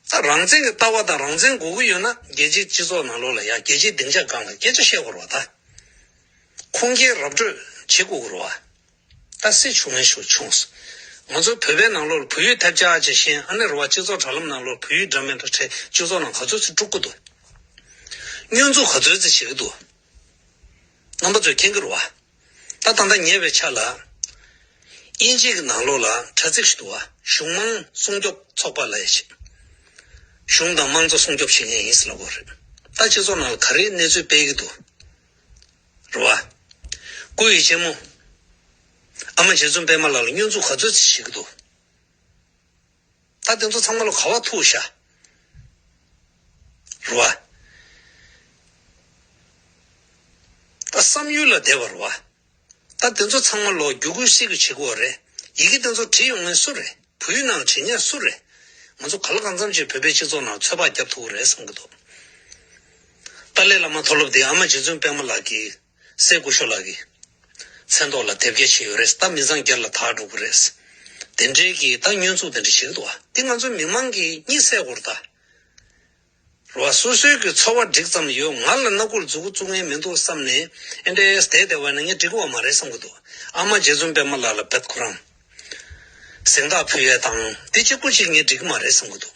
ད་རང་བཙན་གྱི་ལྟ་བ་དང་རང་བཙན་དགོས་ཀྱི་ཡོད་ན་རྒྱལ་སྤྱིའི་སྤྱི་ཚོགས་ནང་ལོགས་ལ་ཡ་རྒྱལ་སྤྱིའི་སྡིངས་ཆ་སྒང་ལ་སྐད་ཆ་བཤད་དགོས་རེད་བ་ད། ཁུངས་སྐྱེལ་ར་སྤྲོད་བྱེད་དགོས་ཀྱི་རེད་བ། ད་སྲིད་བྱུང་ངན་ཞིག་བྱུང་སོང་། ང་ཚོ་བོད་པའི་ནང་ལོགས་ལ་བོད་ཡིག་ཐེབས་ཆག་ཅིག་ཤེས་ཨ་ནི་རེད་བ། སྤྱི་ཚོགས་དྲ་ལམ་ནང་ལོགས་བོད་ཡིག་འདྲ་མིན་འདྲ་བྲིས་སྤྱི་ཚོགས་ནང་ག་ཚོད་ཅིག་དཀྲུག་གི་འདུག་བསྙོན་འཛུགས་ག་ཚོད་ཅིག་བྱེད་ཀྱི་འདུག་རྣམ་པ་ཚོས་མཁྱེན་གྱི་རེད་བ། ད་ད་ལྟ་ཉེ་བའི་ཆར་ལ། དབྱིན་ཇི་གི་ནང་ལོགས་ལ་དྲ་ཚིགས་ཤིག་འདུག་བ། གཞུང་མང་སྲུང་སྐྱོབ་ཚོགས་པ་ལབ་ཡ་ཞིག་གཞུང་དང་དམངས་གཙོ་སྲུང་སྐྱོབ་བྱེད་མཁན་ཡིན་ཟེར་ལབ་ཀྱི་ཡོད་རེད། ད་སྤྱི་ཚོགས་ནང་ལ་ག་རེའི་གནས་ཚུལ་སྤེལ་གྱི་འདུག་རེད་བ། སྐུ་ཡི་གཅེན་མོ། ཨ་མ་རྗེ་བཙུན་པད་མ་ལགས་ལ་བསྙོན་འཛུགས་ག་ཚོད་ཅིག་བྱེད་ཀྱི་འདུག་ད་དེ་ཚོ་ཚང་མ་ལ་ག་བ་ཐུག་ཤག་རེད་བ། ད་བསམ་ཡུལ་ལ་བསྡད་པ་རེད་བ། ད་དེ་ཚོ་ཚང་མ་ལོ་རྒྱུག་ཁུལ་སྲིད་ཀྱི་བྱེད་དགོས་རེད། ཡི་གེ་དེ་ཚོ་བྲིས་ཡོང་མཁན་སུ་རེད། བོད་ཡིག་ནང་བྲིས་མཁན་སུ་རེད། ང་ཚོ་ག་ལ་གང་འཚམ་ཅིག་བོད་པའི་སྤྱི་ཚོགས་ནང་ཚོད་དཔག་རྒྱབ་ཐུབ་ཀྱི་རེད་བསམ་གྱི་འདུག་ཏཱ་ལའི་བླ་མ་མཐོ་སློབ་དེ་ཨ་མ་རྗེ་བཙུན་པད་མ་ལགས་ཀྱི་སྲས་སྐུ་ཞབས་ལགས་ཀྱི་མཚན་ཐོག་ལ་དེབ་སྐྱེལ་བྱས་ཡོད་རེད། ད་མི་ཚང་བརྒྱ་ལ་དྭགས་འགྲོ་གི་རེད། དེ་འདྲའི་གི་ད་བསྙོན་འཛུགས་དེ་འདྲ་བྱེད་ཀྱི་འདུག་བ། དེ་ང་ཚོ་མི་མང་གིས་གཉིད་སད་དགོས་རེད་ད། རེད་བ། སོ་སོའི་གི་འཚོ་བ་འགྲིག་ཙམ་ཡོད། ང་ལ་སྣ་ཁུག་ལ་མཛུ་གུ་བཙུགས་མཁན་མི་འདུག་བསམ་ནས་ཨེ་འདྲས་བསྡད་བསྡད་པ་ན་ངས་འགྲིག་གི་ཡོད་མ་རེད་བསམ་གི་འདུག་ཨ་མ་རྗེ་བཙུན་པད་མ་ལགས་ལ་རྦད་ཁོ་རང་གཟེངས་རྟགས་ཕུལ་ཡས་དང་དེ་གཅིག་པུ་གཅིག་ངས་འགྲིག་གི་མ་རེད་བསམ་གི་འདུག་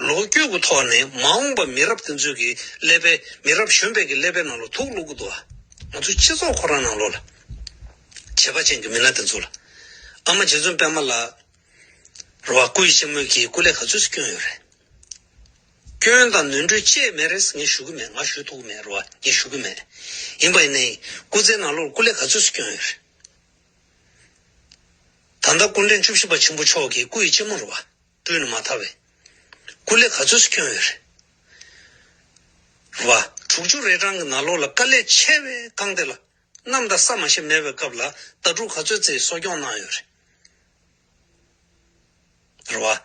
ལོ་རྒྱུས་ཀྱི་ཐོག་ནས་མ་འོངས་པ་མི་རབས་དེ་ཚོའི་གི་ཀླད་པའི་མི་རབས་གཞོན་པའི་གི་ཀླད་པའི་ནང་ལ་དུག་བླུག་གི་འདུག་ང་ཚོའི་སྤྱི་ཚོགས་ཁོ་རང་ནང་ལོགས་ལ་བྱེད་པ་ཅན་གྱི་མི་སྣ་དེ་ཚོ་ལ་ཨ་མ་རྗེ་བཙུན་པད་མ་ལགས་རེད་བ། སྐུ་ཡི་གཅེན་མོ་གིས་སྐུ་ལས་ག་ཚོད་ཅིག་བསྐྱོན་ཡོད་རེད། སྐྱོན་དང་ནོར་འཁྲུལ་ཅི་ཡང་མེད་རེད་ཟེར་ངས་ཞུ་གི་མེད། ང་ཞུ་ཐུབ་ཀྱི་མེད་རེད་བ། ངས་ཞུ་གི་མེད། ཡིན་པ་ཡིན་ནའི་སྐུ་ཚེའི་ནང་ལོགས་སྐུ་ལས་ག་ཚོད་ཅིག་བསྐྱོན་ཡོད་རེད། ད་ལྟ་སྐུ་ཕྲེང་བཅུ་བཞི་པ་ཆེན་པོ་མཆོག་གི་སྐུ་ཡི་གཅེན་མོ་རེད་བ། སྤྲུལ་ནས་མ་ཐར་བའི་སྐུ་ལས་ག་ཚོད་ཅིག་བསྐྱོན་ཡོད་རེད། རེད་བ། དྲུག་ཅུ་རེ་གྲངས་ཀྱི་ནང་ལོགས་ལ་དཀའ་ལས་ཆེ་བའི་རྐང་སྟེགས་ལ་གནམ་དང་ས་མ་ཞིག་མེད་པའི་སྐབས་ལ་ཟླ་དྲུག་ག་ཚོད་ཙམ་གསོ་སྐྱོང་གནང་ཡོད་རེད། རེད་བ།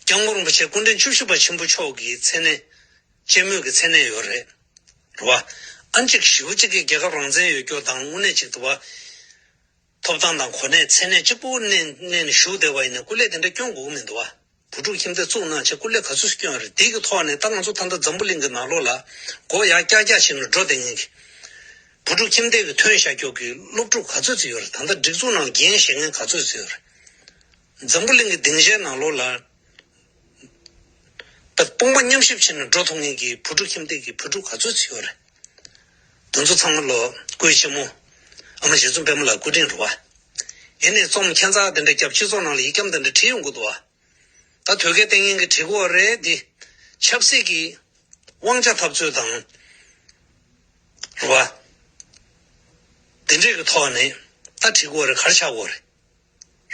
སྐྱབས་མགོན་རིན་པོ་ཆེ་སྐུ་ཕྲེང་བཅུ་བཞི་པ་ཆེན་པོ་མཆོག་གི་མཚན་གནས། གཅེན་མོ་གི་མཚན་གནས་ཡོད་རེད། རེད་བ། ཨ་ནི་གཅིག་ཞེ་པོ་ཅིག་གིས་རྒྱལ་ཁབ་རང་བཙན་ཡོད་རྒྱུ་དང་དངོས་གནས་ཅིག་ཏུ་བ། ཐོབ་ཐང་དང་གོ་གནས་མཚན་གནས་གཅིག་པུ་གནས་གནས་ནས་བཞུགས་བསྡད་པ་ཡིན་ན་སྐུ་ལས་དེ་འདྲ་སྐྱོན་དགོས་ཀྱི་མི་འདུག་བ། བུ་ཕྲུག་ཁྱིམ་སྡེ་བཙུགས་གནང་བྱས་སྐུ་ལས་ག་ཚོད་སྐྱོན་ཡོད་རེད། དེ་གི་ཐོག་ནས་ད་ང་ཚོ་ད་ལྟ་འཛམ་བུ་གླིང་གི་ནང་ལོགས་ལ་མགོ་ཡར་ཀྱག་ཀྱག་བྱས་ནས་འགྲོ་བསྡད་མཁན་གྱི་བུ་ཕྲུག་ཁྱིམ་སྡེ་གི་ཐོན་བཞག་རྒྱུ་གི་སློབ་ཕྲུག་ག་ཚོད་ཙམ་ཡོད་རེད། ད་ལྟ་སྒྲིག་འཛུགས་ནང་འགན་བཞེས་མཁན་ག་ཚོད་ཙམ་ཡོད་རེད། འཛམ་བུ་གླིང་གི་སྡིངས་ཆའི་ནང་ལོགས་ལ་ད་དཔུང་པ་མཉམ་གཤིབ་བྱས་ནས་འགྲོ་ཐུབ་མཁན་གྱི་བུ་ཕྲུག་ཁྱིམ་སྡེ་གི་བུ་ཕྲུག་ག་ཚོད་ཙམ་ཡོད་རེད། དེ་ཚོ་ཚང་མ་ལོ་སྐུའི་གཅེན་མོ་ཨ་མ་རྗེ་བཙུན་པད་མ་ལགས་སྐུ་དྲིན་རེད་བ། ཡིན་ནའི་རྩོམ་ཁྱད་མཚར་དེ་འདྲ་བརྒྱབ་སྤྱི་ཚོགས་ནང་ལ་ཡིག་སྐྱམ་དེ་འདྲ་བྲིས་ཡོང་གི་འདུག་བ། ད་དོལ་རྒྱལ་བསྟེན་མཁན་གྱིས་བྲིས་ཀྱི་ཡོད་རེད་དེ། ཆབ་སྲིད་ཀྱི་དབང་ཆ་འཐབ་རྩོད་དང་། རེད་བ། དེ་འདྲས་ཀྱི་ཐོག་ནས་ད་བྲིས་ཀྱི་ཡོད་རེད། ག་རེ་ཆགས་ཀྱི་ཡོད་རེད།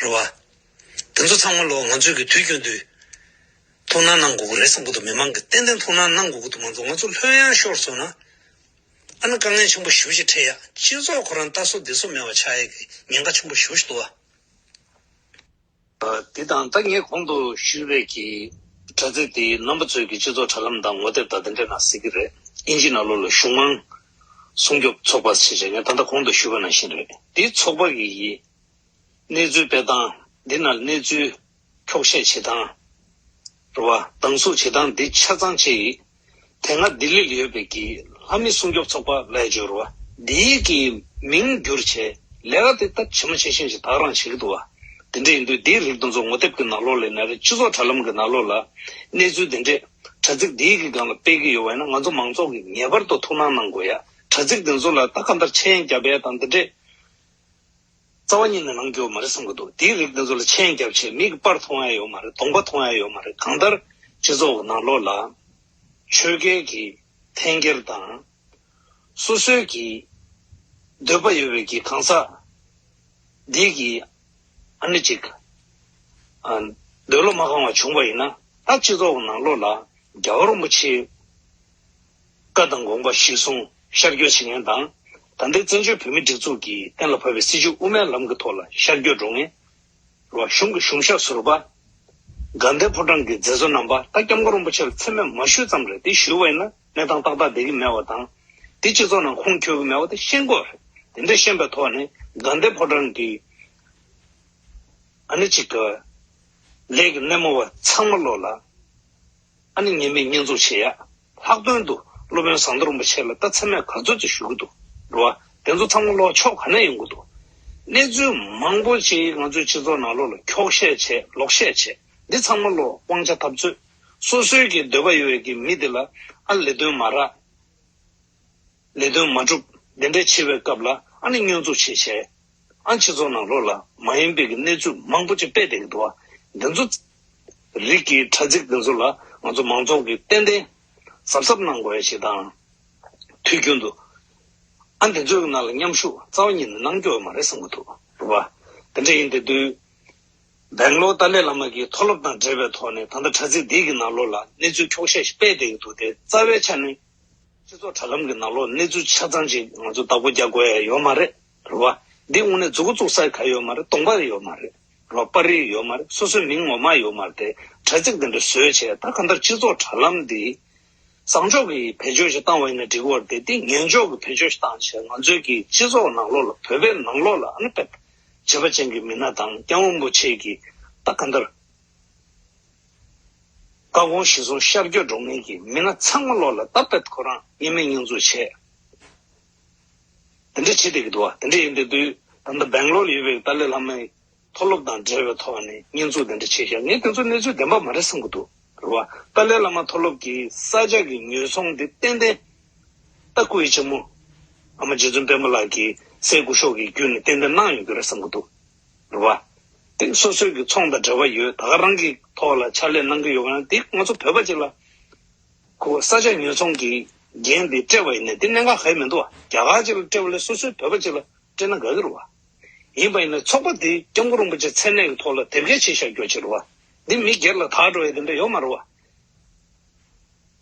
རེད་བ། དེ་ཚོ་ཚང་མ་ལོ་ང་ཚོས་ཀྱི་དུས་རྒྱུན་དུ་ཐུགས་སྣང་གནང་དགོས་ཀྱི་རེད་བསམ་གྱི་འདུག་མི་མང་གིས་ཏན་ཏན་ཐུགས་སྣང་གནང་དགོས་ཀྱི་འདུག་མ་གཏོགས་ང་ཚོ་ལྷོད་ཡངས་ཤོར་སོང་ན། ཨ་ནི་དཀའ་ངལ་ཆེན་པོ་ཞེ་པོ་ཅིག་འཕྲད་ཡ། སྤྱི་ཚོགས་ཁོ་རང་ལྟ་སྲོལ་འདི་སྲོལ་མེད་པ་ཆགས་ཡ་གི་ཉེན་ཁ་ཆེན་པོ་ཞེ་པོ་ཅིག་འདུག་བ། དེ་དང་ད་ངས་གོང་དུ་ཞུས་པའི་གི་དྲ་ཚིགས་དེ་རྣམ་པ་ཚོས་ཀྱི་སྤྱི་ཚོགས་དྲ་ལམ་དང་ངོ་དེབ་དང་དེ་འདྲས་ནང་གཟིགས་ཀྱི་རེད། དབྱིན་ཇི་ནང་ལོགས་ལ་གཞུང་མང་སྲུང་སྐྱོབ་ཚོགས་པ་ཞེས་བྱས་ནས་ད་ལྟ་གོང་དུ་ཞུས་པ་ནང་བཞིན་རེད། དེའི་ཚོགས་པ་གི་གནས་ཚུལ་སྤེལ་སྟངས། འདི་ནང་གནས་ཚུལ་འཁྱོག་བཤད་བྱེད་སྟངས། རེད་བ། སྡང་ཟུག་བྱེད་སྟངས་འདི་ཆ་ཚང་བྱས་ཡིན། དེ་སྔ་ལྡི་ལི་ལ་ཡོད་པའི་གི་ལྷ་མི་སྲུང་སྐྱོབ་ཚོགས་པ་ལབ་ཡ་ཅིག་ཡོད་རེད་བ། འདིའི་གི་མིང་བསྒྱུར་བྱས་ལས་ཀ་དེ་ད་ཇི་མ་ཇི་བཞིན་ཞིག་ད་ག་རང་བྱེད་ཀྱི་འདུག་བ། དེ་འདྲ་ཡིན་དུས་འདིའི་རིགས་དེ་ཚོ་ངོ་དེབ་ཀྱི་ནང་ལོགས་ལ་ཡིན་ན་རེད། སྤྱི་ཚོགས་དྲ་ལམ་གྱི་ནང་ལོགས་ལ་གནས་ཚུལ་དེ་འདྲས་དྲ་ཚིགས་འདིའི་གི་སྒང་ལ་སྤེལ་གྱི་ཡོད་པ་ཡིན་ན་ང་ཚོ་མང་ཚོགས་ཀྱིས་ངེས་པར་དུ་ཐུགས་སྣང་གནང་དགོས་ཡ། དྲ་ཚིགས་དེ་ཚོ་ལ་ད་གང་ལྟར་མཆན་རྒྱབ་ཡ་དང་དེ་འདྲས། རྩ་བ་ཉིད་ནས་གནང་རྒྱུ་མ་རེད་བསམ་གྱི་འདུག་དེའི་རིགས་དེ་ཚོ་ལ་མཆན་རྒྱབ་བྱས་མིག་གིས་པར་མཐོང་ཡ་ཡོད་མ་རེད། གདོང་པ་མཐོང་ཡ་ཡོད་མ་རེད། གང་ལྟར་སྤྱི་ཚོགས་ཀྱི་ནང་ལོགས་ལ་ཆོས་རྒྱལ་གྱི་འཐེན་འཁྱེར་དང་། སོ་སོའི་གི་འདོད་པ་ཡོད་པའི་གི་གང་ཟག་འདི་གི་ཨ་ནི་ཅིག་ཨ། འདོད་བློ་མ་ཁེངས་པ་བྱུང་བ་ཡིན་ན་ད་སྤྱི་ཚོགས་ཀྱི་ནང་ལོགས་ལ་རྒྱལ་བ་རིན་པོ་ཆེའི་བཀའ་དང་དགོངས་པ་གཞིར་བཟུང་ཤར་བསྐྱོད་བྱེད་མཁན་དང་། ད་ལྟའི་བཙན་བྱོལ་བོད་མིའི་སྒྲིག་འཛུགས་ཀྱིས་གཏན་ལ་ཕབ་པའི་སྲིད་བྱུས་དབུ་མའི་ལམ་གྱི་ཐོག་ལ་ཤར་བསྐྱོད་འགྲོ་མཁན། རེད་བ། གཞུང་གི་གཞུང་ཞབས་ཟུར་པ། དགའ་ལྡན་ཕོ་བྲང་གི་མཛད་གཙོ་རྣམ་པ། ད་སྐྱབས་མགོན་རིན་པོ་ཆེ་ལ་མཚན་སྨད་མ་ཞུས་ཙམ་རེད། དེ་ཞུས་པ་ཡིན་ན་གནས་སྟངས་ཏག་ཏག་བསྡད་ཀྱི་མེད་པ་དང་། དེ་སྤྱི་ཚོགས་ནང་ཁུངས་འཁྱོལ་གྱི་མེད་པ་དེ་ཤེས་དགོས་རེད། དེ་འདྲ་ཤེས་པའི་ཐོག་ནས་དགའ་ལྡན་ཕོ་བྲང་གི་ཨ་ནི་ཅིག་གི་ལས་ཀྱི་སྣེ་མོ་བ་ཚང་མ་ལོག་ལ། ཨ་ནི་ངེས་མེད་ཉེས་འཛུགས་བྱེད་ཡ། ལྷག་དོན་དུ་སློབ་དཔོན་ཟམ་གདོང་རིན་པོ་ཆེ་ལ་ད་མཚན་སྨད་ག་ཚོད་ཅིག་ཞུ་གི་འདུག་རེད་བ། དེ་ཚོ་ཚང་མ་ལོག་ཕྱོགས་ག་ནས་ཡོང་གི་འདུག་གནས་ཚུལ་མང་པོ་ཅིག་ང་ཚོའི་སྤྱི་ཚོགས་ནང་ལོགས་ལ་འཁྱོག་བཤད་བྱས་ལོག་བཤད་བྱས། འདི་ཚང་མ་ལོག་དབང་ཆ་འཐབ་རྩོད། སོ་སོའི་གི་འདོད་པ་ཡོད་པའི་གི་མི་དེ་ལ་ཨ་ལས་དོན་མ་རག་ལས་དོན་མ་འགྲུབ། དེ་འདྲ་བྱེད་པའི་སྐབས་ལ་ཨ་ནི་བསྙོན་འཛུགས་བྱེད་བྱས། ཨ་སྤྱི་ཚོགས་ནང་ལོགས་ལ་མ་ཡིན་པའི་གི་གནས་ཚུལ་མང་པོ་ཅིག་སྤེལ་བསྡད་ཀྱི་འདུག་བ། འདི་ཚོ་རིགས་ཀྱི་དྲ་ཚིགས་འདི་ཚོ་ལ་ང་ཚོ་མང་ཚོགས་ཀྱིས་ཏན་ཏན་གཟབ་གཟབ་གནང་དགོས་ཡ་ཞིག་དང་། དུས་རྒྱུན་དུ་ཨ་འདི་ཚོའི་ནང་ལ་མཉམ་ཞུགས་རྩ་བ་ཉིད་ནས་གནང་རྒྱུ་ཡོད་མ་རེད་བསམ་གྱི་འདུག་རེད་བ། དེ་འདྲ་ཡིན་དེ་དུས་སྦེང་ལོར་ཏཱ་ལའི་བླ་མ་གིས་མཐོ་སློབ་དང་འབྲེལ་བའི་ཐོག་ནས་ད་ལྟ་དྲ་ཚིགས་འདི་གི་ནང་ལོགས་ལ་གནས་ཚུལ་འཁྱོག་བཤད་ཞིག་སྤེལ་བསྡད་ཀྱི་འདུག་དེ་རྩ་བའི་ཆ་ནས་སྤྱི་ཚོགས་དྲ་ལམ་གྱི་ནང་ལོགས་གནས་ཚུལ་ཆ་ཚང་ཅིག་ང་ཚོ་བདག་པོ་རྒྱག་དགོས་ཡ་ཡོད་མ་རེད། རེད་བ། འདི་དངོས་གནས་མཛུབ་གུ་བཙུགས་ས་ག་ཡོད་མ་རེད། གདོང་པ་རེ་ཡོད་མ་རེད། རེད་བ། པར་རིས་ཡོད་མ་རེད། སོ་སོའི་མིང་ངོ་མ་ཡོད་མ་རེད་དེ། དྲ་ཚིགས་འདི་འདྲ་བཟོས་བྱས་ད་ག་འདྲ་སྤྱི་ཚོགས་དྲ་ལམ་འདི་བཟང་ཕྱོགས་ཀྱི་བེད་སྤྱོད་ཅིག་བཏང་བ་ཡིན་ན་འགྲིག་གི་རེད་དེ། འདི་ངན་ཕྱོགས་ཀྱི་བེད་སྤྱོད་ཅིག་བཏང་བྱས་ང་ཚོའི་གི་སྤྱི་ཚོགས་ནང་ལོགས་ལ་བོད་པའི་ནང་ལོགས་ལ་ཨ་ནི་དཔེ་བྱེད་པ་ཅན་གྱི་མི་སྣ་དང་སྐྱབས་མགོན་རིན་པོ་ཆེ་གི་ད་ག་འདྲ་བཀའ་དགོངས་གཞིར་བཟུང་ཤར་བསྐྱོད་འགྲོ་མཁན་གྱི་མི་སྣ་ཚང་མ་ལོགས་ལ་ད་དཔེ་ཁོ་རང་བརྙན་མིག་བསྙོན་འཛུགས་བྱས། དེ་འདྲ་བྱེད་བསྡད་ཀྱི་འདུག་བ། དེ་འདྲ་ཡིན་དེ་དུས་ད་ལྟ་སྦེང་ལོར་ཡོད་པའི་ཏཱ་ལའི་བླ་མའི་མཐོ་སློབ་དང་འབྲེལ་བའི་ཐོག་ནས་བརྙན་འཛུགས་དེ་འདྲ་བྱས་ཤག་ངས་དེ་ཚོ་གནས་ཚུལ་བདེན་པ་མ་རེད་བསམ་གྱི་འདུག་རེད་བ། ཏཱ་ལའི་བླ་མ་མཐོ་སློབ་ཀྱི་ས་ཆ་གི་ཉོ་ཚོང་འདི་ཏན་ཏན་ད་སྐུ་ཡི་ཆེན་མོ་ཨ་མ་རྗེ་བཙུན་སྤེན་པ་ལགས་ཀྱི་སྲས་སྐུ་ཞབས་ཀྱི་བརྒྱུད་ནས་ཏན་ཏན་གནང་ཡོང་གི་རེད་བསམ་གྱི་འདུག་རེད་བ། དེ་སོ་སོའི་གི་ཚོང་དང་འབྲེལ་བ་ཡོད། ད་ག་རང་གི་ཐོག་ལ་ཕྱག་ལས་གནང་གི་ཡོད་པ་ན་དེ་ང་ཚོ་བོད་པ་ཅིག་ལ་ཁོ་ས་ཆ་ཉོ་ཚོང་གི་འགན་དེ་སྤྲད་པ་ཡིན་ན་དེ་གནད་འགག་ག་ཡེ་མི་འདུག་བ། རྒྱ་གར་ཅིག་ལ་སྤྲད་པ་ལས་སོ་སོའི་བོད་པ་ཅིག་ལ་སྤྲད་ན་དགའ་གི་རེད་བ། ཡིན་པ་ཡིན་ན་ཚོགས་པ་དེ་སྐྱབས་མགོན་རིན་པོ་ཆེ་མཚན་གནས་ཀྱི་ཐོག་ལ་དེབ་སྐྱེལ་བྱས་བཞག་རྒྱུ་ཅིག་རེད་བ། འདི་མི་སྒེར་ལ་ཐག་འགྲོ་ཡ་དེ་འདྲ་ཡོད་མ་རེད་བ།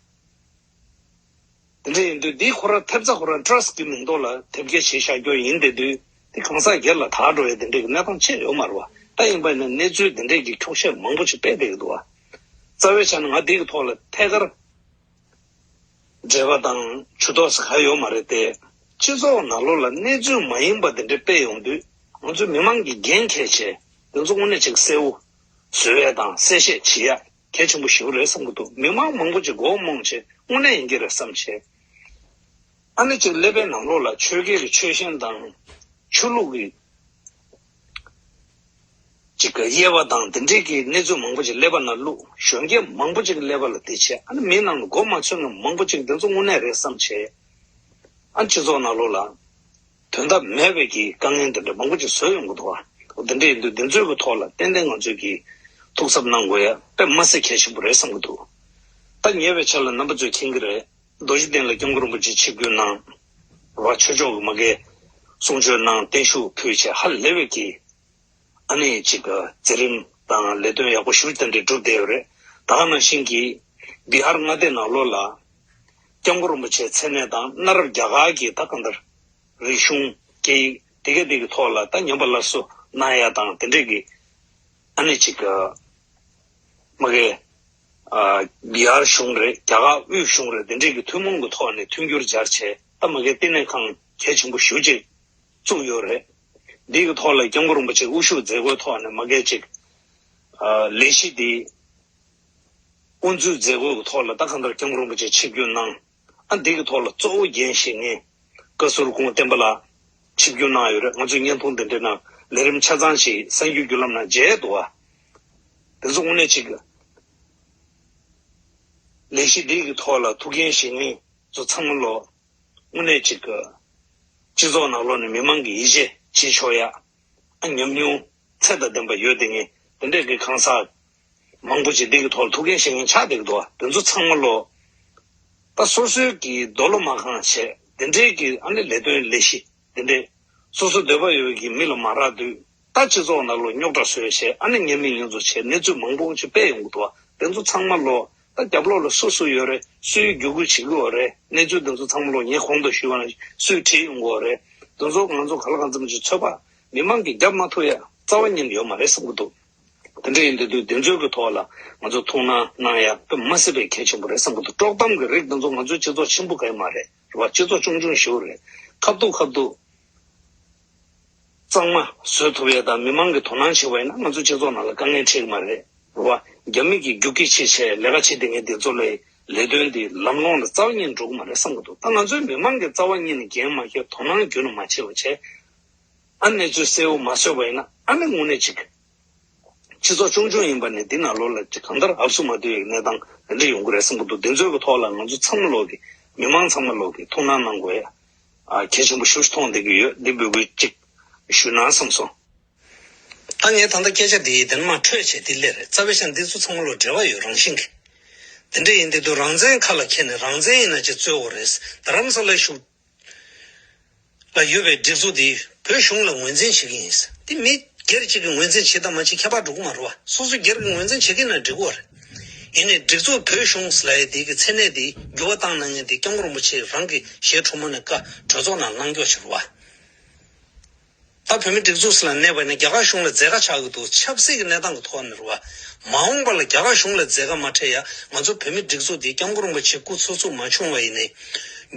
དེ་འདྲ་ཡིན་དུས་འདི་ཁོ་རང་ཐེབས་རྩ་ཁོ་རང་ཊྲ་སི་ཊི་གི་མིང་ཐོག་ལ་དེབ་སྐྱེལ་བྱས་བཞག་རྒྱུ་ཡིན་དེ་དུས་དེ་གང་ཟག་སྒེར་ལ་ཐག་འགྲོ་ཡ་དེ་འདྲ་གི་གནས་སྟངས་ཆེ་ཡོད་མ་རེད་བ། ད་ཡིན་པ་ཡིན་ན་གནས་ཚུལ་དེ་འདྲ་གི་འཁྱོག་བཤད་མང་པོ་ཞིག་སྤེལ་བསྡད་ཀྱི་འདུག་བ། རྩ་བའི་ཆ་ནས་ང་འདི་གི་ཐོག་ལ་ཐད་ཀར་འབྲེལ་བ་དང་ཇུས་གཏོགས་ཟེར་ག་ཡོད་མ་རེད་དེ། སྤྱི་ཚོགས་ནང་ལོགས་ལ་གནས་ཚུལ་མ་ཡིན་པ་དེ་འདྲ་སྤེལ་ཡོང་དུས་ང་ཚོ་མི་མང་གིས་འགན་འཁྱེར་བྱས་དེ་ཚོ་དངོས་གནས་ཅིག་གསལ་བོ་བཟོ་ཡས་དང་གསལ་བཤད་བྱེད་ཡས་གལ་ཆེན་པོ་ཞིག་རེད་བསམ་གྱི་འདུག་མི་མང་མང་པོ་ཅིག་མགོ་རྨོངས་བྱས་དངོས་གནས་ཡིན་གྱི་རེད་བསམ་བྱས། ཨ་ནི་ཅིག་ཀླད་པའི་ནང་ལོགས་ལ་ཆོས་བརྒྱད་ཀྱི་ཆོས་བཞིན་དང་ཆོས་ལུགས་ཀྱི་ཅིག་གི་དབྱེ་བ་དང་དེ་འདྲས་ཀྱི་གནས་ཚུལ་མང་པོ་ཅིག་ཀླད་པ་ནང་བླུགས། གཞོན་སྐྱེས་མང་པོ་ཅིག་གི་ཀླད་པ་ལ་དེ་བྱས། ཨ་ནི་མིའི་ནང་ལ་མགོ་མ་ཚོས་མཁན་མང་པོ་ཅིག་འདི་ཚོ་དངོས་གནས་རེད་བསམ་བྱས། ཨ་ནི་སྤྱི་ཚོགས་ནང་ལོགས་ལ་དོན་དག་མེད་པའི་གི་དཀའ་ངལ་འདི་འདྲ་མང་པོ་ཅིག་བཟོས་ཡོང་གི་འདུག་བ། འོ་དེ་འདྲ་ཡིན་དུས་འདི་ཚོའི་གི་ཐོག་ལ་ཏན་ཏན་ང་ཚོས་ཀྱི་ཐུགས་གཟབ་གནང་དགོས་ཡ་དཔེ་མ་སྲིད་གལ་ཆེན་པོ་རེད་བསམ་གྱི་འདུག་ད་ཉེ་བའི་ཆར་ལ་རྣམ་པ་ཚོས་མཁྱེན་གྱི་རེད། རྡོ་རྗེ་གདན་ལ་སྐྱབས་མགོན་རིན་པོ་ཆེ་ཆིབས་བསྒྱུར་གནང་། རེད་བ། ཆོས་ཕྱོགས་ཀྱི་མ་གི་གསུང་ཆོས་གནང་བརྟན་བཞུགས་ཕུལ་བྱས་ཧ་ལས་པའི་གི་ཨ་ནི་ཅིག་གི་མཛད་རིམ་དང་ལས་དོན་ཡག་པོ་ཞེ་པོ་ཅིག་དེ་འདྲ་བསྒྲུབས་བསྡད་ཡོད་རེད། ད་ག་ནང་བཞིན་གྱི་བི་ཧར་མངའ་སྡེ་ནང་ལོགས་ལ་སྐྱབས་མགོན་རིན་པོ་ཆེའི་མཚན་གནས་དང་གནའ་རབས་རྒྱ་གར་གྱི་ད་གང་ལྟར་རིག་གཞུང་སྐད་ཡིག་དེ་ག་དེ་གི་ཐོག་ལ་ད་ཉམས་པ་སླར་གསོ་གནང་ཡ་དང་དེ་འདྲས་ཀྱི་ཨ་ནི་ཅིག་གི་མ་གི་ཨ་བི་ཧར་གཞུང་རེད། རྒྱ་གར་དབུས་གཞུང་རེད། དེ་འདྲས་ཀྱི་ཐུན་མོང་གི་ཐོག་ནས་མཐུན་འགྱུར་སྦྱར་བྱས་ད་མ་གི་བསྟི་གནས་ཁང་གལ་ཆེན་པོ་ཞེ་པོ་ཅིག་བཙུགས་ཡོད་རེད། འདི་གི་ཐོག་ལ་སྐྱབས་མགོན་རིན་པོ་ཆེ་དབུ་བཞུགས་མཛད་སྒོའི་ཐོག་ནས་མ་གི་ཅིག་ཨ་ལས་གཞི་འདི་དབུ་འཛུགས་མཛད་སྒོའི་ཐོག་ལ་ད་གང་ལྟར་སྐྱབས་མགོན་རིན་པོ་ཆེ་ཆིབས་བསྒྱུར་གནང་། ཨ་འདི་གི་ཐོག་ལ་གཙོ་བོ་འགན་བཞེས་མཁན་བཀའ་ཟུར་སྐུ་ངོ་བསྟན་པ་ལགས་ཆིབས་བསྒྱུར་གནང་ཡོད་རེད། ང་ཚོས་བརྙན་ཐུང་འདི་འདྲའི་ནང་ལས་རིམ་ཆ་ཚང་ཞིག་གསར་འགྱུར་བརྒྱུད་ལམ་ནང་མཇལ་འདུག་བ། དེ་ཚོ་དངོས་གནས་ཅིག་ལས་གཞི་འདི་གི་ཐོག་ལ་ཐུགས་འགན་བཞེས་མཁན་ཚོ་ཚང་མ་ལོ་དངོས་གནས་ཅིག་གི་སྤྱི་ཚོགས་ནང་ལོགས་ནས་མི་མང་གི་ཡིད་ཆེས་བྱེད་ཆོག་ཡ། ཨ་ཉམས་མྱོང་ཚད་དང་ལྡན་པ་ཡོད་བསྡད་མཁན་དེ་འདྲས་ཀྱི་གང་ཟག་མང་པོ་ཅིག་འདི་གི་ཐོག་ལ་ཐུགས་འགན་བཞེས་མཁན་ཆགས་བསྡད་ཀྱི་འདུག་བ། དེ་ཚོ་ཚང་མ་ལོ་ད་སོ་སོའི་གི་རྡོ་ལོ་མ་གང་བྱས་དེ་འདྲས་ཀྱི་ཨ་ནི་ལས་དོན་ལས་གཞི་དེ་འདྲས་སོ་སོ་འདོད་པ་ཡོད་པའི་གི་མི་ལ་མ་རག་དུས་ད་སྤྱི་ཚོགས་ནང་ལོགས་རྙོག་དྲ་བཟོས་བྱས་ཨ་ནི་ཉེས་མིང་ཡིན་ཚོ་བྱས་གནས་ཚུལ་མང་པོ་ཅིག་སྤེལ་ཡོང་གི་འདུག་བ། དེ་ཚོ་ཚང་མ་ལོ་ད་རྒྱབ་ལོགས་ལ་སུ་སུ་ཡོད་རེད། སུས་བརྒྱུད་སྐུལ་བྱེད་ཀྱི་ཡོད་རེད། གནས་ཚུལ་དེ་ཚོ་ཚང་མ་ལོ་ངས་གོང་དུ་ཞུས་པ་ནང་བཞིན་སུས་བྲིས་ཡོང་གི་ཡོད་རེད། དེ་ཚོ་ང་ཚོ་ག་ལ་གང་འཚམ་ཅིག་ཚོད་དཔག་མི་མང་གིས་རྒྱབ་མ་ཐུབ་ཡ་རྩ་བ་ཉིད་ནས་ཡོད་མ་རེད་བསམ་གྱི་འདུག་དེ་འདྲ་ཡིན་དུས་དུས་དེ་ཚོའི་གི་ཐོག་ལ་ང་ཚོ་ཐུགས་སྣང་གནང་ཡ་དཔེ་མ་སྲིད་པའི་གལ་ཆེན་པོ་རེད་བསམ་གྱི་འདུག་དཀྲོག་གཏམ་གི་རིགས་དེ་ཚོ་ང་ཚོའི་སྤྱི་ཚོགས་ཆེན་པོ་ག་ཡོད་མ་རེད། རེད་བ། སྤྱི་ཚོགས་ཆུང་ཆུང་ཞིག་རེད། ཁ་ཐུག་ཁ་ཐུག་གཙང་མ་བཟོ་ཐུབ་ཡ་དང་མི་མང་གི་དོ་སྣང་བྱེད་པ་ཡིན་ན་ང་ཚོ་སྤྱི་ཚོགས་ནང་ལ་དཀའ་ངལ་འཕྲད་ཀྱི་མ་རེད། རེད་བ། རྒྱ་མི་གི་རྒྱུག་ཁྱི་བྱེད་བྱས་ལས་ཀ་བྱེད་བསྡད་མཁན་དེ་ཚོ་ལ་ ལས་དོན་འདི་ལམ་ལྷོང་ལ་རྩ་བ་ཉིད་འགྲོ་གི་མ་རེད་བསམ་གི་འདུག་ད་ང་ཚོའི་མི་མང་གིས་རྩ་བ་ཉིད་ནས་འགན་མ་འཁྱེར། དོ་སྣང་རྒྱུན་ནས་མ་བྱས་པ་བྱས། ཨ་གནས་ཚུལ་གསལ་བོ་མ་བཟོས་པ་ཡིན་ན། ཨ་ནི་དངོས་གནས་ཅིག་སྤྱི་ཚོགས་ཆུང་ཆུང་ཡིན་པ་ནས་འདི་ནང་ལོགས་ལ་ཅིག་གང་ལྟར་ཨབ་སུ་མ་ཐུག་ཡག་གནས་སྟངས་འདི་འདྲ་ཡོང་གི་རེད་བསམ་གི་འདུག་འདི་ཚོའི་གི་ཐོག་ལ་ང་ཚོ་ཚང་མ་ལོག་གི་མི་མང་ཚང་མ་ལོག་གི་ཐུགས་སྣང་གནང་དགོས་ཡ་ཨ་གལ་ཆེན་པོ་ཞེ་པོ་ཅིག་མཐོང་བསྡད་ཀྱི་ཡོད། འདི་འབོད་སྐུལ་ཅིག་ཞུ་ན་བསམ་སོང་། ད་ངས་ད་ལྟ་སྐད་ཆ་འདི་དེ་ནས་མར་འཕྲོས་བྱས་འདི་སླེབས་རེད། རྩ་བའི་ཆ་འདི་ཚོ་ཚང་མ་ལོ་འབྲེལ་བ་ཡོད་རང་བཞིན་གྱི། དེ་འདྲ་ཡིན་དུས་དུ་རང་བཙན་ཁ་ལ་འཁྱེར་ནས་རང་བཙན་ཡིན་ན་ཅིག་རྩོད་དགོས་རེད། རྡ་རམ་ས་ལ་བཞུགས་ལ་ཡོད་པའི་སྒྲིག་འཛུགས་འདི་བོད་གཞུང་ལ་ངོས་འཛིན་བྱེད་ཀྱི་ཡིན། འདི་མི་སྒེར་གཅིག་གིས་ངོས་འཛིན་བྱེད་དང་མ་བྱེད་ཁྱད་པར་འགྲོ་གི་མ་རེད་བ། སོ་སོ་སྒེར་གྱིས་ངོས་འཛིན་བྱེད་ཀྱི་ན་འགྲིག་གི་རེད། ཡིན་ནའི་སྒྲིག་འཛུགས་བོད་གཞུང་ལབ་ཡ་འདི་གི་མཚན་གནས་འདི་འགྱུར་བ་བཏང་གནང་མཁན་འདི་སྐྱབས་མགོན་རིན་པོ་ཆེ་རང་གི་ཞལ་དྲུང་མ་ནས་བཀའ་གྲོས་ཚོགས་ནང་གནང་སྐྱོར་བྱེད་རེད་བ། ད་བོད་མི་སྒྲིག་འཛུགས་ལ་གནས་པ་ནི་རྒྱ་གར་གཞུང་ལ་མཛད་དཀའ་ཆགས་ཀྱི་འདུག་ཆབ་སྲིད་ཀྱི་གནས་སྟངས་ཀྱི་ཐོག་ནས་རེད་བ། མ་འོངས་པ་ལ་རྒྱ་གར་གཞུང་ལ་མཛད་དཀའ་མ་འཕྲད་ཡ་ང་ཚོ་བོད་མི་སྒྲིག་འཛུགས་འདི་སྐྱབས་མགོན་རིན་པོ་ཆེ་སྐུ་ཚུགས་ཚུགས་མ་བྱུང་བ་ཡིན་ནའི་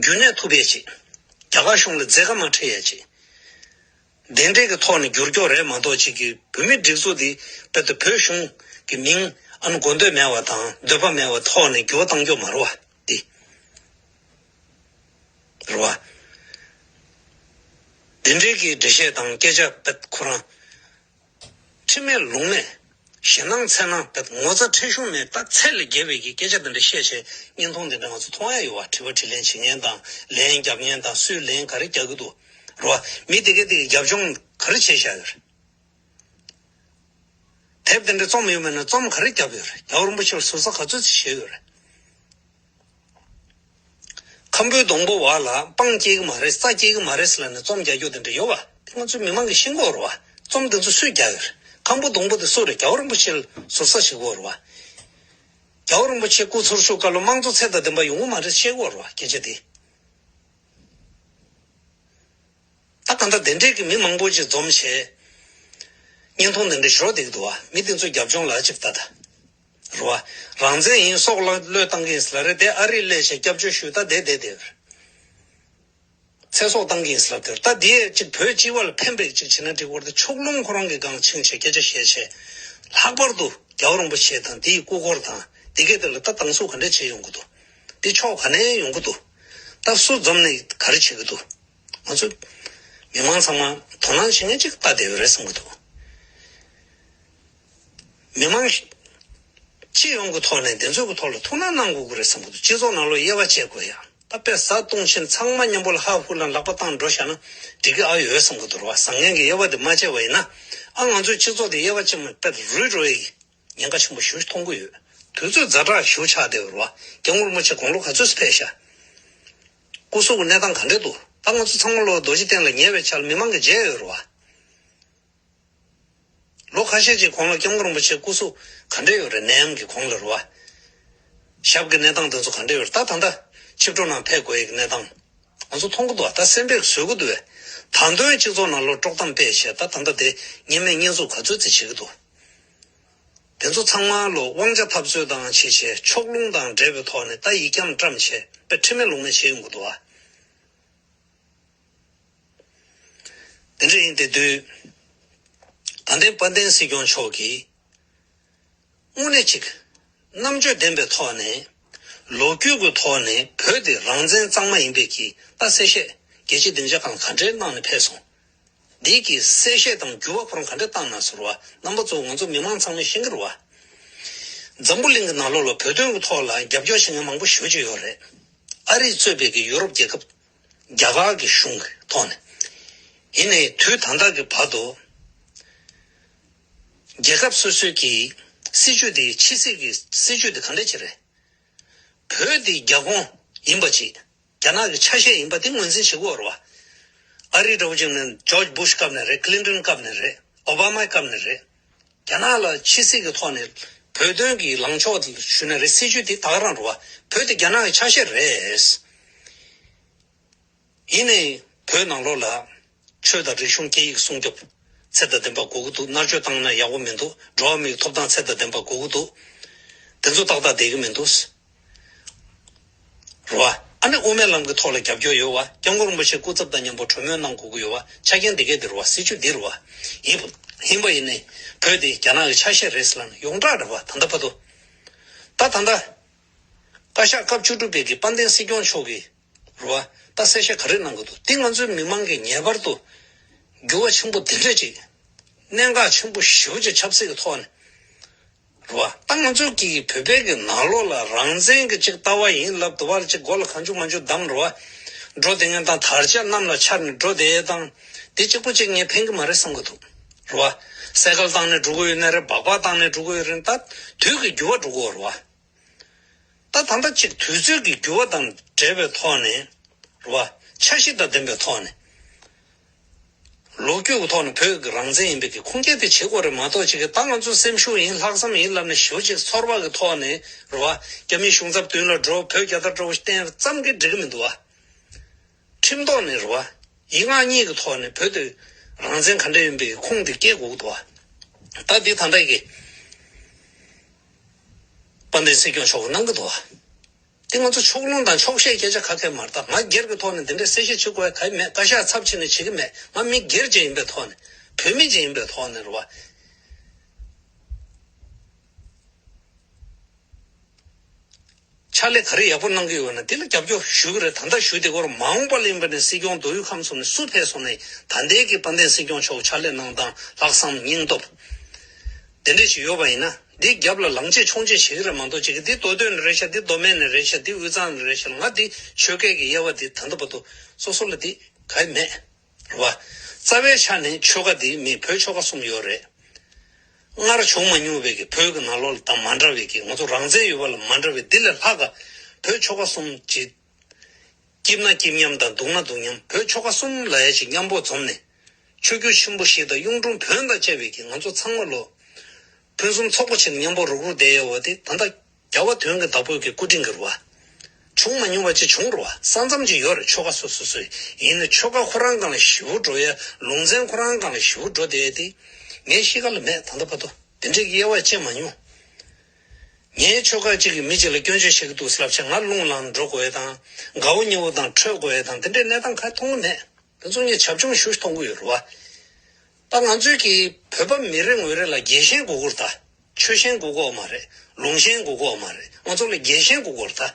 རྒྱུན་གནས་ཐུབ་ཡས་ཅིག་རྒྱ་གར་གཞུང་ལ་མཛད་དཀའ་མ་འཕྲད་ཡས་ཅིག་དེ་འདྲས་ཀྱི་ཐོག་ནས་འགྱུར་སྐྱོག་རེད་མ་གཏོགས་ཅིག་གི་བོད་མི་སྒྲིག་འཛུགས་འདི་དཔེ་དེ་བོད་གཞུང་གི་མིང་ཨ་ནི་དགོས་འདོད་མེད་པ་དང་འདོད་པ་མེད་པ་ཐོག་ནས་འགྱུར་བ་བཏང་སྐྱོག་མ་རེད་བ་འདི། རེད་བ། དེ་འདྲས་ཀྱི་འགྲེལ་བཤད་དང་སྐད་ཆ་དཔེ་ཁོ་རང་། ཁྲིམས་མེད་ལུགས་མེད། ཞེད་སྣང་འཚེར་སྣང་དང་ངོ་ཚ་ཁྲེལ་གཞུང་མེད། ད་ཚད་ལས་བརྒལ་བའི་གི་སྐད་ཆ་དེ་འདྲ་བཤད་བྱས་བརྙན་ཐུང་དེ་འདྲ་ང་ཚོ་མཐོང་ཡ་ཡོད་བ། དྲི་བ་དྲིས་ལན་བྱེད་མཁན་དང་ལན་རྒྱབ་མཁན་དང་སུས་ལན་ག་རེ་རྒྱག་གི་འདུག་རེད་བ། མི་དེ་གས་དེ་གི་རྒྱབ་ལྗོངས་ག་རེ་བྱས་བཞག་ཡོད་རེད། དེབ་དེ་འདྲ་རྩོམ་ཡོད་མེད་ན་རྩོམ་ག་རེ་བརྒྱབ་ཡོད་རེད། རྒྱལ་བ་རིན་པོ་ཆེར་ཟུར་ཟ་ག་ཚོད་ཅིག་བྱས་ཡོད་རེད། ཁམ་བུའི་སྡོང་པོ་བ་ལ་སྤང་སྐྱེ་གི་མ་རེད། རྩྭ་སྐྱེ་གི་མ་རེད་ཟེར་ལབ་ནས་རྩོམ་རྒྱག་རྒྱུ་དེ་འདྲ་ཡོད་བ། དེ་ང་ཚོའི་མི་མང་གིས་ཤེས་དགོས་རེད་བ། རྩོམ་དེ་ཚོ་སུས་རྒྱག་གི་རེད། ཁམ་བུ་སྡོང་པོ་དེ་སུ་རེད། རྒྱལ་བ་རིན་པོ་ཆེ་ལ་ཟུར་ཟ་བྱེད་དགོས་རེད་བ། རྒྱལ་བ་རིན་པོ་ཆེ་སྐུ་ཚེར་ཤུགས་སྐབས་ལ་དམངས་གཙོ་ཚད་དང་ལྡན་པ་ཡོང་གི་མ་རེད་ཤེས་དགོས་རེད་བ་སྐད་ཆ་དེ། ད་གང་ལྟར་དེ་འདྲས་ཀྱི་མི་མང་པོ་ཅིག་འཛོམས་བྱས། བརྙན་ཐུང་དེ་འདྲ་ཞོག་བསྡད་ཀྱི་འདུག་བ། མི་དེ་ཚོའི་རྒྱབ་ལྗོངས་ལ་ཅིག་ལྟ་ད། རེད་བ། རང་བཙན་ཡིན་སྲོག་ལ་བློས་བཏང་གི་ཡིན་ཟེར་ལབ་རེད་དེ། ཨ་རིར་སླེབས་བྱས་སྐྱབས་བཅོལ་ཞུས་ད་བསྡད་བསྡད་བསྡད། ཚེ་སྲོག་བཏང་གི་ཡིན་ཟེར་ལབ་དེ། ད་དེ་ཅིག་བོད་སྤྱི་པ་ལ་ཕན་པའི་ཅིག་བྱེད་ན་འགྲིག་པ་རེད་དེ། ཕྱོགས་ལྷུང་ཁོ་རང་གི་སྒང་ཕྱིན་བྱས་སྐད་ཆ་བཤད་བྱས། ལྷག་པར་དུ་རྒྱལ་བ་རིན་པོ་ཆེ་དང་དེའི་སྐུ་འཁོར་དང་དེ་གས་དེ་ལ་ད་སྡང་ཟུག་ག་འདྲས་བྱེད་ཡོང་གི་འདུག་དེ་ཕྱོགས་ག་ནས་ཡོང་གི་འདུག་ད་སུ་འཛོམས་ནས་ག་རེ་བྱེད་ཀྱི་འདུག་ང་ཚོ་མི་མང་ཚང་མ་དོ་སྣང་བྱེད་མཁན་ཅིག་ལྟ་བསྡད་ཡོད་རེད་བསམ་གྱི་འདུག་མི་མང་སྤྱི་ཡོངས་ཀྱི་ཐོག་ནས་དེ་ཚོའི་གི་ཐོག་ལ་ཐུགས་སྣང་གནང་དགོས་ཀྱི་རེད་བསམ་གྱི་འདུག་སྤྱི་ཚོགས་ནང་ལོགས་དབྱེ་བ་འབྱེད་དགོས་ཡ། ད་དཔེ་བཟའ་བཏུང་ཕྱིན་ཚང་མ་མཉམ་པོ་ལ་ཧ་ཧུ་ལ་ལག་པ་བཏང་འགྲོ་བཞག་ན་འགྲིག་གི་ཨ་ཡོད་བསམ་གྱི་འདུག་རེད་བ། བཟང་ངན་གྱི་དབྱེ་བ་དེ་མ་འབྱེད་པ་ཡིན་ན། ཨ་ང་ཚོའི་སྤྱི་ཚོགས་དེ་དབྱེ་བ་འབྱེད་མ་དཔེ་རུལ་འགྲོ་ཡི་ཉེན་ཁ་ཆེན་པོ་ཞེ་པོ་ཅིག་མཐོང་གི་ཡོད། དུས་ཚོད་ཛ་དྲག་ཞེ་པོ་ཆགས་བསྡད་ཡོད་རེད་བ། སྐྱབས་མགོན་རིན་པོ་ཆེ་དགུང་ལོ་ག་ཚོད་ཕེབས་ཤག་སྐུ་གཟུགས་ཀྱི་གནས་སྟངས་ག་འདྲས་འདུག་ད་ང་ཚོ་ཚང་མ་ལོ་རྡོ་རྗེ་གདན་ལ་ཉེ་བའི་ཆར་མི་མང་གིས་མཇལ་ཡོད་རེད་བ། ལོ་ཁ་ཤས་ཅིག་གོང་ལ་སྐྱབས་མགོན་རིན་པོ་ཆེ་སྐུ་གཟུགས་ག་འདྲས་ཡོད་རེད། ནད་ཡམས་ཀྱི་གོང་ལ་རེད་བ། ཞབས་ཀྱི་གནས་སྟངས་དེ་ཚོ་ག་འདྲས་ཡོད་རེད། ད་ད་ལྟ་ཕྱི་དྲོ་ནང་ཕེབས་དགོས་ཡག་གི་གནས་སྟངས་ང་ཚོ་མཐོང་གི་འདུག་ད་གསན་པས་བཟོད་ཀྱི་འདུག་བས། ད་དུང་སྤྱི་ཚོགས་ནང་ལོ་དཀྲོག་གཏམ་སྤེལ་བྱས། ད་ད་ལྟ་དེ་ཉེས་མེད་བསྙོན་འཛུགས་ག་ཚོད་ཙམ་བྱེད་ཀྱི་འདུག་དེ་ཚོ་ཚང་མ་ལོ་དབང་ཆ་འཐབ་རྩོད་དང་བྱས་བྱས་ཕྱོགས་ལྷུང་དང་འབྲེལ་བའི་ཐོག་ནས་ད་ཡིག་འཁྱམ་བཀྲམ་བྱས་དཔེ་ཁྲིམས་མེད་ལུགས་མེད་བྱེད་ཡོང་གི་འདུག་བ། དེ་འདྲ་ཡིན་དེ་དུས། དགའ་ལྡན་དཔལ་ལྡན་སྲིད་སྐྱོང་མཆོག་གིས་དངོས་གནས་ཅིག་རྣམ་དཔྱོད་ལྡན་པའི་ཐོག་ནས་ལོ་རྒྱུས་ཀྱི་ཐོག་ནས་བོད་དེ་རང་བཙན་གཙང་མ་ཡིན་པའི་གི་ད་གསལ་བཤད་རྒྱལ་སྤྱིའི་སྡིངས་ཆ་སྒང་ག་འདྲའི་གནང་ནས་ཕེབས་སོང་། འདི་གི་གསལ་བཤད་དང་འགྱུར་བ་ཁོ་རང་ག་འདྲ་བཏང་ན་ཟེར་བ་རྣམ་པ་ཚོ་ང་ཚོ་མི་མང་ཚང་མས་ཤེས་ཀྱི་རེད་བ། འཛམ་བུ་གླིང་གི་ནང་ལོགས་ལ་བོད་དོན་གྱི་ཐོག་ལ་རྒྱབ་སྐྱོར་བྱེད་མཁན་མང་པོ་ཞེ་པོ་ཅིག་ཡོད་རེད། ཨ་རི་གཙོས་པའི་གི་ཡུ་རོབ་རྒྱལ་ཁབ། རྒྱ་གར་གྱི་གཞུང་གི་ཐོག་ནས། ཡིན་ནའི་དུས་ད་ལྟ་གི་བར་དུ། རྒྱལ་ཁབ་སོ་སོའི་གི་སྲིད་ཇུས་དེ་ཕྱི་སྲིད་ཀྱི་སྲིད་ཇུས་དེ་ག་འདྲ་ཅིག་རེད། བོད་དེ་རྒྱ་ཁོངས་ཡིན་པ་ཅིག་རྒྱ་ནག་གི་ཆ་ཤས་ཡིན་པ་དེ་ངོས་འཛིན་བྱེད་དགོས་རེད་བ། ཨ་རི་འདྲ་བོ་ཅིག་ནས་ཇོརྗ་བུ་ཤ་སྐབས་ནས་རེད། ཀི་ལིན་ཏོན་སྐབས་ནས་རེད། ཨོ་བྷ་མའི་སྐབས་ནས་རེད། རྒྱ་ནག་ལ་ཕྱི་སྲིད་ཀྱི་ཐོག་ནས་བོད་དོན་གྱི་ལངས་ཕྱོགས་དེ་ཞུས་ན་རེད། སྲིད་ཇུས་དེ་ད་ག་རང་རེད་བ། བོད་དེ་རྒྱ་ནག་གི་ཆ་ཤས་རེད། ཡིན་ནའི་བོད་ནང་ལོགས་ལ་ཆོས་དང་རིག་གཞུང་སྐད་ཡིག་སྲུང་སྐྱོབ་ཚད་དང་ལྡན་པ་དགོས་ཀྱི་འདུག་མནར་གཅོད་བཏང་ན་ཡག་པོ་མི་འདུག་འགྲོ་བ་མིའི་ཐོབ་ཐང་ཚད་དང་ལྡན་པ་དགོས་ཀྱི་འདུག་དེ་ཚོ་ཏག་ཏག་བསྡད་ཀྱི་མི་འདུག་རེད་བ། ཨ་ནི་དབུ་མའི་ལམ་གྱི་ཐོག་ལ་རྒྱབ་སྐྱོར་ཡོད་བ། སྐྱབས་མགོན་རིན་པོ་ཆེ་སྐུ་ཚབ་དང་མཉམ་པོ་གྲོས་མོལ་གནང་དགོས་ཀྱི་ཡོད་བ། ཆ་རྐྱེན་འདི་གས་འདི་རེད་བ། སྲིད་ཇུས་འདི་རེད་བ། ཡིན་ཡིན་པ་ཡིན་ནའི་བོད་འདི་རྒྱ་ནག་གི་ཆ་ཤས་རེད་ཟེར་ལབ་ན་ཡོངས་གྲགས་རེད་བ། ད་ལྟ་བར་དུ། ད་ད་ལྟ། བཀའ་ཤག་སྐབས་བཅུ་དྲུག་པའི་གི་དཔལ་ལྡན་སྲིད་སྐྱོང་མཆོག་གིས་རེད་བ། ད་གསལ་བཤད་ག་རེ་གནང་གི་འདུག་འདི་ང་ཚོའི་མི་མང་གིས་ངེས་པར་དུ་འགྱུར་བ་ཆེན་པོ་འདི་འདྲ་ཅིག་གནད་འགག་ཆེན་པོ་ཞེ་པོ་ཅིག་ཆབ་སྲིད་ཀྱི་ཐོག་ནས་རེད་བ། ད་ང་ཚོ་གི་བོད་པའི་གི་ནང་ལོགས་ལ་རང་བཙན་གྱི་ཅིག་ལྟ་བ་ཡིན་ལབ་དུ་བར་ཅིག་མགོ་ལ་གང་བྱུང་མང་བྱུང་བསྡམས་རེད་བ། འགྲོ་དེ་ངན་དང་དར་ཆ་གནམ་ལ་འཕྱར་ནས་འགྲོ་དེ་དང་། དེ་གཅིག་པོ་གཅིག་ངས་ཕན་གི་མ་རེད་བསམ་གི་འདུག་རེད་བ། སའི་ཀལ་བཏང་ནས་འགྲོ་གི་ཡོད་ན་རེད། སྦག་སྦག་བཏང་ནས་འགྲོ་གི་ཡོད་རེད། ད་དུས་ཀྱི་འགྱུར་བ་འགྲོ་གི་ཡོད་རེད་བ། ད་ད་ལྟ་ཅིག་དུས་ཚོད་ཀྱི་འགྱུར་བ་དང་འབྲེལ་བའི་ཐོག་ནས་རེད་བ། འཆར་གཞི་དང་ལྡན་པའི་ཐོག་ནས། ལོ་རྒྱུས་ཀྱི་ཐོག་ནས་བོད་ཀྱི་རང་བཙན་ཡིན་པའི་གི་ཁུངས་སྐྱེལ་དེ་བྱེད་དགོས་རེད་མ་གཏོགས། ཅིག་གི་ད་ང་ཚོ་སེམས་ཤུགས་ཡིན་ལྷག་བསམ་ཡིན་ལབ་ནས་ཞེ་པོ་ཅིག་ཚོར་བ་གི་ཐོག་ནས་རེད་བ། རྒྱ་མིའི་གཞུང་ཚབ་མདུན་ལ་འགྲོ། བོད་རྒྱལ་དར་འདྲ་བོ་ཞིག་བསྟན་ཙམ་གྱིས་འགྲིག་གི་མི་འདུག་བ། ཁྲིམས་ཐོག་ནས་རེད་བ། ཡིག་ངག་གཉིས་ཀྱི་ཐོག་ནས་བོད་དུ་རང་བཙན་ག་འདྲ་ཡིན་པའི་ཁུངས་དེ་སྐྱེལ་དགོས་ཀྱི་འདུག་བ། ད་འདི་ད་ལྟ་གི་དཔལ་ལྡན་སྲིད་སྐྱོང་མཆོག་གིས་གནང་གི་འདུག་བ། དེ་ང་ཚོ་ཕྱོགས་ལྷུང་དང་ཕྱོགས་ཞེན་སྐད་ཆ་ཁ་ཁ་མ་རེད། ད་ང་སྒེར་གྱི་ཐོག་ནས་འདི་འདྲའི་གསལ་བཤད་བྱེད་དགོས་ཡ་ག་ཡེ་མེད། བཀའ་ཤག་ཚབ་བྱས་ནས་བྱེད་ཀྱི་མེད། ང་མི་སྒེར་ཅིག་ཡིན་པའི་ཐོག་ནས། བོད་མི་ཅིག་ཡིན་པའི་ཐོག་ནས་རེད་བ། ཕྱག་ལས་ག་རེ་ཡག་པོ་གནང་གི་ཡོད་ན་དེ་ལ་རྒྱབ་སྐྱོར་ཞུ་གི་རེད། ད་ལྟ་ཞུ་བདེ་སྐོར། མ་འོངས་པ་ལ་ཡིན་པ་ནས་སྲིད་སྐྱོང་མདོ་དབུས་ཁམས་གསུམ་ནས་སུ་ཕེབས་སོང་ནའི་ད་ལྟའི་གི་དཔལ་ལྡན་སྲིད་སྐྱོང་མཆོག་ཕྱག་ལས་གནང་སྟངས་ལྷག་བསམ་སྙིང་སྟོབས་དེ་འདྲ་ཞིག་ཡོད་པ་ཡིན་ན། འདི་རྒྱབ་ལ་ལངས་ཆེད་མཆོང་ཆེད་བྱེད་ཀྱི་རེད་མ་གཏོགས། ཅིག་གི་འདི་མདོ་སྟོད་ནས་རེད་ཤག་འདི་མདོ་སྨད་ནས་རེད་ཤག་འདི་དབུས་གཙང་ནས་རེད་ཤག་ང་འདི་ཆོལ་ཁའི་གི་དབྱེ་བ་འདི་ད་ལྟ་བར་དུ་སོ་སོ་ལ་འདི་ག་ཡེ་མེད། རེད་བ། རྩ་བའི་ཆ་ནས་ཆོལ་ཁ་འདི་མི་བོད་ཆོལ་ཁ་གསུམ་ཡོད་རེད། སྔར་བྱུང་མ་མྱོང་བའི་གི་བོད་ཀྱི་ནང་ལོགས་ལ་དང་མ་འདྲ་བའི་གི་ང་ཚོ་རང་བཙན་ཡོད་པ་ལ་མ་འདྲ་བའི་འདི་ལས་ལྷག་ག་བོད་ཆོལ་ཁ་གསུམ་གྱི་སྐྱིད་ན་སྐྱིད་མཉམ་དང་སྡུག་ན་སྡུག་མཉམ། བོད་ཆོལ་ཁ་གསུམ་ལ་ཡ་ཅིག་མཉམ་པོ་འཛོམས་ནས་ཆོས་བརྒྱུད་ཆེན་པོ་བཞི་དང་གཡུང་དྲུང་བོན་དང་བཅས་པའི་གི་ང་ཚོ་ཚང་མ་ལོ་ཕུན་སུམ་ཚོགས་པོ་ཆེ་ནས་མཉམ་པོ་རུག་རུག་བསྡད་ཡོད་པ་དེ་ད་ལྟ་རྒྱལ་བ་དོན་གྱི་བདག་པོའི་གི་སྐུ་དྲིན་གྱི་རེད་བ། བྱུང་མ་མྱོང་བ་ཅིག་བྱུང་རེད་བ། ས་མཚམས་ཅིག་ཡོད་རེད་ཆོལ་ཁ་སོ་སོ་སོའི། ཡིན་ནའི་ཆོལ་ཁ་ཁོ་རང་སྒང་ལ་ཞེ་པོ་འགྲོ་ཡ། ལུང་ཚན་ཁོ་རང་སྒང་ལ་ཞེ་པོ་འགྲོ་བསྡད་ཡ་དེ་ངའི་གཤིས་ཀ་ལ་མེད། ད་ལྟ་བར་དུ་དེ་འདྲའི་དབྱེ་བ་ཕྱེ་མ་མྱོང་། ངའི་ཆོལ་ཁ་གཅིག་གི་མི་གཅིག་ལ་སྐྱོན་བརྗོད་བྱེད་ཀྱི་འདུག་ཟེར་ལབ་བྱས་ང་རླུང་ལངས་འགྲོ་དགོས་ཡ་དང་། དགའ་བོ་ཉེ་བོ་དང་འཕྲོད་དགོས་ཡ་དང་དེ་འདྲའི་གནས་སྟངས་ག་མཐོང་གི་མེད། དེ་ཚོ་ངས་བྱབ་ཆུང་ཞུ་མཐོང་གི་ཡོད་རེད་བ། ད་ང་ཚོའི་གི་བོད་པ་མི་རེ་ངོ་རེ་ལ་རྒྱལ་ཞེན་དགོས་ཀྱི་རེད་ད། ཆོལ་ཞེན་དགོས་ཀྱི་ཡོད་མ་རེད། ལུང་ཞེན་དགོས་ཀྱི་ཡོད་མ་རེད། ང་ཚོ་ལ་རྒྱལ་ཞེན་དགོས་ཀྱི་ཡོད་རེད་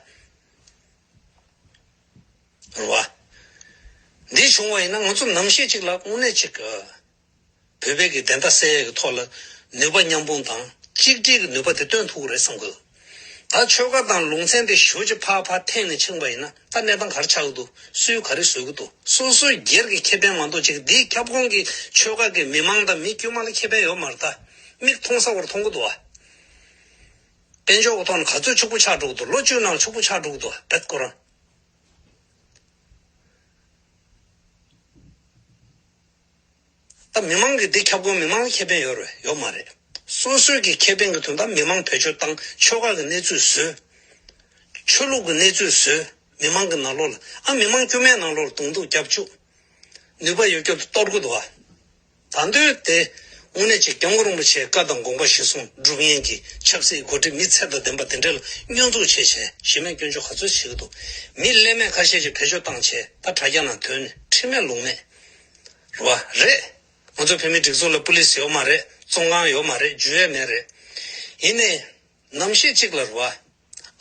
ད། རེད་བ། འདི་བྱུང་བ་ཡིན་ན་ང་ཚོ་ནམ་ཞིག་ཅིག་ལ་དངོས་གནས་ཅིག་གི་བོད་པའི་གི་བདེན་མཐའ་གསལ་ཡས་ཀྱི་ཐོག་ལ་ནུས་པ་མཉམ་སྤུངས་དང་གཅིག་སྒྲིལ་གྱི་ནུས་པ་དེ་སྟོན་ཐུབ་ཀྱི་རེད་བསམ་གི། ད་ཆོལ་ཁ་དང་ལུང་ཚན་དེ་ཞེ་པོ་ཅིག་ཕར་ཕར་འཐེན་ནས་ཕྱིན་པ་ཡིན་ན་ད་གནས་སྟངས་ག་རེ་ཆགས་ཀྱི་འདུག་སུས་ག་རེ་བཟོ་གི་འདུག་སོ་སོའི་སྒེར་གྱི་ཁེ་ཕན་མ་གཏོགས་ཅིག་འདིའི་ཁྱབ་ཁོངས་ཀྱི་ཆོལ་ཁ་གི་མི་མང་དང་མི་དཀྱུས་མ་ལ་ཁེ་ཕན་ཡོད་མ་རེད་ད། མིག་མཐོང་ས་བར་མཐོང་གི་འདུག་བ། དཔལ་འབྱོར་གྱི་ཐོག་ནས་ག་ཚོད་ཕྱུག་པོ་ཆགས་འགྲོ་གི་འདུག་ལོ་བཅུའི་ནང་ལ་ཕྱུག་པོ་ཆགས་འགྲོ་གི་འདུག་བ་བེད་ཁོ་རང་། ད་མི་མང་གི་འདི་ཁྱབ་ཁོངས་མི་མང་ལ་ཁེ་ཕན་ཡོད་རེད་ཡོད་མ་རེད། སོ་སོའི་གི་ཁེ་ཕན་གི་དོན་དག་མི་མང་བེད་སྤྱོད་བཏང་། ཆོལ་ཁ་གི་གནས་ཚུལ་བཟོས། ཆོས་ལུགས་གི་གནས་ཚུལ་བཟོས། མི་མང་གི་ནང་ལོགས་ལ་ཨ་མི་མང་དཀྱུས་མའི་ནང་ལོགས་ལ་གདོང་ཐུག་རྒྱབ་བཅུག་ནུས་པ་ཡོད་སྐྱོབ་ཏུ་གཏོར་གི་འདུག་བ། ད་འདོད་དེ་དངོས་གནས་ཀྱི་སྐྱབས་མགོན་རིན་པོ་ཆེའི་བཀའ་དང་དགོངས་པ་གཞིར་བཟུང་སྒྲུབ་མཁན་གྱི་ཆབ་སྲིད་འགོ་ཁྲིད་མི་ཚད་དང་ལྡན་པ་དེ་འདྲ་ལ་བསྙོན་འཛུགས་བྱས་བྱས་གཞི་མེད་སྐྱོན་བརྗོད་ག་ཚོད་བྱེད་ཀྱི་འདུག་མི་ཀླད་མེད་ཁ་ཤས་ཀྱིས་བེད་སྤྱོད་བཏང་བྱས་ད་དྲ་རྒྱ་ནང་དོན་ནས་ཁྲིམས་མེད་ལུགས་མེད། རེད་བ། རེད། ང་ཚོ་བོད་མིའི་སྒྲིག་འཛུགས་ལ་པུ་ལིས་ཡོད་མ་རེད། བཙོན་ཁང་ཡོད་མ་རེད། འཇུ་ཡས་མེད་རེད། ཡིན་ནའི་ནམ་ཞིག་ཅིག་ལ་རེད་བ།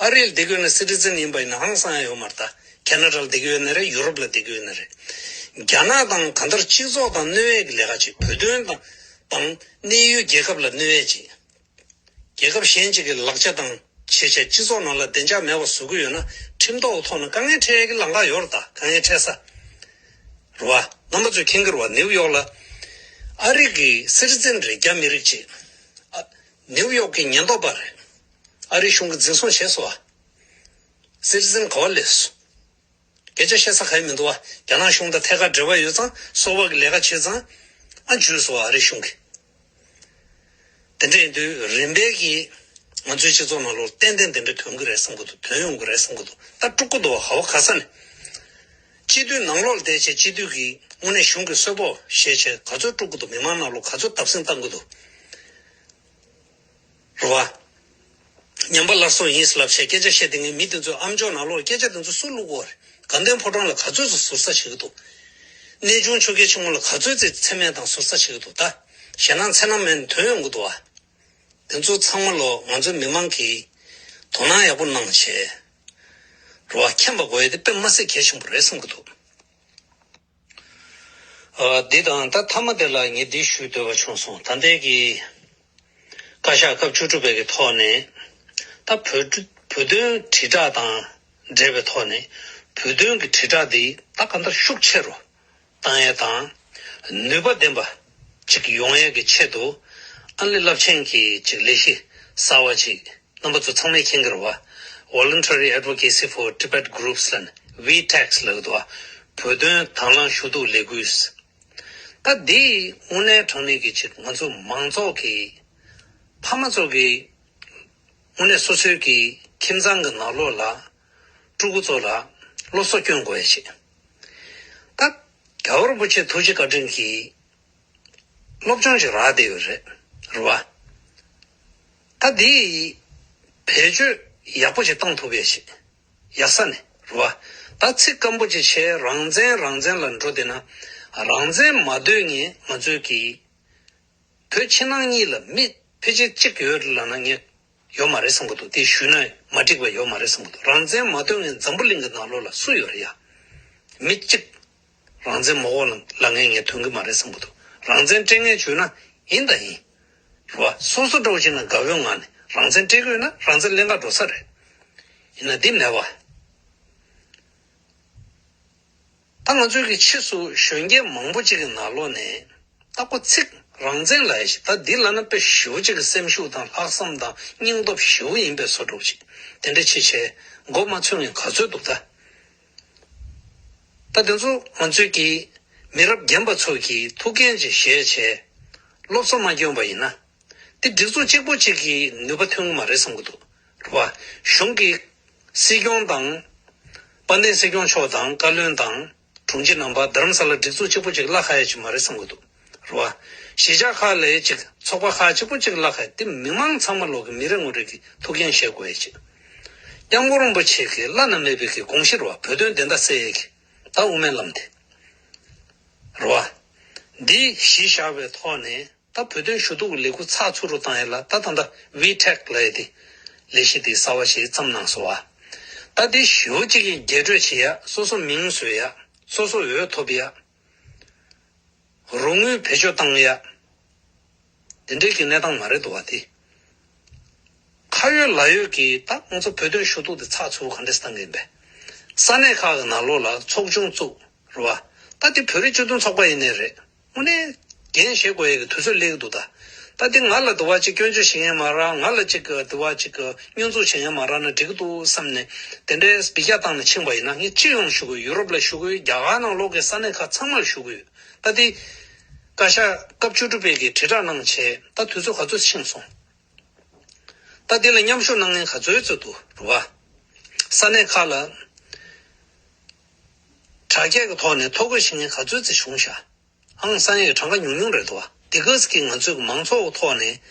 ཨ་རི་ལ་བསྡད་ཀྱི་ཡོད་ན་སི་ཊི་ཛན་ཡིན་པ་ཡིན་ན་ཧང་སང་ཡ་ཡོད་མ་རེད་ད། ཁེ་ན་ཌ་ལ་བསྡད་ཀྱི་ཡོད་ན་རེད། ཡུ་རོབ་ལ་བསྡད་ཀྱི་ཡོད་ན་རེད། རྒྱ་ནག་དང་གང་ལྟར་སྤྱི་ཚོགས་དང་གནོད་ཡས་ཀྱི་ལས་ཀ་ཅིག་བོད་དོན་དང་དང་གནས་ཡུལ་རྒྱལ་ཁབ་ལ་གནོད་ཡས་ཅིག་རྒྱལ་ཁབ་གཞན་ཅིག་གི་ལག་ཆ་དང་བྱས་བྱས་སྤྱི་ཚོགས་ནང་ལ་བདེ་འཇགས་མེད་པ་བཟོ་གི་ཡོད་ན་ཁྲིམས་ཐོག་ཐོག་ནས་དཀའ་ངལ་འཕྲད་ཡས་ཀྱི་ལམ་ཁ་ཡོད་རེད་ད། དཀའ་ངལ་འཕྲད་ས་རེད་བ། རྣམ་པ་ཚོས་མཁྱེན་གྱི་རེད་བ། ནིའུ་ཡོག་ལ་ཨ་རི་གི་སི་ཊི་ཛན་རེད། རྒྱ་མི་རིགས་ཅིག་ཨ། ནིའུ་ཡོག་གི་ཉེན་རྟོག་པ་རེད། ཨ་རིའི་གཞུང་གིས་འཛིན་བཟུང་བྱས་སོང་བ། སི་ཊི་ཛན་ག་བ་སླེབས་སོང་། སྐད་ཆ་བཤད་ས་ག་ཡེ་མི་འདུག་བ། རྒྱ་ནག་གཞུང་དང་ཐད་ཀར་འབྲེལ་བ་ཡོད་ཙང་། སོ་པ་གི་ལས་ཀ་བྱེད་ཙང་། ཨ་འཇུས་སོང་བ་ཨ་རིའི་གཞུང་གིས། དེ་འདྲ་ཡིན་དུས་རིམ་པས་ཀྱིས་ང་ཚོའི་སྤྱི་ཚོགས་ནང་ལོགས་ཏན་ཏན་དེ་འདྲ་ཐོན་གྱི་རེད་བསམ་གྱི་འདུག་ཐོན་ཡོང་གི་རེད་བསམ་གྱི་འདུག་ད་དཀྲུག་གི་འདུག་བ། ག་བ་ག་ས་ནས། སྤྱི་འཐུས་ནང་ལོགས་ལ་བསྡད་བྱས་སྤྱི་འཐུས་ཀྱིས་དངོས་གནས་གཞུང་གི་གསོལ་ཕོགས་བཞེས་བྱས་ག་ཚོད་དཀྲུག་གི་འདུག་མི་མང་ནང་ལོགས་ག་ཚོད་བརྡབ་གསིག་བཏང་གི་འདུག་རེད་བ། ཉམས་པ་སླར་གསོ་ཡིན་ཟེར་ལབ་བྱས་སྐད་ཆ་བཤད་དེ། ངས་མི་དེ་ཚོའི་ཨམ་ཅོག་ནང་ལོགས་སྐད་ཆ་དེ་ཚོ་སུ་བླུག་གོ་རེད། དགའ་ལྡན་ཕོ་བྲང་ལ་ག་ཚོད་ཚོ་ཟུར་ཟ་བྱེད་ཀྱི་འདུག་གནས་ཆུང་ཆོལ་ཁའི་ཆེན་མོ་ལ་ག་ཚོད་ཚོས་མཚན་སྨད་དང་ཟུར་ཟ་བྱེད་ཀྱི་འདུག་ད་ཞེད་སྣང་འཚེར་སྣང་མེད་ནས་ཐོན་ཡོང་གི་འདུག་བ། དེ་ཚོ་ཚང་མ་ལོ་ང་ཚོའི་མི་མང་གིས་དོ་སྣང་ཡག་པོ་གནང་བྱས། རེད་བ། མཁྱེན་པ་དགོས་ཡ་དེ་དཔེ་མི་སྲིད་གལ་ཆེན་པོ་རེད་བསམ་གྱི་འདུག་ཨ། འདི་དང་ད་མཐའ་མ་དེ་ལ་ངས་འདི་ཞུ་འདོད་པ་བྱུང་སོང་། ད་ལྟའི་གི་བཀའ་ཤག་སྐབས་བཅུ་དྲུག་པའི་གི་ཐོག་ནས་ད་བོད་བོད་དོན་དྲིལ་བསྒྲགས་དང་འབྲེལ་བའི་ཐོག་ནས་བོད་དོན་གྱི་དྲིལ་བསྒྲགས་འདི་ད་གང་ལྟར་ཤུགས་ཆེ་རུ་བཏང་ཡས་དང་། ནུས་པ་ལྡན་པ་ཅིག་ཡོང་ཡས་ཀྱི་ཆེད་དུ་ཨ་ནི་རླབས་ཆེན་གྱི་ཅིག་ལས་གཞི་གསར་བ་ཅིག་རྣམ་པ་ཚོ་ཚང་མས་མཁྱེན་གྱི་རེད་བ། Voluntary Advocacy for Tibet Groups ལབ་ནས་ཝི་ཊེག་ལབ་ཀྱི་འདུག་བ། བོད་དོན་དང་བླངས་ཞུ་གཏུག་ལས་འགུལ། ད་འདི་དངོས་གནས་དྲང་གནས་ཀྱི་ཅིག་ང་ཚོ་མང་ཚོགས་ཀྱི་ཕ་མ་ཚོ་གི་དངོས་གནས་སོ་སོའི་གི་ཁྱིམ་ཚང་གི་ནང་ལོགས་ལ་ཕྲུ་གུ་ཚོ་ལ་སློབ་གསོ་སྐྱོན་དགོས་ཡ་ཅིག་ད་རྒྱལ་བ་རིན་པོ་ཆེ་ཐུགས་རྗེ་བཀའ་དྲིན་གྱིས་སློབ་སྦྱོང་ཞིག་རག་བསྡད་ཡོད་རེད། རེད་བ། ད་འདི་བེད་སྤྱོད་ཡག་པོ་ཞིག་བཏང་ཐུབ་ཡ་ཞིག་ཡག་ས་ནས་རེད་བ། ད་ཚིག་སྐམ་པོ་ཅིག་བྱས་རང་བཙན་རང་བཙན་ལ་འགྲོ་བསྡད་ན། རང་བཙན་མ་འདོད་མཁན་ང་ཚོའི་གི་བོད་ཕྱི་ནང་གཉིས་ལ་མི་ཕལ་ཆེར་གཅིག་ཡོད་ལབ་ན་ངས་ཡོད་མ་རེད་བསམ་གྱི་འདུག་དེ་ཞུས་ན་མ་འགྲིག་པ་ཡོད་མ་རེད་བསམ་གྱི་འདུག་རང་བཙན་མ་འདོད་མཁན་འཛམ་བུ་གླིང་གི་ནང་ལོགས་ལ་སུ་ཡོད་རེད་ཡ། མི་གཅིག་རང་བཙན་མ་དགོས་ལབ་མཁན་ངས་ཐོན་གྱི་མ་རེད་བསམ་གྱི་འདུག་རང་བཙན་སྤྲད་མཁན་བྱུང་ན་ཡིན་དང་ཡིན། རེད་བ། སོ་སོ་འདྲ་བོ་ཅིག་ན་དགའ་བོའི་ངང་ནས་རང་བཙན་སྤྲད་ཀྱི་ཡོད་ན་རང་བཙན་ལེན་ག་འགྲོ་ས་རེད། ཡིན་ན་འདི་མེད་བ། ད་ང་ཚོའི་གི་ཕྱིས་སུ་གཞོན་སྐྱེས་མང་པོ་ཅིག་གི་ནང་ལོགས་ནས་ད་ཁོ་ཚིག་རང་བཙན་ལབ་ཡ་ཞིག་ད་འདི་ལབ་ན་དཔེ་ཞེ་པོ་ཅིག་གི་སེམས་ཤུགས་དང་ལྷག་བསམ་དང་སྙིང་སྟོབས་ཞེ་པོ་ཡིན་པའི་བཟོ་འདྲ་བོ་ཅིག་དེ་འདྲ་ཅིག་བྱས་མགོ་མ་ཚོས་མཁན་ག་ཚོད་འདུག་ད། ད་དེ་ཚོ་ང་ཚོའི་གི་མི་རབས་རྒན་པ་ཚོ་གིས་ཐུགས་འགན་ཅིག་བཞེས་བྱས་སློབ་གསོ་མ་བསྐྱོན་པ་ཡིན་ན། དེ་སྒྲིག་འཛུགས་གཅིག་པོ་གཅིག་གིས་ནུས་པ་ཐོན་གྱི་མ་རེད་བསམ་གྱི་འདུག་རེད་བ། གཞུང་གི་སྲིད་སྐྱོང་དང་། དཔལ་ལྡན་སྲིད་སྐྱོང་མཆོག་དང་བཀའ་བློན་དང་དྲུང་ཆེ་རྣམ་པ་རྡ་རམ་ས་ལ་སྒྲིག་འཛུགས་གཅིག་པོ་གཅིག་གླ་ཁ་ཡ་ཅིག་མ་རེད་བསམ་གྱི་འདུག་རེད་བ། གཞིས་ཆགས་ཁག་ལ་ཅིག་ཚོགས་པ་ཁག་གཅིག་པོ་གཅིག་གླ་ཁ་ཡ་དེ་མི་མང་ཚང་མ་ལོག་གི་མི་རེ་ངོ་རེ་གི་ཐུགས་འགན་བཞེས་དགོས་ཡ་ཅིག་སྐྱབས་མགོན་རིན་པོ་ཆེ་གི་བླ་ན་མེད་པའི་གི་དགོངས་གཞི་རེད་བ། བོད་དོན་བདེན་མཐའ་གསལ་ཡ་གི་ད་དབུ་མའི་ལམ་དེ་རེད་བ། འདི་གཞི་བཞག་པའི་ཐོག་ནས། ད་བོད་དོན་ཞུ་གཏུག་གི་ལས་འགུལ་ཚགས་ཚུད་རུ་བཏང་ཡས་ལ་ད་ད་ལྟ་ཝི་ཊེག་ལབ་ཡས་དེ་ལས་གཞི་དེ་གསར་བ་ཞིག་བརྩམས་གནང་སོང་བ། ད་དེ་ཞེ་པོ་ཅིག་གི་རྒྱས་སྤྲོས་བྱེད་ཡ། སོ་སོ་མིང་བཟོས་ཡ། སོ་སོ་འོས་ཐོབ་ཡ། རོགས་དངུལ་བེད་སྤྱོད་བཏང་ཡ། དེ་འདྲའི་གི་གནས་སྟངས་མ་རེད་འདུག་བ་དེ། ཁ་ཡོད་ལག་ཡོད་ཀྱིས་ད་ང་ཚོ་བོད་དོན་ཞུ་གཏུག་དེ་ཚགས་ཚུད་པོ་ག་འདྲས་བཏང་གི་ཡིན་པས། ས་གནས་ཁག་གི་ནང་ལོགས་ལ་ཚོགས་ཆུང་བཙུགས། རེད་བ། ད་དེ་བོད་རིགས་སྤྱི་མཐུན་ཚོགས་པ་ཡིན་ནའི་རེད། དངོས་གནས་འགན་བཞེས་དགོས་ཡས་ཀྱི་དུས་ཚོད་སླེབས་ཀྱི་འདུག་ད། ད་དེ་ང་ལ་དུ་བ་ཅིག་སྐྱོན་བརྗོད་བྱེད་མཁན་མ་རག་ང་ལ་ཅིག་གི་དུ་བ་ཅིག་གི་བསྙོན་འཛུགས་བྱེད་མཁན་མ་རག་ན་འགྲིག་གི་འདུག་བསམ་ནས་དེ་འདྲའི་འབུད་རྒྱག་བཏང་ནས་ཕྱིན་པ་ཡིན་ན། ངས་སྤྱི་ཡོངས་ཞུ་གི་ཡོད། ཡུ་རོབ་ལ་ཞུ་གི་ཡོད། རྒྱ་གར་ནང་ལོགས་ཀྱི་ས་གནས་ཁག་ཚང་མར་ཞུ་གི་ཡོད། ད་དེ་བཀའ་ཤག་སྐབས་བཅུ་དྲུག་པའི་གི་དྲིལ་བསྒྲགས་གནང་བྱས་ད་དུས་ཚོད་ག་ཚོད་ཕྱིན་སོང་། ད་དེ་ལ་མཉམ་ཞུགས་གནང་མཁན་ག་ཚོད་ཙམ་འདུག་རེད་བ། ས་གནས་ཁག་ལ་དྲ་རྒྱའི་གི་ཐོག་ནས་ཐོ་འགོད་བྱེད་མཁན་ག་ཚོད་ཙམ་བྱུང་ཤག་ཨང་ས་ཡའི་གྲངས་ཀ་ཉུང་ཉུང་རེད་འདུག་བ། དེ་ག་ཙམ་གྱིས་ང་ཚོའི་གི་མང་ཚོགས་ཀྱི་ཐོག་ནས་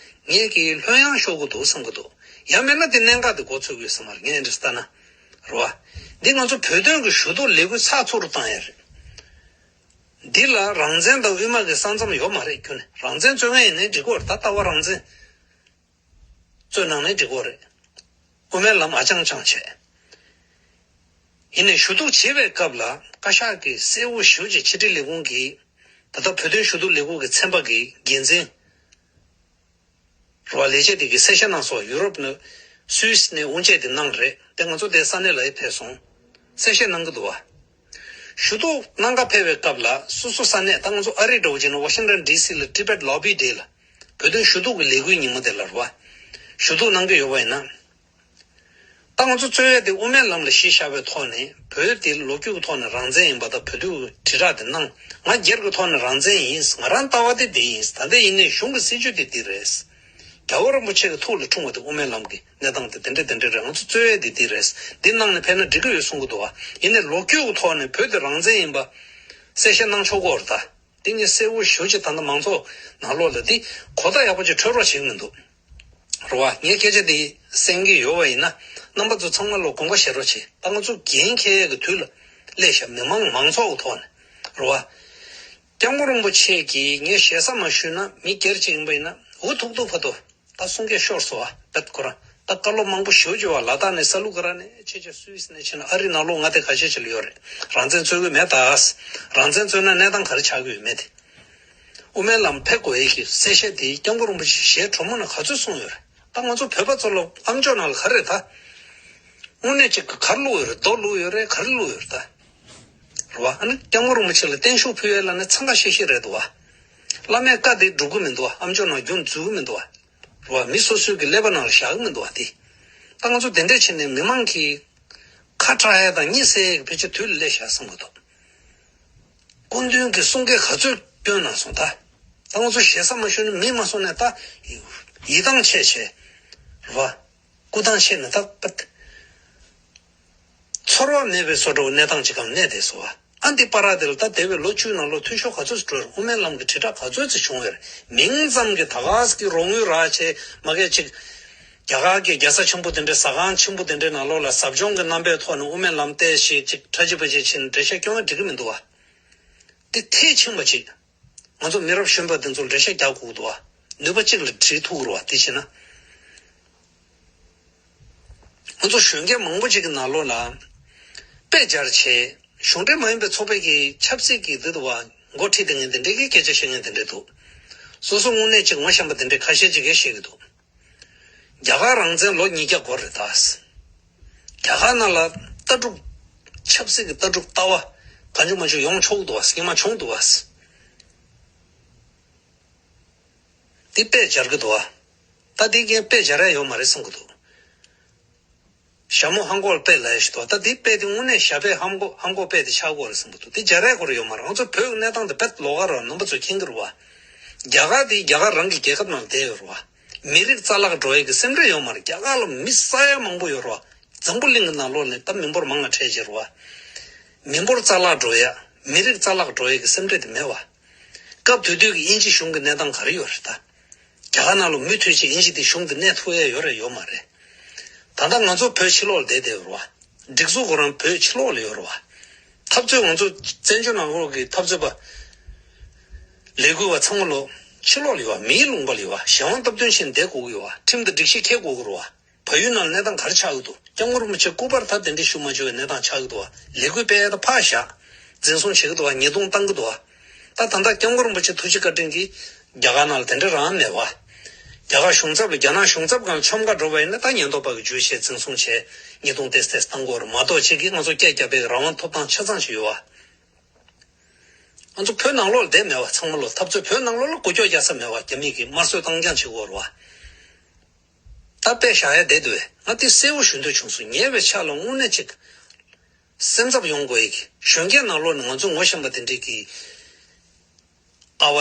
ངས་ཀྱི་ལྷོད་ཡངས་ཤོར་གི་འདུག་བསམ་གི་འདུག་ཡང་མིན་ན་དེ་གནད་འགག་དེ་འགོ་ཚུགས་ཀྱི་ཡོད་ས་མ་རེད། ངས་འདྲི་ལྟ་ན་རེད་བ། འདི་ང་ཚོ་བོད་དོན་གྱི་ཞུ་གཏུག་ལས་འགུལ་ཚགས་ཚུད་རུ་བཏང་ཡ་རེད། འདི་ལ་རང་བཙན་དང་དབུས་དམག་གི་ས་མཚམས་ཡོད་མ་རེད། ཁྱོན་ནས་རང་བཙན་རྩོད་མཁན་ཡིན་ནའི་འགྲིག་གི་རེད། ད་ལྟ་བ་རང་བཙན་རྩོད་གནང་ནའི་འགྲིག་གི་རེད། དབུ་མའི་ལམ་ཨ་ཅང་ཅང་བྱས། ཡིན་ནའི་ཞུ་གཏུག་བྱེད་པའི་སྐབས་ལ་བཀའ་ཤག་གི་གསལ་བོ་ཞེ་པོ་ཅིག་ཕྱི་དྲིལ་ལས་ཁུངས་ཀྱི་ད་ལྟ་བོད་དོན་ཞུ་གཏུག་ལས་ཁུངས་ཀྱི་ཚན་པ་གི་འགན་འཛིན་རེད་བ། ལས་བྱེད་དེ་གིས་གསལ་བཤད་གནང་སོང་། ཡུ་རོབ་ནས་སུད་སི་ནས་དབུ་འབྱེད་དེ་གནང་རེད་དེ། ང་ཚོ་དེ་ས་གནས་ལ་ཡི་ཕེབས་སོང་། གསལ་བཤད་གནང་གི་འདུག་བ། ཞུ་གཏུག་གནང་ག་ཕེབས་པའི་སྐབས་ལ་སོ་སོ་ས་གནས་ད་ང་ཚོ་ཨ་རི་འདྲ་བོ་བྱས་ན་ཝ་ཤིང་ཊོན་ཌི་སི་ལ་Tibet Lobby Day ལ་བོད་དོན་ཞུ་གཏུག་གི་ལས་འགུལ་ཉིན་མོ་དེ་ལ་རེད་བ། ཞུ་གཏུག་གནང་གི་ཡོད་པ་ཡིན་ན། ད་ང་ཚོ་རྩོད་ཡ་དེ་དབུ་མའི་ལམ་ལ་གཞི་བཞག་པའི་ཐོག་ནས་བོད་དེ་ལོ་རྒྱུས་ཀྱི་ཐོག་ནས་རང་བཙན་ཡིན་པ་དང་། བོད་དུ་དྲིལ་བསྒྲགས་དེ་གནང་། ང་སྒེར་གྱི་ཐོག་ནས་རང་བཙན་ཡིན། ང་རང་ལྟ་བ་དེ་དེ་ཡིན། ད་ལྟ་ཡིན་ནའི་གཞུང་གི་སྲིད་བྱུས་དེ་འདི་རེད། རྒྱལ་བ་རིན་པོ་ཆེ་གི་ཐུགས་ལ་འཁྲུངས་པ་དེ་དབུ་མའི་ལམ་གྱི་གནས་སྟངས་དེ་དེ་འདྲ་དེ་འདྲ་རེད། ང་ཚོ་རྩོད་ཡ་དེ་འདི་རེད། འདི་གནང་ནས་ཕེབས་ན་འགྲིག་གི་ཡོད་གསུང་གི་འདུག་བ། ཡིན་ནའི་ལོ་རྒྱུས་ཀྱི་ཐོག་ནས་བོད་དེ་རང་བཙན་ཡིན་པ་གསལ་བཤད་གནང་ཆོག་གི་ཡོད་རེད་ད། དེ་ངས་གསལ་བོ་ཞེ་པོ་ཅིག་ད་ལྟ་མང་ཚོགས་ནང་ལོགས་ལ་དེ་གོ་བརྡ་ཡག་པོ་ཅིག་འཕྲོད་རོགས་བྱེད་ཀྱི་མི་འདུག་རེད་བ། ངས་སྐད་ཆ་དེ་གསན་གྱི་ཡོད་པ་ཡིན་ན་རྣམ་པ་ཚོ་ཚང་མ་ལ་དགོངས་པ་བཞེས་རོགས་བྱེད། ད་ང་ཚོ་འགན་འཁྱེར་ཡས་ཀྱི་དུས་ལ་སླེབས་ཤག་མི་མང་མང་ཚོགས་ཀྱི་ཐོག་ནས་རེད་བ། སྐྱབས་མགོན་རིན་པོ་ཆེ་གིས་ངས་ཞེ་ས་མ་ཞུས་ན་མི་སྒེར་ཅིག་ཡིན་པ་ཡིན་ན་འུ་ཐུག་ཐུག་བར་དུ་ད་གསུང་སྐད་ཤོར་སོང་བ། བེད་ཁོ་རང་ ད་བཀའ་སློབ་མང་པོ་ཞེ་པོ་བྱས་པ། ལ་དྭགས་ནས་ས་ལུ་ག་ར་ནས་ཆེ་ཆེ་སུད་སི་ནས་ཕྱིན་ཨ་རི་ནང་ལོགས་མངའ་སྡེ་ཁ་ཤས་ཅིག་ལ་ཡོད་རེད། རང་བཙན་རྩོད་ཀྱི་མེད་ད། རང་བཙན་རྩོད་ན་གནས་སྟངས་ག་རེ་ཆགས་ཀྱི་ཡོད་མེད་དེ། དབུ་མའི་ལམ་ཕེབས་དགོས་ཡས་ཀྱི་གསལ་བཤད་དེ་སྐྱབས་མགོན་རིན་པོ་ཆེ་ཞལ་དྲོན་མོ་ནས་ག་ཚོད་གསུངས་ཡོད་རེད། ད་ང་ཚོ་བོད་པ་ཚོ་ལ་ཨ་མཆོག་ནང་ལ་ག་རེ་རེད་ད། དངོས་གནས་ཅིག་ག་རེ་བླུགས་ཡོད་རེད། རྡོ་བླུགས་ཡོད་རེད། ག་རེ་བླུགས་ཡོད་རེད་ད། རེད་བ། ཨ་ནི་སྐྱབས་མགོན་རིན་པོ་ཆེ་ལ་བརྟན་བཞུགས་ཕུལ་ཡས་ལ་ནི་འཚང་ཁ་ཤིག་ཤིག་རེད་འདུག་བ། བླ་མའི་བཀའ་དེ་སྒྲུབ་ཀྱི་མི་འདུག་བ། ཨ་མཆོག་ནང་རྒྱུན་འཛུལ་གྱི་མི་འདུག་བ། རེད་བ། མི་སོ་སོའི་གི་ཀླད་པ་ནང་ལ་བཞག་གི་མི་འདུག་བ་དེ། ད་ང་ཚོ་དེ་འདྲས་བྱས་ནས་མི་མང་གི་ཁ་གྲག་ཡས་དང་གཉིད་སད་ཡས་ཀྱི་ཕལ་ཆེར་དུས་ལ་སླེབས་བཞག་བསམ་གྱི་འདུག་སྐུ་མདུན་གྱི་གསུང་སྐད་ག་ཚོད་བཏོན་གནང་སོང་ད། ད་ང་ཚོ་ཞེ་ས་མ་ཞུས་ན་མི་མ་སོང་ནས་ད། ཡིད་ཐང་ཆད་བྱས། རེད་བ། སྐུ་ཐང་ཆད་ནས་ད་པད། ཚོར་བ་མེད་པའི་བཟོ་འདྲ་བོ་གནས་སྟངས་ཅིག་གམ་གནས་བསྡད་སོང་བ། ཨ་འདི་པར་དེ་ལ་ད་འདས་པའི་ལོ་བཅུའི་ནང་ལོགས་འཐུས་ཤོར་ག་ཚོད་ཅིག་འགྲོ་རེད། དབུ་མའི་ལམ་གྱི་དྲིལ་བསྒྲགས་ག་ཚོད་ཅིག་བྱུང་བ་རེད། མིང་ཙམ་གྱི་ད་ག་ཟེ་གི་རོགས་དངུལ་རག་བྱས་མ་གས་ཅིག་རྒྱ་གར་གྱི་རྒྱལ་ས་ཆེན་པོ་དེ་འདྲའི་ཟ་ཁང་ཆེན་པོ་དེ་འདྲའི་ནང་ལོགས་ལ་ཟབ་སྦྱོང་གི་རྣམ་པའི་ཐོག་ནས་དབུ་མའི་ལམ་བལྟས་ཤིག་ཅིག་ཁྲ་ཆིབ་པ་ཅིག་ཕྱིན་འགྲེལ་བཤད་སྐྱོན་འགྲིག་གི་མི་འདུག་བ། དེ་ཐེག་ཆེན་པོ་ཅིག་ང་ཚོ་མི་རབས་གཞོན་པ་དེ་ཚོར་འགྲེལ་བཤད་རྒྱག་དགོས་འདུག་བ། ནུས་པ་གཅིག་ལ་སྒྲིལ་ཐུབ་རེད་བ། དེ་བྱས་ན། ང་ཚོ་གཞོན་སྐྱེས་མང་པོ་ཅིག་གི་ནང་ལོགས་ལ། དཔེ་སྦྱར་བྱས། གཞུང་འབྲེལ་མ་ཡིན་པའི་ཚོགས་པའི་གི་ཆབ་སྲིད་ཀྱི་འདི་འདུག་བ། འགོ་ཁྲིད་དེ་ངན་དེ་འདྲས་ཀྱི་སྐད་ཆ་བཤད་ངན་དེ་འདྲས་འདུག་སོ་སོ་དངོས་གནས་ཅིག་ངོ་ཤེས་པ་དེ་འདྲས་ཁ་ཤས་ཅིག་གིས་བཤད་ཀྱི་འདུག་རྒྱ་གར་རང་བཙན་ལོ་ཉིས་བརྒྱ་འགོར་རེད་ད། རྒྱ་གར་ནང་ལ་ལྟ་གྲུབ། ཆབ་སྲིད་ཀྱི་ལྟ་གྲུབ་ལྟ་བ། གང་བྱུང་མང་བྱུང་ཡོང་ཆོག་འདུག་བ། སྔོན་མ་བྱུང་འདུག་བ། འདི་དཔེ་སྦྱར་གྱི་འདུག་བ། ད་འདི་ངས་དཔེ་སྦྱར་ཡ་ཡོད་མ་རེད་བསམ་གྱི་འདུག་ཞྭ་མོ་ཧམ་གོག་ལ་དཔེ་ལབ་ཡ་ཞིག་འདུག་ད་འདི་དཔེ་འདི་དངོས་གནས་ཞྭ་དཔེ་ཧམ་གོག་ཧམ་གོག་དཔེ་འདི་ཆགས་ཀྱི་ཡོད་རེད་བསམ་གྱི་འདུག་འདི་སྦྱར་ཡ་ཁོ་རང་ཡོད་མ་རེད། ང་ཚོ་བོད་ཀྱི་གནས་སྟངས་འདི་དཔེ་ལོགས་ཀ་རེད་བ། རྣམ་པ་ཚོས་མཁྱེན་གྱི་རེད་བ། རྒྱ་གར་འདི་རྒྱ་གར་རང་གི་རྒྱལ་ཁབ་ནང་བསྡད་ཡོད་རེད་བ། མི་རིགས་རྩ་བརླག་འགྲོ་ཡས་ཀྱི་སེམས་ཁྲལ་ཡོད་མ་རེད། རྒྱ་གར་ལ་མི་ས་ཡ་མང་པོ་ཡོད་རེད་བ། འཛམ་བུ་གླིང་གི་ནང་ལོགས་ནས་ད་མི་འབོར་མང་ང་འཕྲད་ཀྱི་རེད་བ། མི་འབོར་རྩ་བརླག་འགྲོ་ཡ། མི་རིགས་རྩ་བརླག་འགྲོ་ཡས་ཀྱི་སེམས་ཁྲལ་དེ་མེད་བ། སྐབས་དེ་དུས་ཀྱི་དབྱིན་ཇི་གཞུང་གི་གནས་སྟངས་ག་རེ་ཡོད་རེད་ད། རྒྱ་གར་ནང་ལ་མུ་མཐུད་ཅིག་དབྱིན་ཇི་དེ་གཞུང་དེ་གནས་ཐུབ་ཡས་ཡོད་རེད་ཡོད་མ་རེད། ད་ལྟ་ང་ཚོ་བོད་ཕྱི་ལོགས་ལ་བསྡད་བསྡད་ཡོད་རེད་བ། སྒྲིག་འཛུགས་ཁོ་རང་བོད་ཕྱི་ལོགས་ལ་ཡོད་རེད་བ། འཐབ་རྩོད་ང་ཚོ་བཙན་བྱོལ་ནང་ལོགས་ཀྱི་འཐབ་རྩོད་པ། ལས་འགུལ་བ་ཚང་མ་ལོ་ཕྱི་ལོགས་ལ་ཡོད་བ། མིའི་ལུང་པ་ལ་ཡོད་བ། གཞན་དབང་སྟབས་བསྟུན་བྱས་ནས་བསྡད་དགོས་ཀྱི་ཡོད་བ། ཁྲིམས་དང་སྒྲིག་གཞི་འཁྱེར་དགོས་ཀྱི་རེད་བ། བལ་ཡུལ་ནང་གནས་སྟངས་ག་རེ་ཆགས་ཀྱི་འདུག་སྐྱབས་མགོན་རིན་པོ་ཆེ་སྐུ་པར་ད་དེ་འདྲས་ཞུ་མ་བཅུག་པའི་གནས་སྟངས་ཆགས་ཀྱི་འདུག་བ། ལས་འགུལ་སྤེལ་ཡ་ད་ཕར་བཞག་འཛིན་བཟུང་བྱེད་ཀྱི་འདུག་བ། ཉེས་རྡུང་བཏང་གི་འདུག་བ། ད་ད་ལྟ་སྐྱབས་མགོན་རིན་པོ་ཆེ་ཐུགས་རྗེ་བཀའ་དྲིན་གྱིས་རྒྱ་གར་ནང་ལ་དེ་འདྲ་རང་མེད་བ། རྒྱ་གར་གཞུང་ཚབ་ལ་རྒྱ་ནག་གཞུང་ཚབ་སྒང་ལ་ཆོམ་ཁ་འགྲོ་བ་ཡིན་ན་ད་ཉེན་རྟོག་པ་གིས་འཇུ་བྱས་འཛིན་བཟུང་བྱས་ཉེས་རྡུང་ཏོག་ཙམ་བཏང་གི་ཡོད་རེད་མ་གཏོགས་ཅིག་གིས་ང་ཚོ་སྐད་རྒྱབ་པའི་རང་དབང་ཐོབ་ཐང་ཆ་ཚང་ཞིག་ཡོད་བ། ང་ཚོ་བོད་ནང་ལོགས་ལ་བསྡད་མེད་བ། ཚང་མ་ལོ་འཐབ་རྩོད་བོད་ནང་ལོགས་ལ་འགུལ་སྐྱོད་རྒྱག་ས་མེད་བ། རྒྱ་མི་གིས་དམར་གསོད་བཏང་རྐྱང་བྱེད་ཀྱི་ཡོད་རེད་བ། ད་དཔེ་བཞག་ཡ་བསྡད་འདུག་བས། ང་དེ་གསལ་བོ་ཞུ་འདོད་བྱུང་སོང་། ཉེ་བའི་ཆར་ལ་དངོས་གནས་ཅིག་སེམས་འཚབ་ཡོང་དགོས་ཡིག་གཞོན་སྐྱེས་ནང་ལོགས་ནས་ང་ཚོ་ངོ་ཤེས་པ་དེ་འདྲས་ཀྱི་ཨ་བ་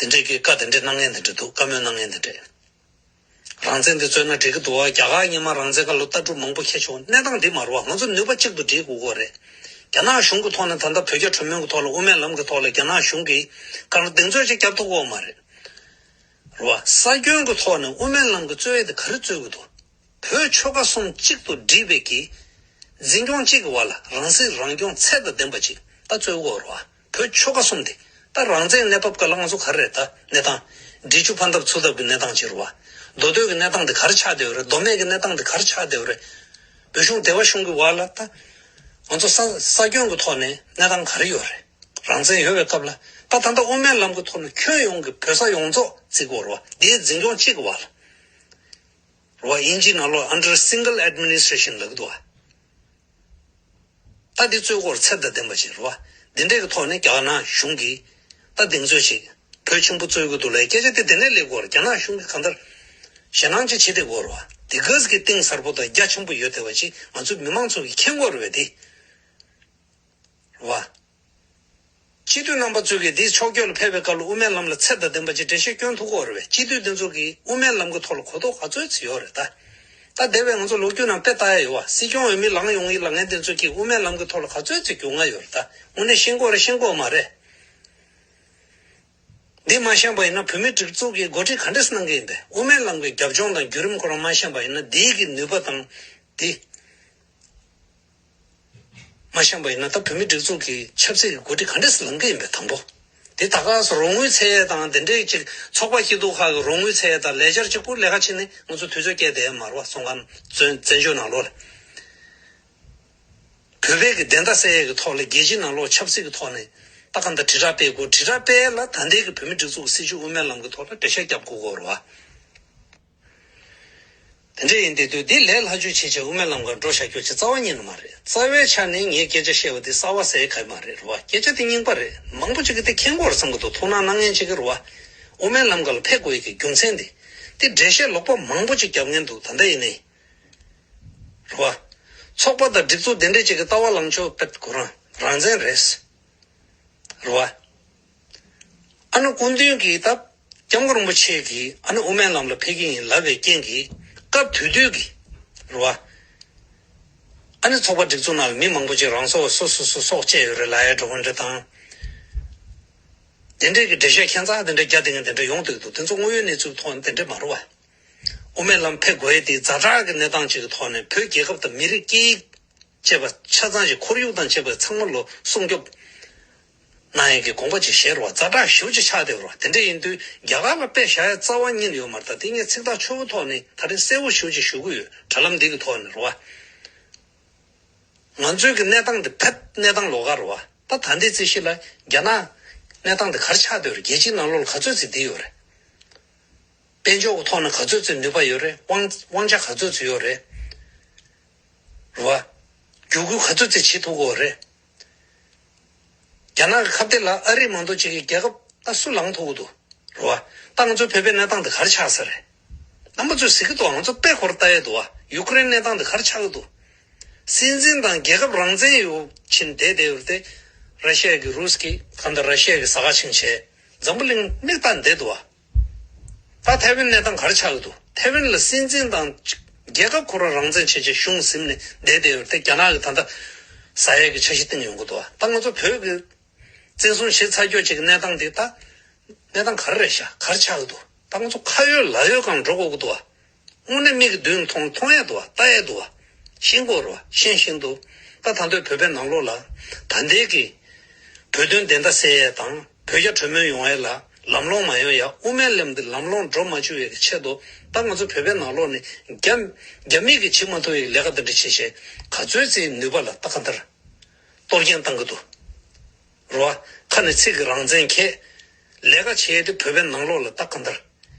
དེ་འདྲས་ཀྱི་བཀའ་དེ་འདྲས་གནང་མཁན་དེ་འདྲས་འདུག་བཀའ་མོལ་གནང་མཁན་དེ་འདྲས། རང་བཙན་དེ་རྩོད་ན་འགྲིག་གི་འདུག་བ། རྒྱ་གར་སྔོན་མ་རང་བཙན་སྐབས་ལ་ལྟ་གྲུབ་མང་པོ་ཁྱེར་བྱུང་། གནས་སྟངས་འདི་མ་རེད་བ། ང་ཚོ་ནུས་པ་གཅིག་ཏུ་སྒྲིལ་དགོས་ཀྱི་རེད། རྒྱ་ནག་གཞུང་གི་ཐོག་ནས་ད་ལྟ་བོད་རྒྱ་གྲོས་མོལ་གྱི་ཐོག་ལ་དབུ་མའི་ལམ་གྱི་ཐོག་ལ་རྒྱ་ནག་གཞུང་གིས་གང་གདེང་ཚོད་ཅིག་བརྒྱབ་ཐུབ་ཀྱི་ཡོད་མ་རེད། རེད་བ། ས་ཁྱོན་གྱི་ཐོག་ནས་དབུ་མའི་ལམ་གྱི་རྩོད་ཡ་དེ་ག་རེ་རྩོད་ཀྱི་འདུག་བོད་ཆོལ་ཁ་གསུམ་གཅིག་ཏུ་སྒྲིལ་བའི་གི་འཛིན་སྐྱོང་གཅིག་གི་བར་ལ་རང་སྲིད་རང་སྐྱོང་ཚད་དང་ལྡན་པ་ཅིག་ད་རྩོད་དགོས་རེད་བ། བོད་ཆོལ་ཁ་གསུམ་དེ་ད་རང་བཙན་གནས་བབ་སྐབས་ལ་ང་ཚོ་ག་རེ་རེད་ད་གནས་སྟངས། འབྲི་ཆུ་ཕ་འདབས་ཚུར་འདབས་ཀྱི་གནས་སྟངས་ཅིག་རེད་བ། མདོ་སྟོད་ཀྱི་གནས་སྟངས་དེ་ག་རེ་ཆགས་བསྡད་ཡོད་རེད། མདོ་སྨད་ཀྱི་གནས་སྟངས་དེ་ག་རེ་ཆགས་བསྡད་ཡོད་རེད། བོད་གཞུང་སྡེ་བ་གཞུང་གི་བར་ལ་ད་ང་ཚོ་ས་ས་ཁྱོན་གྱི་ཐོག་ནས་གནས་སྟངས་ག་རེ་ཡོད་རེད། རང་བཙན་ཡོད་པའི་སྐབས་ལ་ད་ད་ལྟ་དབུ་མའི་ལམ་གྱི་ཐོག་ནས་ཁྱོན་ཡོངས་ཀྱི་བོད་ས་ཡོངས་རྫོགས་བརྩི་དགོས་རེད་བ། དེའི་འཛིན་སྐྱོང་གཅིག་གི་བར་ལ། རེད་བ། དབྱིན་ཇིའི་ནང་ལོགས་under single administration ལབ་ཀྱི་འདུག་བ། ད་འདི་རྩོད་སྐོར་ཚད་དང་ལྡན་པ་ཞིག་རེད་བ། འདི་འདྲའི་གི་ཐོག་ནས་རྒྱ་ནག་གཞུང་གིས་ད་གདེང་ཚོད་ཅིག་བོད་ཆེན་པོ་རྩོད་ཀྱི་འདུག་ལབ་སྐད་ཆ་དེ་དེ་ནས་སླེབས་ཀྱི་ཡོད་རེད། རྒྱ་ནག་གཞུང་གིས་གང་ལྟར་ཞེད་སྣང་ཅིག་བྱེད་བསྡད་ཀྱི་ཡོད་རེད་བ། དེ་ག་ཟིག་གི་གཏིང་ཟབ་པོ་དང་རྒྱ་ཆེན་པོ་ཡོད་བསྡད་པ་ཅིག་ང་ཚོ་མི་མང་ཚོ་གིས་མཁྱེན་དགོས་རེད་བས་དེ། རེད་བ། སྤྱི་འཐུས་རྣམ་པ་ཚོས་ཀྱིས་འདིའི་ཕྱོགས་སྐྱོད་ལ་ཕེབས་པའི་སྐབས་ལ་དབུ་མའི་ལམ་ལ་ཚད་དང་ལྡན་པ་ཅིག་འགྲེལ་བཤད་སྐྱོན་ཐུབ་ཀྱི་ཡོད་རེད་པས། སྤྱི་འཐུས་འདི་ཚོ་གིས་དབུ་མའི་ལམ་གྱི་ཐོག་ལ་གོ་རྟོགས་ག་ཚོད་ཅིག་ཡོད་རེད་ད། ད་འདས་པའི་ང་ཚོ་ལོ་རྒྱུས་ནང་དཔེ་ལྟ་ཡ་ཡོད་བ། སྲིད་སྐྱོང་འོས་མི་ལངས་ཡོང་གི་ལབ་མཁན་འདི་ཚོ་གིས་དབུ་མའི་ལམ་གྱི་ཐོག་ལ་ག་ཚོད་ཅིག་རྒྱུས་མངའ་ཡོད་རེད་ད། དངོས་གནས་ཤེས་ཀྱི་ཡོད་རེད་ཤེས་ཀྱི་ཡོད་མ་རེད། འདི་མ་ཤེས་པ་ཡིན་ན་བོད་མིའི་སྒྲིག་འཛུགས་ཀྱིས་འགོ་ཁྲིད་ག་འདྲས་གནང་གི་ཡིན་པས། དབུ་མའི་ལམ་གྱི་རྒྱབ་ལྗོངས་དང་བརྒྱུད་རིམ་ཁོ་རང་མ་ཤེས་པ་ཡིན་ན་འདིའི་གི་ནུས་པ་དང་འདི། མ་ཤེས་པ་ཡིན་ན་ད་བོད་མིའི་སྒྲིག་འཛུགས་ཀྱི་ཆབ་སྲིད་ཀྱི་འགོ་ཁྲིད་ག་འདྲས་སུ་ལངས་ཀྱི་ཡིན་པས་དང་པོ། འདི་ད་ག་སོ་རོགས་དངུལ་འཚོལ་ཡས་དང་དེ་འདྲའི་ཅིག་ཚོགས་པ་སྐྱིད་སྡུག་ཁག་གི་རོགས་དངུལ་འཚོལ་ཡས་དང་ལས་འཆར་གཅིག་པུ་ལས་ཀ་བྱེད་ནས་ང་ཚོ་དུས་ཚོད་སྐྱེལ་བསྡད་ཡས་མ་རེད་བ། སོང་ཙང་བཙན་བཙན་བྱོལ་ནང་ལོགས་ལ། བོད་པའི་གི་བདེན་མཐའ་གསལ་ཡས་ཀྱི་ཐོག་ལ་རྒྱལ་སྤྱིའི་ནང་ལོགས་ཆབ་སྲིད་ཀྱི་ཐོག་ནས་ད་གང་ལྟར་དྲིལ་བསྒྲགས་སྤེལ་དགོས། དྲིལ་བསྒྲགས་སྤེལ་ཡས་ལ་ད་ལྟའི་གི་བོད་མི་སྒྲིག་འཛུགས་ཀྱི་སྲིད་བྱུས་དབུ་མའི་ལམ་གྱི་ཐོག་ལ་འགྲེལ་བཤད་རྒྱབ་དགོས་ཀྱི་ཡོད་རེད་བ། དེ་འདྲ་ཡིན་དེ་དུས་འདི་ལས་སླ་བཅོས་བྱེད་ཆེད་དབུ་མའི་ལམ་ཁར་འགྲོ་བཞག་རྒྱུ་ཅིག་རྩ་བ་ཉིད་ནས་མ་རེད། རྩ་བའི་ཆ་ནས་ངས་སྐད་ཆ་བཤད་པ་དེ་གསར་བ་ཟེར་ག་ཡི་མ་རེད་རེད་བ། སྐད་ཆ་དེ་རྙིང་པ་རེད། མང་པོ་ཅིག་གིས་དེ་མཁྱེན་གྱི་ཡོད་རེད་བསམ་གྱི་འདུག་ཐུགས་སྣང་གནང་མཁན་ཅིག་གིས་རེད་བ། དབུ་མའི་ལམ་ཁ་ལ་ཕེབས་དགོས་ཡས་ཀྱི་རྒྱུ་མཚན་དེ། དེ་འགྲེལ་བཤད་ལོག་པ་མང་པོ་ཅིག་རྒྱབ་མཁན་འདུག་ད་ལྟ་ཡིན་ནའི། རེད་བ། ཚོགས་པ་དང་སྒྲིག་འཛུགས་དེ་འདྲས་ཅིག་གི་ལྟ་བ་ལངས་ཕྱོགས་དཔེ་ཁོ་རང་རང་བཙན་རེད། རེད་བ། ཨ་ནི་སྐུ་མདུན་གྱིས་ད་སྐྱབས་མགོན་རིན་པོ་ཆེ་གིས་ཨ་ནི་དབུ་མའི་ལམ་ལ་ཕེབས་ཀྱི་ཡིན་ལབ་པའི་རྐྱེན་གྱིས་སྐབས་དེ་དུས་ཀྱི། རེད་བ། ཨ་ནི་ཚོགས་པ་སྒྲིག་འཛུགས་ནང་ལ་མི་མང་པོ་ཅིག་རང་སྲོག་སོ་སོ་སོ་སྲོག་བཅད་ཡོད་རེད་ལབ་ཡ་འགྲོ་གི་འདྲ་དང་། དེ་འདྲས་ཀྱི་འགྲེལ་བཤད་ཁྱད་མཚར་དེ་འདྲ་རྒྱག་བསྡད་མཁན་དེ་འདྲ་ཡོང་སྡོད་འདུག་དེ་ཚོ་དངོས་ཡོད་གནས་ཚུལ་ཐོག་ནས་དེ་འདྲས་མ་རེད་བ། དབུ་མའི་ལམ་ཕེབས་དགོས་ཡས་དེ་ཛ་དྲག་གི་གནས་སྟངས་ཅིག་གི་ཐོག་ནས་བོད་རྒྱལ་ཁབ་དང་མི་རིགས་སྐད་ཡིག་བཅས་པ་ཆ་ཚང་ཞིག་ཁོར་ཡུག་དང་བཅས་པའི་ཚང་མ་ལོ་སྲུང་སྐྱོབ་གནང་ཡས་ཀྱི་དགོངས་པ་ཅིག་བཞེས་རོགས། ཛ་དྲག་ཞེ་པོ་ཅིག་ཆགས་བསྡད་རོགས། དེ་འདྲ་ཡིན་དུས་རྒྱ་གར་ལ་དཔེ་བཞག་ཡས་རྩ་བ་ཉིད་ནས་ཡོད་མ་རེད། ད་དེ་ངས་ཚིག་ཐག་ཆོད་པོ་ཐོག་ནས་ད་རེས་གསལ་པོ་ཞེ་པོ་ཅིག་ཞུ་གི་ཡོད། དྲ་ལམ་འདི་གི་ཐོག་ནས་རེད་བ། ང་ཚོའི་གི་གནས་སྟངས་འདི་ཕེབས་གནས་སྟངས་ལོགས་ཀ་རེད་བ། ད་ད་ལྟའི་རྩིས་གཞི་ལ་རྒྱ་ནག་གནས་སྟངས་འདི་ག་རེ་ཆགས་བསྡད་རེད། རྒྱལ་སྤྱིའི་ནང་ལོགས་ལ་ག་ཚོད་ཙམ་འདི་ཡོད་རེད། དཔལ་འབྱོར་གྱི་ཐོག་ནས་ག་ཚོད་ཙམ་ནུས་པ་ཡོད་རེད། དབང་དབང་ཆ་ག་ཚོད་ཙམ་ཡོད་རེད། རེད་བ། བརྒྱུད་སྐུལ་ག་ཚོད་ཙམ་བྱེད་ཐུབ་ཀྱི་ཡོད་རེད། རྒྱ་ནག་གི་ཁ་གཏད་ལ་ཨ་རི་མ་གཏོགས་གཅིག་གི་རྒྱལ་ཁབ་ད་སུ་ལངས་ཐུབ་ཀྱི་འདུག་རེད་བ། ད་ང་ཚོ་བོད་པའི་གནས་སྟངས་འདི་ག་རེ་ཆགས་ས་རེད། རྣམ་པ་ཚོས་གཟིགས་ཀྱི་འདུག་ང་ཚོ་དཔེ་ཁོ་རང་ལྟ་ཡས་འདུག་བ། ཡུ་ཀེ་རེན་གནས་སྟངས་འདི་ག་རེ་ཆགས་ཀྱི་འདུག་སྲིད་འཛིན་དང་རྒྱལ་ཁབ་རང་བཙན་ཡོད་ཕྱིན་བསྡད་བསྡད་ཡོད་དེ། ར་ཤི་ཡ་གི་རུས་ཀྱི་གང་ལྟར་ར་ཤི་ཡ་གི་ཟ་ཁང་ཆིངས་བྱས། འཛམ་བུ་གླིང་མིག་ལྟ་བསྡད་འདུག་བ། ད་ཐའེ་ཝན་གནས་སྟངས་ག་རེ་ཆགས་ཀྱི་འདུག་ཐའེ་ཝན་ལ་སྲིད་འཛིན་དང་རྒྱལ་ཁབ་ཁོ་རང་རང་བཙན་བྱེད་ཆེད་གཞུང་ཟིན་ནས་བསྡད་བསྡད་ཡོད་དེ། རྒྱ་ནག་གི་ད་ལྟ་ཟ་ཡས་ཀྱི་འཆར་གཞི་བཏིང་ཡོང་གི་འདུག་བ། ད་ང་ཚོ་བོད་ཀྱི་བཙན་བཟུང་བྱེད་ཚར་རྒྱུ་ཅིག་གི་གནས་སྟངས་དེ་ད་གནས་སྟངས་ག་རེ་རེད་ཤག་ག་རེ་ཆགས་ཀྱི་འདུག་ད་ང་ཚོ་ཁ་ཡོད་ལག་ཡོད་སྒང་འགྲོ་དགོས་ཀྱི་འདུག་བ། དངོས་གནས་མིག་གིས་མདུན་མཐོང་མཐོང་ཡས་འདུག་བ། ལྟ་ཡས་འདུག་བ། ཤེས་དགོས་རེད་བ། ཤེས་བཞིན་དུ་ད་ད་ལྟའི་བོད་པའི་ནང་ལོགས་ལ་ད་ལྟའི་གི་བོད་དོན་བདེན་མཐའ་གསལ་ཡས་དང་བོད་རྒྱ་གྲོས་མོལ་ཡོང་ཡས་ལ་ལམ་ལྷོང་མ་ཡོང་ཡ། དབུ་མའི་ལམ་འདི་ལམ་ལྷོང་འགྲོ་མ་བཅུག་ཡས་ཀྱི་ཆེད་དུ་ད་ང་ཚོ་བོད་པའི་ནང་ལོགས་ནས་རྒྱ་རྒྱ་མི་གིས་བྱེད་མ་ཐུབ་ཡས་ཀྱི་ལས་ཀ་འདི་འདྲ་བྱེད་བྱས་ག་ཚོད་ཅིག་ནུས་པ་ལ་ད་ག་འདིར་གཏོར་སྐྱོན་བཏང་གི་འདུག་རེད་བ། ཁ་ནས་ཚིག་གི་རང་བཙན་ཁྱེད་ལས་ཀ་བྱེད་ཡས་དེ་བོད་པའི་ནང་ལོགས་ལ་ད་ག་འདིར་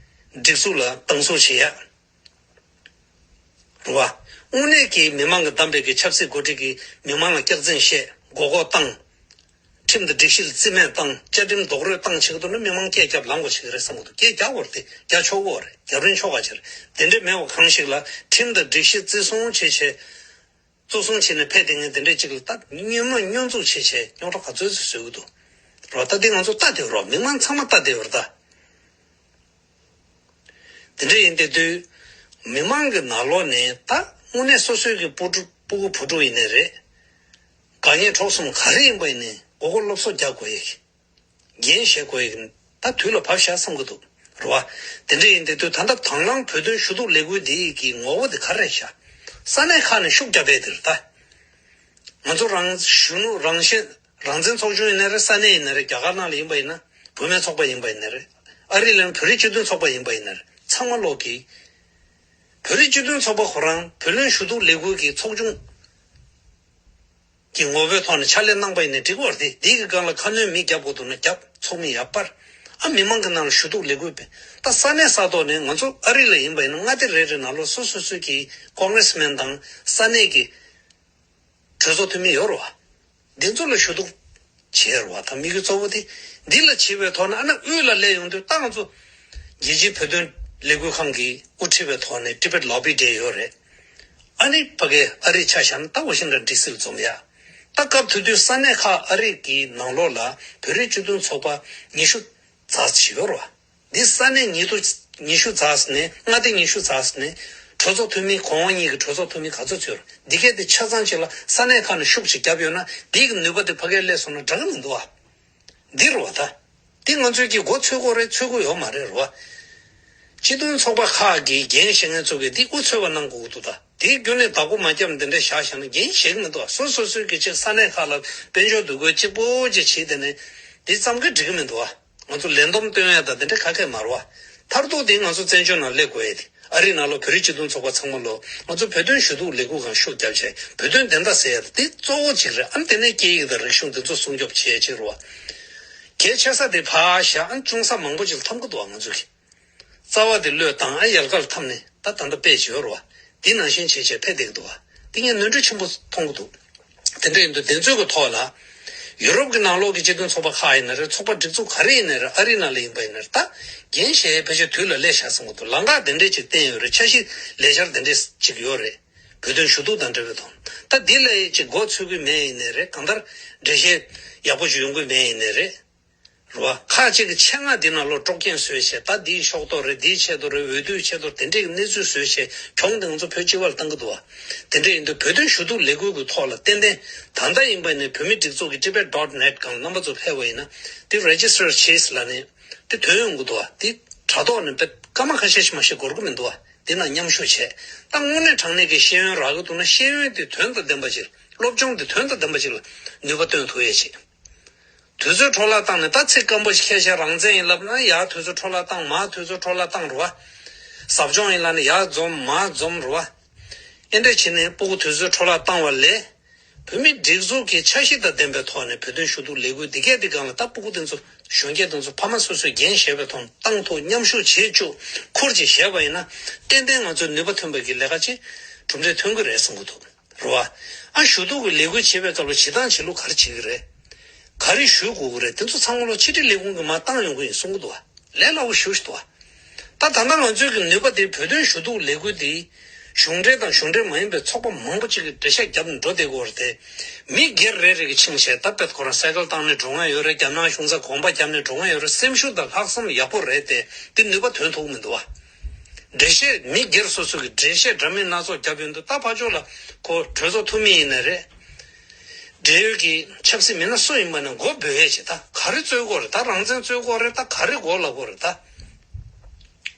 སྒྲིག་འཛུགས་ལ་སྡང་ཟུག་བྱེད་ཡ། རེད་བ། དངོས་གནས་ཀྱི་མི་མང་གིས་བདམས་པའི་གི་ཆབ་སྲིད་འགོ་ཁྲིད་ཀྱིས་མི་མང་ལ་སྐྱག་རྫུན་བཤད། མགོ་སྐོར་བཏང་། ཁྲིམས་དང་སྒྲིག་གཞི་ལ་རྩིས་མེད་བཏང་། བཅའ་ཁྲིམས་རྡོག་རོལ་བཏང་བྱེད་ཀྱི་འདུག་ན་མི་མང་སྐད་རྒྱབ་ལངས་དགོས་བྱེད་ཀྱི་རེད་བསམ་གྱི་འདུག་སྐད་རྒྱག་དགོས་རེད་དེ། རྒྱག་ཆོག་གི་རེད། རྒྱབ་རིན་ཆོག་ག་ཕྱིར། དེ་འདྲ་མེད་པ་གང་ཞིག་ལ་ཁྲིམས་དང་སྒྲིག་གཞི་བརྩི་སྲུང་བྱེད་བྱེད། བརྩི་སྲུང་བྱས་ནས་ཕེབས་བསྡད་མཁན་དེ་འདྲས་ཅིག་ལ་ད་སྨྱོན་མ་སྨྱོན་འཛུགས་བྱས་བྱས་རྙོག་དྲ་ག་ཚོད་ཅིག་བཟོ་གི་འདུག་རོ། ད་འདི་ང་ཚོ་ལྟ་བསྡད་རོ། མི་མང་ཚང་མ་ལྟ་བསྡད་ཡོད་རེད་ད། དེ་འདྲས་ཡིན་བསྡད་དུས་མི་མང་གི་ནང་ལོགས་ནས་ད་དངོས་གནས་སོ་སོའི་གི་སྤུ་གྲོགས་སྤུ་གུ་བུ་ཕྲུག་ཡིན་ནའི་རེད། དགའ་ཉེ་གྲོགས་གསུམ་ག་རེ་ཡིན་པ་ཡིན་ནའི་མགོ་སྐོར་སློབ་གསོ་རྒྱག་དགོས་ཡས་ཀྱི། འགན་བཞེས་དགོས་ཡས་ཀྱི་ད་དུས་ལ་བབ་ཤག་བསམ་གྱི་འདུག་རེད་བ། དེ་འདྲ་ཡིན་དེ་དུས་ད་ལྟ་དང་བླངས་བོད་དོན་ཞུ་གཏུག་ལས་འགུལ་འདི་ཡི་གི་ངོ་བོ་དེ་ག་རེ་རེད་ཤག་ས་གནས་ཁག་ནས་ཤུགས་རྒྱབ་པའི་དེ་རེད་ད། ང་ཚོ་རང་གཞུང་རང་བཞིན་རང་བཙན་ཚོགས་ཆུང་ཡིན་ན་རེད། ས་གནས་ཡིན་ན་རེད། རྒྱ་གར་ནང་ལ་ཡིན་པ་ཡིན་ན་བུད་མེད་ཚོགས་པ་ཡིན་པ་ཡིན་ན་རེད། ཨ་རི་ལ་ཡང་བོད་རིགས་སྤྱི་མཐུན་ཚོགས་པ་ཡིན་པ་ཡིན་ན་རེད། ཚང་མ་ལོག་གིས་བོད་རིགས་སྤྱི་མཐུན་ཚོགས་པ་ཁོ་རང་བོད་དོན་ཞུ་གཏུག་ལས་འགུལ་གྱི་ཚོགས་ཆུང་གི་ངོ་བོའི་ཐོག་ནས་ཕྱག་ལས་གནང་པ་ཡིན་ན་འགྲིག་གི་རེད་དེ། འདི་གི་སྒང་ལ་ཁ་སྣོན་མི་རྒྱབ་དགོས་འདུག་ན་རྒྱབ། ཚོགས་མི་ཡར་སྤར། ཨ་མི་མང་གི་ནང་ལ་ཞུ་གཏུག་ལས་འགུལ་སྤེལ། ད་ས་གནས་ས་ཐོག་ནས་ང་ཚོ་ཨ་རི་ལ་ཡིན་པ་ཡིན་ན་མངའ་སྡེ་རེ་རེ་ནང་ལོགས་སོ་སོ་སོ་གི་ཀོང་རེས་མེན་དང་ས་གནས་ཀྱི་གྲོས་ཚོགས་འཐུས་མི་ཡོད་རེད་བ། འདི་ཚོ་ལ་ཞུ་གཏུག་བྱས་རེད་བ། ད་དམིགས་ཡུལ་གཙོ་བོ་དེ་འདི་ལ་བྱེད་པའི་ཐོག་ནས་ཨ་ན་དབུས་ལ་སླེབས་ཡོང་དུས་ད་ང་ཚོ་རྒྱལ་སྤྱིའི་བོད་དོན་ལས་འགུལ་ཁང་གིས་དབུ་ཁྲིད་པའི་ཐོག་ནས་ཊི་བེཊ་ལོ་བི་ཌེ་ཡོད་རེད། ཨ་ནི་ཕ་གིའི་ཨ་རི་ཆ་བཞག་ན་ད་ཝ་ཤིང་ཊོན་ཌི་སི་ལ་འཛོམས་ཡ། ད་སྐབས་དེ་དུས་ས་གནས་ཁག་ཨ་རི་གི་ནང་ལོགས་ལ་བོད་རིགས་སྤྱི་མཐུན་ཚོགས་པ་ཉི་ཤུ་ཙམ་ཞིག་ཡོད་རེད་བ། འདི་ས་གནས་ཉིས་སྟོང་ཉི་ཤུ་ཙམ་ནས་མངའ་སྡེ་ཉི་ཤུ་ཙམ་ནས་གྲོས་ཚོགས་འཐུས་མི་གོང་འོག་གཉིས་ཀྱི་གྲོས་ཚོགས་འཐུས་མི་ག་ཚོད་ཚོད་རེད། འདི་གས་དེ་ཆ་ཚང་ཅིག་ལ་ས་གནས་ཁག་ནས་ཤུགས་ཅིག་བརྒྱབ་ཡོད་ན་འདི་གི་ནུས་པ་དེ་ཕ་གིར་སླེབས་སོང་ན་འདྲ་གི་མི་འདུག་བ། འདི་རེད་བ་ད། འདི་ང་ཚོས་ཀྱི་མགོ་ཚོས་དགོས་རེད། ཚོས་དགོས་ཡོད་མ་རེད་རེད་བ། སྤྱི་མཐུན་ཚོགས་པ་ཁག་གི་འགན་བཞེས་མཁན་ཚོ་གིས་འདི་དབུ་ཚོས་པ་གནང་དགོས་ཀྱི་འདུག་ད། དེའི་བརྒྱུད་ནས་བདག་པོ་མ་བརྒྱབ་འདི་འདྲ་བཞག་བཞག་ན་འགན་བཞེས་ཀྱི་མི་འདུག་བ། སོ་སོ་སོའི་གི་ཅིག་ས་གནས་ཁག་ལ་དཔལ་འབྱོར་འདུ་འགོད་གཅིག་པོ་ཅིག་བྱས་དེ་ནས་ འདི་ཙམ་གྱིས་འགྲིག་གི་མི་འདུག་བ། ང་ཚོ་ལས་བསྡོམས་སྟོན་ཡ་དང་དེ་འདྲ་ག་གེ་མ་རེད་བ། མཐར་ཐུག་དེ་ང་ཚོ་བཙན་བྱོལ་ནང་སླེབས་དགོས་ཡ་དེ། ཨ་རིའི་ནང་ལོགས་བོད་རིགས་སྤྱི་མཐུན་ཚོགས་པ་ཚང་མ་ལོ། ང་ཚོ་བོད་དོན་ཞུ་གཏུག་ལས་འགུལ་སྒང་ཤུགས་རྒྱབ་བྱས། བོད་དོན་བདེན་མཐའ་གསལ་ཡ་དེ་གཙོ་བོ་གཅིག་རེད། ཨ་ནི་དེ་ནས་སྐད་ཡིག་དང་རིག་གཞུང་དེ་ཚོ་སྲུང་སྐྱོབ་བྱེད་ཡ་གཅིག་རེད་བ། གལ་ཆེ་ས་དེ་ཕར་བཞག་ཨ་ནི་ཆུང་ས་མང་པོ་ཅིག་ལ་འཐམ་གི་འདུག་བ། ང་ཚོ་གི་རྩ་བ་དེ་བློས་བཏང་ཨ་ཡལ་གར་འཐམ་ནས་ད་ད་ལྟ་དཔེ་བྱེད་ཡོད་རེད་བ། དེ་ནང་བཞིན་བྱེད་བྱེད་ཕེབས་བསྡད་ཀྱི་འདུག་བ། དེ་ངས་ནོར་འཁྲུལ་ཆེན་པོ་མཐོང་གི་འདུག་དེ་འདྲ་ཡིན་དུས་དེ་ཚོའི་གི་ཐོག་ལ། ཡུ་རོབ་ཀྱི་ནང་ལོགས་ཀྱི་སྤྱི་མཐུན་ཚོགས་པ་ཁག་ཡིན་ན་རེད། ཚོགས་པ་སྒྲིག་འཛུགས་ག་རེ་ཡིན་ན་རེད། ཨ་རིའི་ནང་ལ་ཡིན་པ་ཡིན་ན་རེད། ད་འགན་བཞེས་ཕལ་ཆེར་དུས་ལ་སླེབས་བཞག་བསམ་གྱི་འདུག་ལམ་ཁ་དེ་འདྲས་ཅིག་བསྟན་ཡོད་རེད། འཆར་གཞི་ལས་འཆར་དེ་འདྲས་ཅིག་ཡོད་རེད། བོད་དོན་ཞུ་གཏུག་དང་འབྲེལ་བའི་ཐོག་ད་འདི་ལ་ཅིག་མགོ་ཚོད་ཀྱི་མེད་ཡིན་ནའི་རེད། གང་ལྟར་འགྲེལ་བཤད་ཡག་པོ་ཅིག་ཡོང་གི་མེད་ཡིན་ནའི་རེད། རེད་བ། ཁག་ཅིག་གི་ཆེད་མངགས་འདི་ནང་ལོགས་དཀྲོག་རྐྱེན་བཟོས་བྱས། ད་འདིའི་ཕྱོགས་གཏོགས་རེད། འདིའི་ཆེད་དུ་རེད། འོས་བསྡུའི་ཆེད་དུ་རེད། དེ་འདྲས་ཀྱི་གནས་ཚུལ་བཟོས་བྱས་གྱོང་དེ་ང་ཚོ་བོད་སྤྱི་པ་ལ་བཏང་གི་འདུག་བ། དེ་འདྲས་ཡིན་དུས་བོད་དོན་ཞུ་གཏུག་ལས་འགུལ་གྱི་ཐོག་ལ་ཏན་ཏན་ད་ལྟ་ཡིན་པ་ནས་བོད་མི་སྒྲིག་འཛུགས་ཀྱི་Tibet dot net་སྒང་ལ་རྣམ་པ་ཚོ་ཕེབས་པ་ཡིན་ན་དེ་register་བྱས་ལབ་ནས་དེ་ཐོན་ཡོང་གི་འདུག་བ། དེ་དྲ་ཐོག་ནས་དཔེ་སྐར་མ་ཁ་ཤས་ཤིག་མ་ཤེས་འགོར་གི་མི་འདུག་བ། དེ་ནང་མཉམ་ཞུགས་བྱས། ད་དངོས་གནས་དྲང་གནས་ཀྱི་ཤེས་ཡོན་རག་གི་འདུག་ན་ཤེས་ཡོན་དེ་དོན་དང་ལྡན་པ་ཅིག་སློབ་སྦྱོང་དེ་དོན་དང་ལྡན་པ་ཅིག་ལ་ནུས་པ་བཏོན་ཐུབ་ཡས་ཆེད། དུས་ཚོད་འཕྲོ་བརླག་བཏང་ནས་ད་ཚིག་སྐམ་པོ་ཞིག་ཁྱེད་ཅག་རང་བཙན་ཡིན་ལབ་ན་ཡ་དུས་ཚོད་འཕྲོ་བརླག་བཏང་། མ་དུས་ཚོད་འཕྲོ་བརླག་བཏང་རུ་བ། ཟབ་སྦྱོང་ཡིན་ལབ་ན་ཡ་འཛོམས་མ་འཛོམས་རུ་བ། ཨེ་འདྲ་བྱས་ནས་སྤུ་གུ་དུས་ཚོད་འཕྲོ་བརླག་བཏང་བ་ལས། བོད་མི་སྒྲིག་འཛུགས་ཀྱི་འཆར་གཞི་དང་ལྡན་པའི་ཐོག་ནས་བོད་དོན་ཞུ་གཏུག་ལས་འགུལ་འདི་གས་འདི་སྒང་ལ་ད་སྤུ་གུ་དེ་ཚོ་གཞོན་སྐྱེས་དེ་ཚོ་ཕ་མ་སོ་སོས་འགན་བཞེས་པའི་ཐོག་བཏང་ཐུབ་མཉམ་ཞུགས་བྱེད་བཅུག་ཁུར་ཅིག་བཞེས་པ་ཡིན་ན་ཏན་ཏན་ང་ཚོས་ནུས་པ་ཐོན་པ་གི་ལས་ཀ་ཅིག་གྲུབ་འབྲས་ཐོན་གི་རེད་བསམ་གི་འདུག་རེད་བ། ཨ་ཞུ་གཏུག་གི་ལས་འགུལ་བྱེད་པའི་སྐབས་ལ་བྱེད་སྟངས་བྱེད་ལུགས་ག་རེ་བྱེད་ཀྱི་རེད། ག་རེ་ཞུ་དགོས་ཀྱི་རེད། དེ་ཚོ་ཚང་མ་ལོ་ཕྱི་དྲིལ་ལས་ཁུངས་ཀྱིས་མར་བཏང་ཡོང་གི་ཡིན་གསུང་གི་འདུག་བ། ལས་སླ་པོ་ཞེ་པོ་ཞིག་འདུག་བ། ད་ད་ལྟ་ང་ཚོའི་གི་ནུས་པ་དེ་བོད་དོན་ཞུ་གཏུག་ལས་འགུལ་དེ་གཞུང་འབྲེལ་དང་གཞུང་འབྲེལ་མ་ཡིན་པའི་ཚོགས་པ་མང་པོ་ཅིག་གིས་འགྲེལ་བཤད་བརྒྱབ་ནས་འགྲོ་བསྡད་ཀྱི་ཡོད་རེད་དེ། མི་སྒེར་རེ་རེ་གིས་ཕྱིན་བྱས་ད་དཔེ་ཁོ་རང་སའི་ཀལ་བཏང་ནས་འགྲོ་མཁན་ཡོད་རེད། རྒྱ་ནག་གཞུང་ཚབ་དགོངས་པ་བརྒྱབ་ནས་འགྲོ་མཁན་ཡོད་རེད། སེམས་ཤུགས་དང་ལྷག་བསམ་ཡག་པོ་རེད་དེ། དེ་ནུས་པ་ཐོན་ཐུབ་མི་འདུག་བ། འགྲེལ་བཤད་མི་སྒེར་སོ་སོ་གིས་འགྲེལ་བཤད་འདྲ་མིན་སྣ་ཚོགས་བརྒྱབ་ཡོང་དུས་ད་ཕར་ཕྱོགས་ལ་ཁོ་གྲོས་ཚོགས་འཐུས་མི་ཡིན་ནའི་རེད། འབྲེལ་ཡོད་ཀྱི་ཆབ་སྲིད་མི་སྣ་སུ་ཡིན་པ་ནས་མགོ་འབོད་ཡས་བྱེད། ད་ག་རེ་རྩོད་དགོས་རེད། ད་རང་བཙན་རྩོད་དགོས་རེད། ད་ག་རེ་དགོས་ལབ་དགོས་རེད། ད་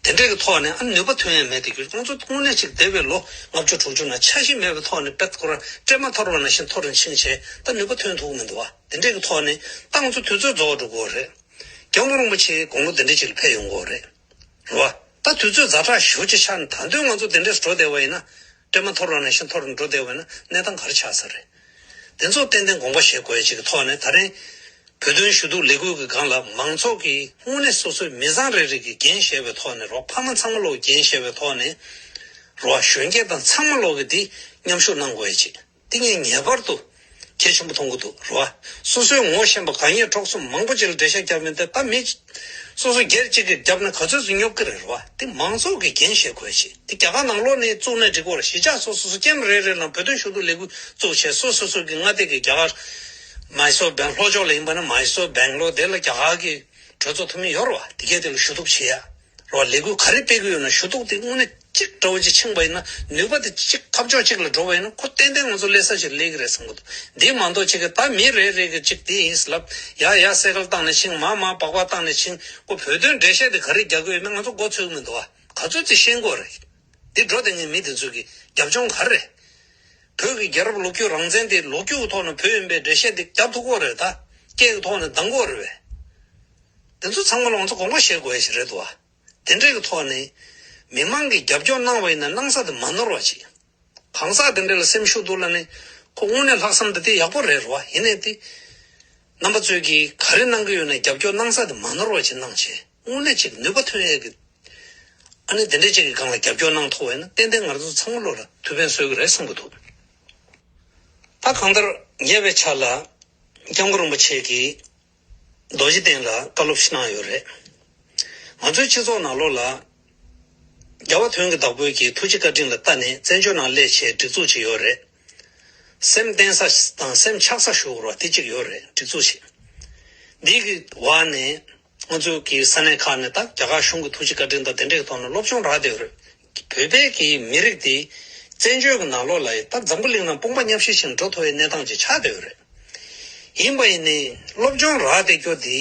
དེ་འདྲས་ཀྱི་ཐོག་ནས་ཨ་ནུས་པ་ཐོན་ཡས་མེད་དེ། ཁྱོད་ཁོང་ཚོ་དངོས་གནས་ཅིག་འདས་པའི་ལོ་ལྔ་བཅུ་དྲུག་ཅུ་ནང་འཆར་གཞི་མེད་པའི་ཐོག་ནས་དཔེ་ཁོ་རང་སྲན་མ་འཐོར་བ་ནང་བཞིན་འཐོར་རིན་ཕྱིན་ཆད་ད་ནུས་པ་ཐོན་ཐུབ་མི་འདུག་བ། དེ་འདྲས་ཀྱི་ཐོག་ནས་ད་ང་ཚོ་དུས་ཚོད་རྫོགས་འགྲོ་དགོས་རེད། སྐྱབས་མགོན་རིན་པོ་ཆེ་དགུང་ལོ་དེ་འདྲས་ཅིག་ལ་ཕེབས་ཡོང་དགོས་རེད། རེད་བ། ད་དུས་ཚོད་ཛ་དྲག་ཞེ་པོ་ཅིག་ཆགས་ནས་ད་དུང་ང་ཚོ་དེ་འདྲས་འགྲོ་བསྡད་པ་ཡིན་ན། སྲན་མ་འཐོར་བ་ནང་བཞིན་འཐོར་འགྲོ་བསྡད་པ་ཡིན་ན་གནས་སྟངས་ག་རེ་ཆགས་ས་རེད། དེ་ཚོ་ཏན་ཏན་དགོངས་པ་བཞེས་དགོས་ཡ་ཅིག་གི་ཐོག་ནས་ད་རིང་། བོད་དོན་ཞུ་གཏུག་ལས་འགུལ་གྱི་སྒང་ལ་མང་ཚོགས་ཀྱིས་དངོས་གནས་སོ་སོའི་མི་ཚང་རེ་རེ་གིས་འགན་བཞེས་པའི་ཐོག་ནས་རོགས་ཕ་མ་ཚང་མ་ལོག་འགན་བཞེས་པའི་ཐོག་ནས། རོགས་གཞོན་སྐྱེས་དང་ཚང་མ་ལོག་གིས་འདི་མཉམ་ཞུགས་གནང་དགོས་ཡ་ཅིག་འདི་ངས་ངེས་པར་དུ་གལ་ཆེན་པོ་མཐོང་གི་འདུག་རེད་བ། སོ་སོའི་ངོ་ཤེས་པ་དགའ་ཉེ་གྲོགས་ཚོ་མང་པོ་ཅིག་ལ་འགྲེལ་བཤད་བརྒྱབ་མིན་ཏེ་ད་མི་སོ་སོ་སྒེར་གཅིག་གིས་བརྒྱབ་ན་ག་ཚོད་ཙམ་སྙོབ་ཀྱི་རེད་བ། དེ་མང་ཚོགས་ཀྱིས་འགན་བཞེས་དགོས་ཤིག་དེ་རྒྱ་གར་ནང་ལོགས་ནས་བཙུགས་ན་འགྲིག་གི་རེད། གཞིས་ཆགས་སོ་སོ་སོ་ཁྱིམ་རེ་རེ་ནང་བོད་དོན་ཞུ་གཏུག་ལས་འགུལ་བཙུགས་བྱས་སོ་སོ་སོ་གི་མངའ་སྡེ་གི་རྒྱ་གར་མའི་སོར་སྦེང་ལྷོ་ཕྱོགས་ལ་ཡིན་པ་ན་མའི་སོར་སྦེང་ལོར་དེ་ལ་རྒྱ་གར་གྱི་གྲོས་ཚོགས་འཐུས་མི་ཡོད་རེད་བ། དེ་གས་དེ་ལ་ཞུ་གཏུག་བྱེད་ཡ། རོ་ལས་འགུལ་ག་རེ་སྤེལ་གི་ཡོད་ན་ཞུ་གཏུག་དེ་དངོས་གནས་གཅིག་འདྲ་བོ་ཅིག་ཕྱིན་པ་ཡིན་ན་ནུས་པ་དེ་གཅིག་ཐབས་ཕྱོགས་གཅིག་ལ་འགྲོ་བ་ཡིན་ན་ཁོ་ཏན་ཏན་ང་ཚོ་སླེབས་ས་ཅིག་སླེབས་ཀྱི་རེད་བསམ་གི་འདུག་འདིའི་མ་གཏོགས་ཅིག་གི་ད་མི་རེ་རེ་གི་ཅིག་དེ་ཡིན་ཟེར་ལབ་ཡ་ཡ་སེ་ཀལ་བཏང་ནས་ཕྱིན་མ་མ་སྦག་སྦག་བཏང་ནས་ཕྱིན་ཁོ་བོད་དོན་འགྲེལ་བཤད་དེ་ག་རེ་རྒྱག་གི་ཡོད་མེད་ང་ཚོ་མགོ་ཚོས་གི་མི་འདུག་བ། ག་ཚོད་ཅིག་ཤེས་དགོས་རེད། འདི་འགྲོ་བསྡད་མཁན་མི་དེ་ཚོས་གི་རྒྱབ་ལྗོངས་ག་རེ་རེད། བོད་ཀྱི་རྒྱལ་རབས་ལོ་རྒྱུས་རང་བཙན་དེ་ལོ་རྒྱུས་ཀྱི་ཐོག་ནས་བོད་ཡིན་པའི་འགྲེལ་བཤད་དེ་རྒྱབ་ཐུབ་ཀྱི་རེད་ད། སྐད་ཀྱི་ཐོག་ནས་འདང་གི་རེད་བས། དེ་ཚོ་ཚང་མ་ལ་ང་ཚོ་དགོངས་པ་བཞེས་དགོས་ཡ་ཞིག་རེད་འདུག་བ། དེ་འདྲའི་གི་ཐོག་ནས། མི་མང་གིས་རྒྱབ་སྐྱོར་གནང་བ་ཡིན་ན་གནང་ས་དེ་མ་ནོར་བ་བྱེད། གང་ཟག་དེ་འདྲ་ལ་སེམས་ཤུགས་འདུག་ལབ་ནས་ཁོ་དངོས་གནས་ལྷག་བསམ་དེ་དེ་ཡག་པོ་རེད་རེད་བ། ཡིན་ནའི་དེ། རྣམ་པ་ཚོས་ཀྱིས་ག་རེ་གནང་གི་ཡོད་ན་རྒྱབ་སྐྱོར་གནང་ས་དེ་མ་ནོར་བ་བྱེད་གནང་བྱས་དངོས་གནས་ཅིག་ནུས་པ་ཐོན་ཡས་ཀྱི། ཨ་ནི་དེ་འདྲ་ཅིག་གི་སྒང་ལ་རྒྱབ་སྐྱོར་གནང་ཐུབ་པ་ཡིན་ན་ཏན་ཏན་ང་ཚོ་ཚང་མ་ལོ་ལ་ཐུགས་ཕན་གསོས་ཀྱི་རེད་བསམ་གྱི་འདུག་ད་གང་ལྟར་ཉེ་བའི་ཆར་ལ་སྐྱབས་མགོན་རིན་པོ་ཆེ་གིས་རྡོ་རྗེ་གདན་ལ་བཀའ་སློབ་ཞིག་གནང་ཡོད་རེད། ང་ཚོའི་སྤྱི་ཚོགས་ནང་ལོགས་ལ་རྒྱལ་བ་དོན་གྱི་བདག་པོའི་གི་ཐུགས་རྗེ་བཀའ་དྲིན་ལ་བལྟ་ནས་བཙན་བྱོལ་ནང་སླེབས་བྱས་སྒྲིག་འཛུགས་ཅིག་ཡོད་རེད། སེམས་བརྟན་ས་དང་སེམས་ཆགས་ས་ཞུ་དགོས་རེད་བ། དེ་གཅིག་ཡོད་རེད། སྒྲིག་འཛུགས་ཤིག་འདི་གི་འོག་ནས་ང་ཚོ་གི་ས་གནས་ཁག་ནས་ད་རྒྱ་གར་གཞུང་གི་ཐུགས་རྗེ་བཀའ་དྲིན་དང་དེ་འདྲའི་ཐོག་ནས་སློབ་སྦྱོང་རག་བསྡད་ཡོད་རེད། བོད་པའི་གི་མི་རིགས་དེ་བཙན་བྱོལ་གྱི་ནང་ལོགས་ལ་ཡི་ད་འཛམ་བུ་གླིང་ནང་དཔུང་པ་མཉམ་གཤིབ་བྱས་འགྲོ་ཐུབ་པའི་གནས་སྟངས་ཅིག་ཆགས་བསྡད་ཡོད་རེད། ཡིན་པ་ཡིན་ནའི་སློབ་སྦྱོང་རག་བསྡད་རྒྱུ་དེ་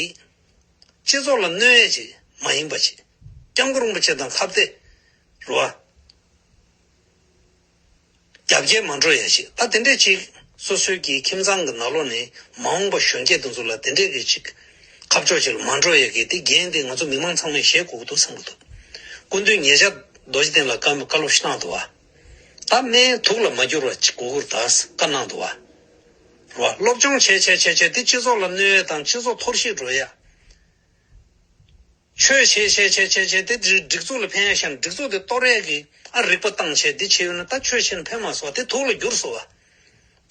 སྤྱི་ཚོགས་ལ་གནོད་ཡས་ཅིག་མ་ཡིན་པ་ཅིག་སྐྱབས་མགོན་རིན་པོ་ཆེ་དང་ཁ་གཏད་རེད་བ། རྒྱབ་འགལ་མ་འགྲོ་ཡ་ཞིག་ད་དེ་འདྲས་ཅིག་སོ་སོའི་གི་ཁྱིམ་ཚང་གི་ནང་ལོགས་ནས་མ་འོངས་པ་གཞོན་སྐྱེས་དེ་ཚོ་ལ་དེ་འདྲས་ཀྱི་ཅིག་ ཁ་ཕྱོགས་ཅིག་ལ་མ་འགྲོ་ཡས་ཀྱི་དེ་འགན་དེ་ང་ཚོ་མི་མང་ཚང་མས་བཞེས་དགོས་ཀྱི་འདུག་བསམ་གྱི་འདུག་སྐུ་མདུན་ཉེ་ཆར་རྡོ་རྗེ་གདན་ལ་བཀའ་བཀའ་སློབ་ཞིག་གནང་འདུག་བ། ད་སྨན་དུག་ལ་མ་འགྱུར་བ་ཅིག་དགོས་ཀྱི་རེད་ད་བཀའ་གནང་འདུག་བ། རེད་བ། སློབ་སྦྱོང་བྱས་བྱས་བྱས་བྱས་དེ་སྤྱི་ཚོགས་ལ་གནོད་ཡས་དང་སྤྱི་ཚོགས་འཐོར་ཞིག་འགྲོ་ཡ། ཆོས་བྱས་བྱས་བྱས་བྱས་བྱས་དེ་སྒྲིག་སྒྲིག་འཛུགས་ལ་ཕན་ཡ་ཤར་སྒྲིག་འཛུགས་དེ་གཏོར་ཡས་ཀྱི་ཨ་རིག་པ་བཏང་བྱས་དེ་བྱས་ཡོད་ན་ད་ཆོས་བྱས་ན་ཕན་མ་སོང་བ་དེ་དུག་ལ་འགྱུར་སོང་བ།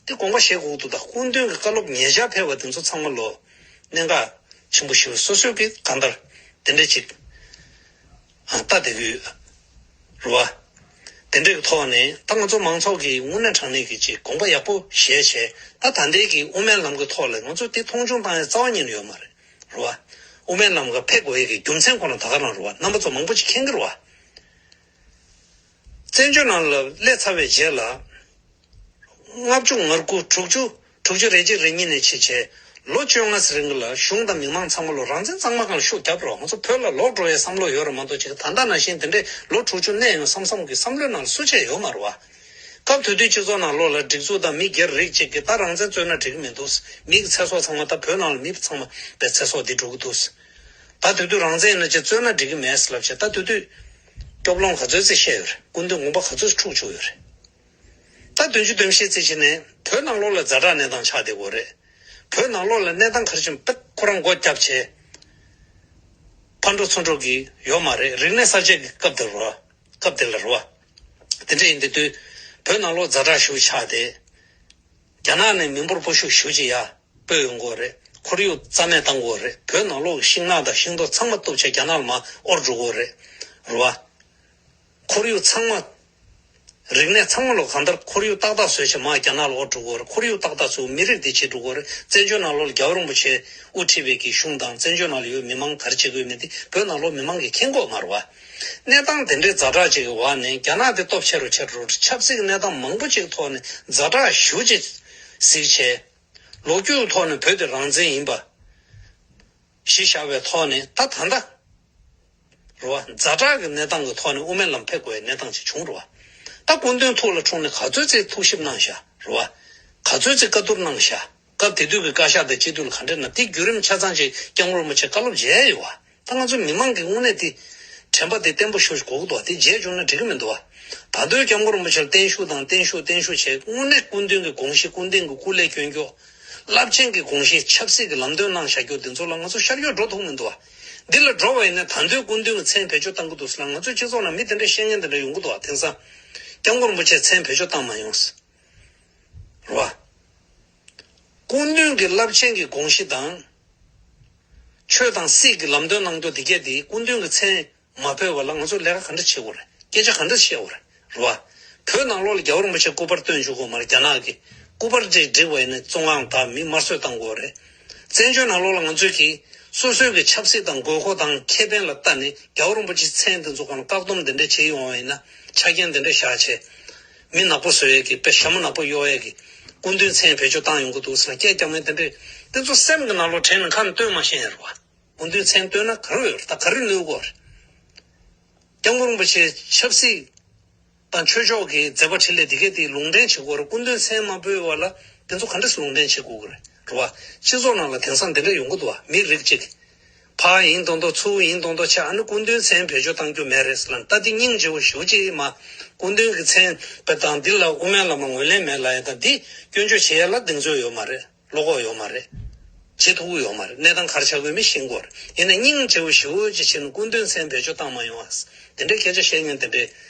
དེ་དགོངས་པ་བཞེས་དགོས་འདུག་ད་སྐུ་མདུན་གྱི་བཀའ་སློབ་ཉེ་ཆར་ཕེབས་པ་དེ་ཚོ་ཚང་མ་ལོ་གནད་འགག་ཆེན་པོ་ཞིག་སོ་སོས་ཀྱི་གང་ལྟར་དེ་འདྲ་ཅིག་ཨ་ལྟ་བསྡད་ཀྱི་ཡོད་རེད་བ། དེ་འདྲ་གི་ཐོག་ནས་ད་ང་ཚོ་མང་ཚོགས་ཀྱི་དངོས་གནས་དྲང་གནས་ཀྱི་ཅིག་དགོངས་པ་ཡག་པོ་བཞེས་བྱས་ད་ད་ལྟའི་གི་དབུ་མའི་ལམ་གྱི་ཐོག་ལ་ང་ཚོ་དེ་མཐོང་ཆུང་བཏང་ཡ་རྩ་བ་ཉིད་ནས་ཡོད་མ་རེད། རེད་བ། དབུ་མའི་ལམ་ཁ་ཕེབས་དགོས་ཡས་ཀྱི་རྒྱུ་མཚན་ཁོ་ན་ད་ག་རང་རེད་བ། རྣམ་པ་ཚོ་མང་པོ་ཅིག་མཁྱེན་གྱི་རེད་བ། བཙན་བྱོལ་ནང་ལ་སླེབས་ཚར་བའི་རྗེས་ལ། ལྔ་བཅུ་ང་དགུ་དྲུག་ཅུ་དྲུག་ཅུ་རེ་གཅིག་རེ་གཉིས་ནས་བྱས་བྱས་ལོ་བཅོ་ལྔ་ཙམ་རིང་ལ་གཞུང་དང་མི་མང་ཚང་མ་ལོ་རང་བཙན་གཙང་མ་སྒང་ལ་ཤུགས་བརྒྱབ་རོགས། ང་ཚོ་བོད་ལ་ལོག་འགྲོ་ཡའི་བསམ་བློ་ཡོད་རེད་མ་གཏོགས་ཅིག་ད་ལྟ་ནང་བཞིན་དེ་འདྲའི་ལོ་དྲུག་ཅུ་གནས་ཡོང་བསམ་བསམ་གྱི་བསམ་བློའི་ནང་ལ་སུ་བྱས་ཡོད་མ་རེད་བ། སྐབས་དེ་དུས་སྤྱི་ཚོགས་ནང་ལོགས་ལ་སྒྲིག་འཛུགས་དང་མི་སྒེར་རིགས་གཅིག་གིས་ད་རང་བཙན་རྩོད་ན་འགྲིག་གི་མི་འདུག་མི་གི་ཚེ་སྲོག་ཚང་མ་ད་བོད་ནང་ལ་མི་ཚང་མ་པའི་ཚེ་སྲོག་འདི་འགྲོ་གི་འདུག་ད་དེ་དུས་རང་བཙན་ཡིན་ན་ཅིག་རྩོད་ན་འགྲིག་གི་མེད་ལབ་བྱས་ད་དེ་དུས་སྐྱོབ་ལོང་ག་ཚོད་ཙམ་བཤད་ཡོད་རེད། སྐུ་མདུན་དགོངས་པ་ག་ཚོད་འཁྲུག་བཅུག་ཡོད་རེད། ད་བདུན་ཅུ་དོན་བཞི་ཙམ་བྱས་ནས་བོད་ནང་ལོགས་ལ་ཛ་དྲག་གནས་སྟངས་ཆགས་བསྡད་ཡོད་རེད། བོད་ནང་ལོགས་ལ་གནས་སྟངས་ག་རེ་བྱུང་པེ་ཁོ་རང་མགོ་བརྒྱབ་བྱས། ཕར་འགྲོ་ཚུར་འགྲོ་གི་ཡོད་མ་རེད། རིག་གནས་གསར་བརྗེ་གི་སྐབས་དེར་རོ། སྐབས་དེ་ལ་རོ། དེ་འདྲ་ཡིན་དུས་དུས་བོད་ནང་ལོགས་ཛ་དྲག་ཞེ་པོ་ཆགས་ཏེ། རྒྱ་ནག་ནས་མི་འབོར་སྤོ་ཤུགས་ཞེ་པོ་ཅིག་ཡར་སྤོས་ཡོང་གི་ཡོད་རེད། ཁོར་ཡུག་རྩ་མེད་བཏང་གི་ཡོད་རེད། བོད་ནང་ལོགས་ཤིང་ནགས་དང་ཤིང་ཏོག་ཚང་མ་གཏུབ་བྱས་རྒྱ་ནག་ལ་མར་དབོར་འགྲོ་གི་ཡོད་རེད། རེད་བ། ཁོར་ཡུག་ཚང་མ། རིག་གནས་ཚང་མ་ལོ་གང་ལྟར་ཁོར་ཡུག་ཏག་ཏག་བཟོས་བྱས་མར་རྒྱ་ནག་ལ་དབོར་འགྲོ་གི་ཡོད་རེད། ཁོར་ཡུག་ཏག་ཏག་བཟོ་མི་རིགས་འདི་བྱེད་འགྲོ་གི་ཡོད་རེད། བཙན་བྱོལ་ནང་ལོགས་ལ་རྒྱལ་བ་རིན་པོ་ཆེ་དབུ་ཁྲིད་པའི་གི་གཞུང་དང་བཙན་བྱོལ་ནང་ལ་ཡོད་མི་མང་ག་རེ་བྱེད་ཀྱི་ཡོད་མེད་དེ་བོད་ནང་ལོགས་མི་མང་གིས་མཁྱེན་གྱི་ཡོད་མ་རེད་བ། གནས་སྟངས་དེ་འདྲའི་ཛ་དྲག་ཅིག་གི་འོག་ནས་རྒྱ་ནག་དེ་སྟོབས་ཆེ་རུ་ཆེ་རུ་འགྲོ་ཆབ་སྲིད་ཀྱི་གནས་སྟངས་མང་པོ་ཅིག་གི་ཐོག་ནས་ཛ་དྲག་ཞེ་པོ་ཅིག་གཟིགས་བྱས། ལོ་རྒྱུས་ཀྱི་ཐོག་ནས་བོད་དེ་རང་བཙན་ཡིན་པ་གཞི་བཞག་པའི་ཐོག་ནས་ད་ད་ལྟ་རེད་བ། ཛ་དྲག་གི་གནས་སྟངས་ཀྱི་ཐོག་ནས་དབུ་མའི་ལམ་ཕེབས་དགོས་པའི་གནས་སྟངས་ཅིག་བྱུང་རེད་བ། ད་སྐུ་མདུན་ཐུགས་ལ་འཁྲུངས་ནས་ག་ཚོད་ཅིག་ཐུགས་ཞིབ་གནང་བཞག་རེད་བ། ག་ཚོད་ཅིག་བཀའ་བསྡུར་གནང་བཞག་སྐབས་དེ་དུས་ཀྱི་བཀའ་ཤག་དང་སྤྱི་འཐུས་ལ་ག་འདྲས་ན་དེ་བརྒྱུད་རིམ་ཆ་ཚང་ཅིག་སྐྱབས་མགོན་རིན་པོ་ཆེ་བཀའ་སློབ་མཇལ་ཡོད་བ། ད་ང་ཚོ་མི་མང་གི་དངོས་གནས་དེ་དྲན་པ་དེ་བརྟན་པོ་ཞེ་པོ་ཅིག་དགོས་ཀྱི་འདུག་བ། དེ་བརྗེད་བཅུག་ན་འགྲིག་གི་མི་འདུག་བ། ད་དུང་སྐྱབས་མགོན་རིན་པོ་ཆེ་ལ་བརྟན་བཞུགས་དང་བརྟན་བཞུགས་བརྟན་བཞུགས་བྱས་དངོས་གནས་སྐུ་མདུན་གྱི་དགོངས་གཞི་སྐུ་མདུན་གྱི་སྐུ་ལས་བསྐྱོན་རྒྱུ། རླབས་ཆེན་གྱི་དགོངས་གཞི་ཆབ་སྲིད་ཀྱི་ལམ་སྟོན་གནང་བཞག་རྒྱུ་འདི་ཚོ་ལ་ང་ཚོ་ཤར་གཡོག་འགྲོ་ཐུབ་མི་འདུག་བ། འདི་ལ་འགྲོ་བ་ཡིན་ན་ད་དུང་སྐུ་མདུན་གྱི་མཚན་བེད་སྤྱོད་གཏང་གི་འདུག་ཟེར་ལ་ང་ཚོའི་སྤྱི་ཚོགས་ནང་མི་དེ་འདྲ་བཤད་མཁན་དེ་འདྲ་ཡོང་གི་འདུག་བ། དེང་སང་སྐྱབས་མགོན་རིན་པོ་ཆེ་མཚན་བེད་སྤྱོད་བཏང་མ་ཡོང་། རེད་བ། སྐུ་མདུན་གྱི་རླབས་ཆེན་གྱི་དགོངས་གཞི་དང་། ཆོས་དང་སྲིད་ཀྱི་ལམ་སྟོན་གནང་རྒྱུ་དེ་གས་དེ་སྐུ་མདུན་གྱི་མཚན་མ་ཕུད་པ་ལ་ང་ཚོ་ལས་ཀ་ག་འདྲ་བྱེད་དགོས་རེད། སྐད་ཆ་ག་འདྲ་བཤད་དགོས་རེད། རེད་བ། བོད་ནང་ལོགས་ལ་རྒྱལ་བ་རིན་པོ་ཆེ་སྐུ་པར་སྟོན་བཅུག་གོ་མ་རེད། རྒྱ་ནག་གི་སྐུ་པར་ཅིག་བསྒྲིགས་པ་ཡིན་ན་བཙོན་ཁང་དང་མི་དམར་གསོད་བཏང་དགོས་རེད། བཙན་བྱོལ་ནང་ལོགས་ལ་ང་ཚོས་ཀྱིས་སོ་སོའི་གི་ཆབ་སྲིད་དང་དགོས་མཁོ་དང་ཁེ་ཕན་ལ་ལྟ་ནས་རྒྱལ་བ་རིན་པོ་ཆེའི་མཚན་འདི་ཚོ་གང་ལ་བཀག་སྡོམ་འདི་འདྲ་བྱེད་ཡོང་བ་ཡིན་ན་ཆ་རྐྱེན་འདི་འདྲ་བཞག་བྱས། མི་ནག་པོ་བཟོ་ཡས་ཀྱི་དཔེ་ཞྭ་མོ་ནག་པོ་གཡོག་ཡས་ཀྱི་སྐུ་མདུན་མཚན་བེད་སྤྱོད་བཏང་ཡོང་གི་འདུག་ཟེར་ན་སྐད་རྒྱག་མཁན་དེ་འདྲས་དེ་ཚོ་སེམས་ཀྱི་ནང་ལོགས་དྲན་ནས་ཁ་ནས་སྟོན་མ་ཤེས་ཡ་རེད་བ། སྐུ་མདུན་མཚན་བཏོན་ན་ག་རེ་ཡོད་རེད། ད་ག་རེ་གནོད་གོ་རེད། སྐྱབས་མགོན་རིན་པོ་ཆེ་ཆབ་སྲིད་དང་ཆོས་ཕྱོགས་ཀྱི་མཛད་པ་འཕྲིན་ལས་འདི་གས་དེ་ལུང་འདྲེན་བྱེད་དགོས་རེད། སྐུ་མདུན་མཚན་མ་ཕུད་པ་ལ་དེ་ཚོ་ག་འདྲས་ལུང་འདྲེན་བྱེད་དགོས་ཀྱི་རེད། རེད་བ། སྤྱི་ཚོགས་ནང་ལ་དེང་སང་དེ་འདྲ་ཡོང་གི་འདུག་བ། མི་རིགས་གཅིག་ཕར་ཡིན་མདོག་མདོག་ཚུར་ཡིན་མདོག་མདོག་བྱས། ཨ་ནི་སྐུ་མདུན་མཚན་བེད་སྤྱོད་གཏང་རྒྱུ་མེད་རེད་ཟེར་ལབ། ད་འདི་སྙིང་རྗེ་བོ་ཞེ་པོ་ཅིག་མ། སྐུ་མདུན་གྱི་མཚན་བེད་དང་འདི་ལ་དབུ་མའི་ལམ་ལ་ངོས་ལེན་མེད་ལབ་ཡ་དང་འདི་སྐྱོན་བརྗོད་བྱེད་ཡ་ལ་གདེང་ཚོད་ཡོད་མ་རེད། བློ་ཁོག་ཡོད་མ་རེད། བྱེད་ཐུབ་ཀྱི་ཡོད་མ་རེད། གནས་སྟངས་ག་རེ་ཆགས་ཀྱི་ཡོད་མེད་ཤེས་ཀྱི་ཡོད་རེད། ཡིན་ན་སྙིང་རྗེ་བོ་ཞེ་པོ་ཅིག་བྱས་ནས་སྐུ་མདུན་མཚན་བེད་སྤྱོད་བཏང་མ་ཡོང་ཨ། དེ་འདྲའི་སྐད་ཆ་བཤད་མཁན་དེ་འདྲའི་